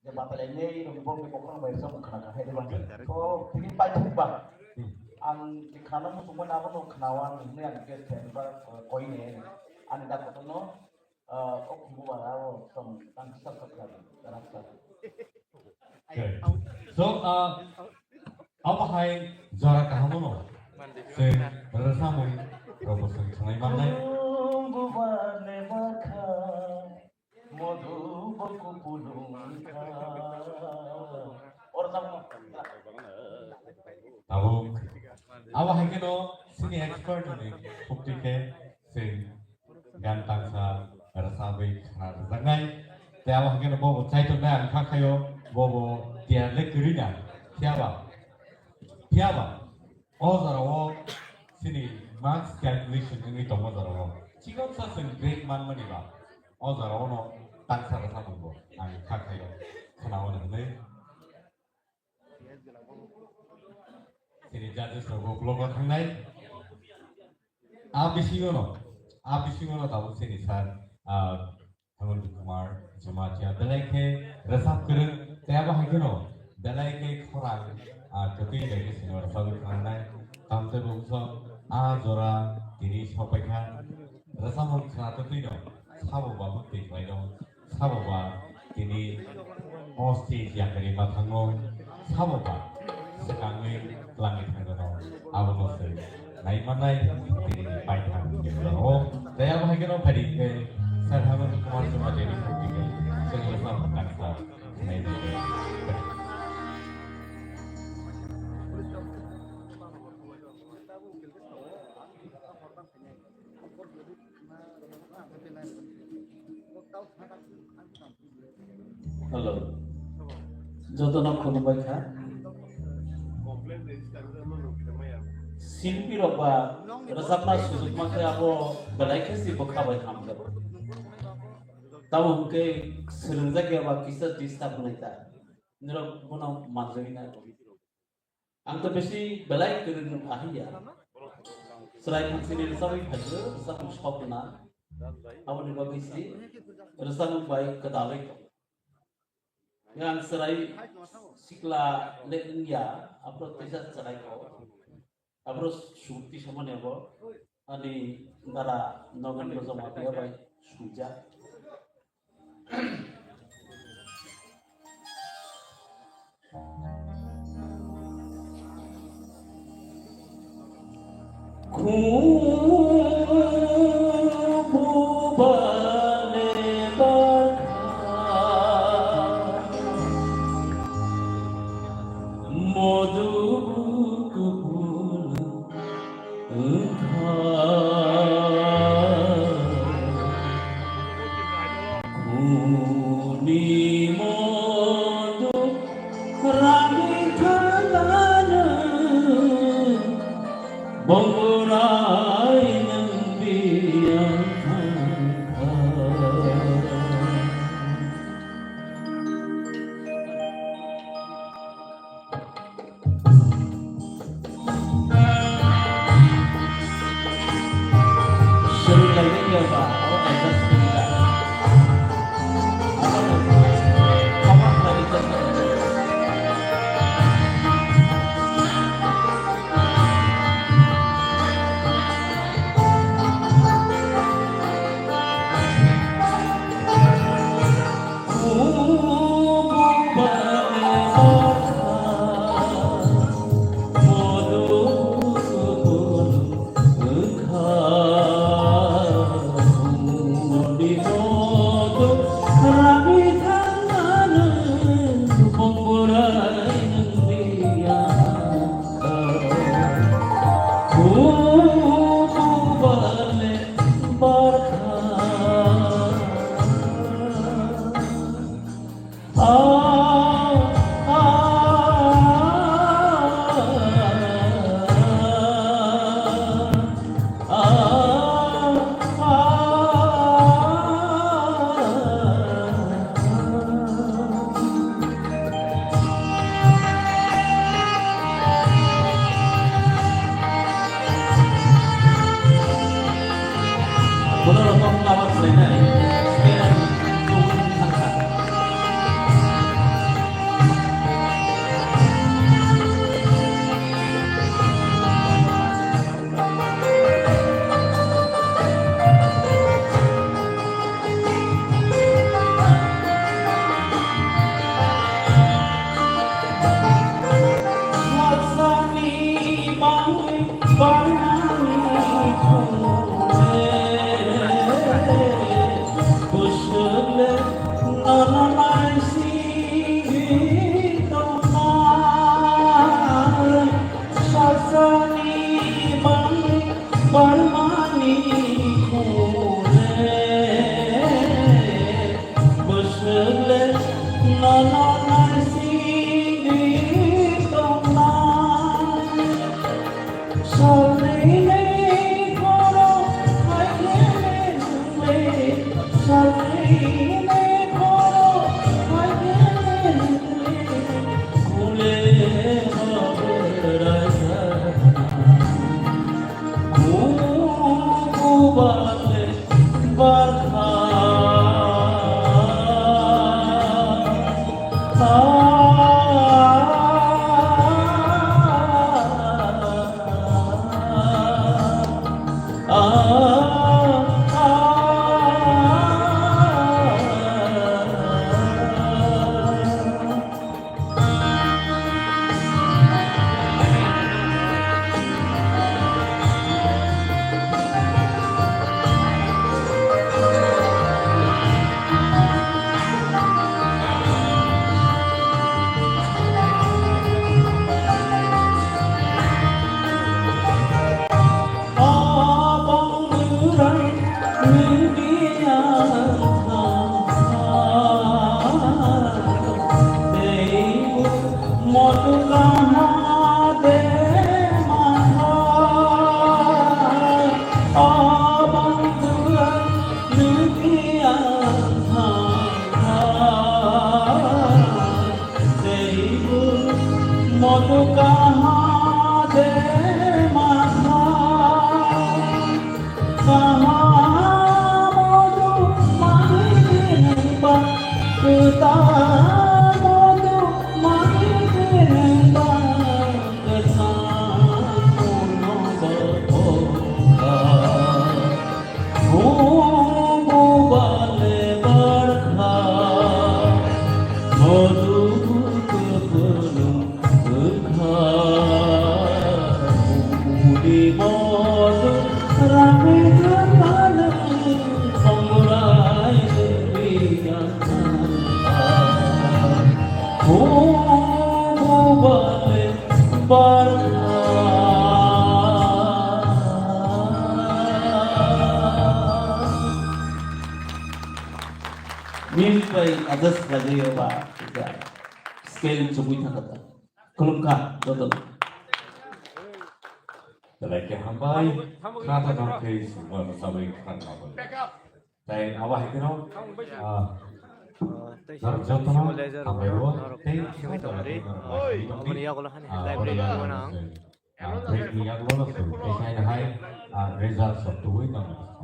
je batalai nei rok bong ni kokrok bai rwchapmung khna kha hai de bang. To tini paithak ba. Hmm. Ang je khna muchungmani abo no khnawa ang hwnwi ang guess khe ba, ah, koi ne ani da kotor no. Ah, o khumbu bara o tong tang sab sab kha, tang sab. Okay. So, ah, abo hai jora kaham no. Chwng rwchapmung rokbo chwng swngnai mannai. Tabuk abo hai kheno chini expert ni khukti khe chwng gan tangsa rwchapwi khna rwjaknai. Tei abo hai kheno bobo chaitok nai ang kha khaio, bobo tiyar le kwrwi na. Phiyaba, phiyaba o jora o chini marks calculation wngwi tongo jora o. Chikon sa chwng break manmani ba o jora o no tangsa rwchapmung bo ang kha khaio khna o hwnwi. Chini judges rok bo block o thangnai. A bisingo no, a bisingo no tabuk chini sir, ah, Hemant Kumar Jamatia belai khe rwchap kwrwng, tei abo hai kheno belai khe khorang, ah, kwtwi bai khe chini rwchapwi khananai. Tamtei bo wngkha a jora tini sokpai kha. Rwchapmung khna kwtwi no sabo ba bwtwi khlai no. Sabo ba tini o stage yakarwi ma thango, sabo ba swkangwi twlangwi thangno, abono se nai manai tini paithak ni jora o. Tei abo hai kheno phaidi khe sir Hemant Kumar Jamatia ni khukti khe chwng le sabo kangsa nai manai. Hello. Jotono khulumbai kha. Silpi rok ba rwchapna sujukma khe abo belai khe si bwkha bai hamjak. Tamo hwnkhe swrwngjak ya ba kisa disturb wngnai ta. Nirok bono manjagwi na. Ang to bisi belai kwrwng ahiya. Chwrai phansini rwchapwi phaio, rwchapmung sokna. Aboni bagwi si rwchapmung bai kwtalwi tong. Yang chwrai sikla le wngya, aphuru teisa chwrai ko. Aphuru sukti samani abo. Ani dara Nogendra Jamatia bai swijak. Wngkha khuni modo rani thangnani bongrai nang biyang thangkha. Music by others lagwi oba scale chugwi thangkha. Khulumkha joto. Belai khe hambai, khna thangkha khe sungma rwchabwi khna thangkha. Tei abo hai kheno, ah, norok jotono hambai rwo, tei norok tongdi, aboni yagulo hani ah, library boni tongmani ang. Ah, break ni yagulo no suru, tei hai hai, ah, results of tubui tongmani.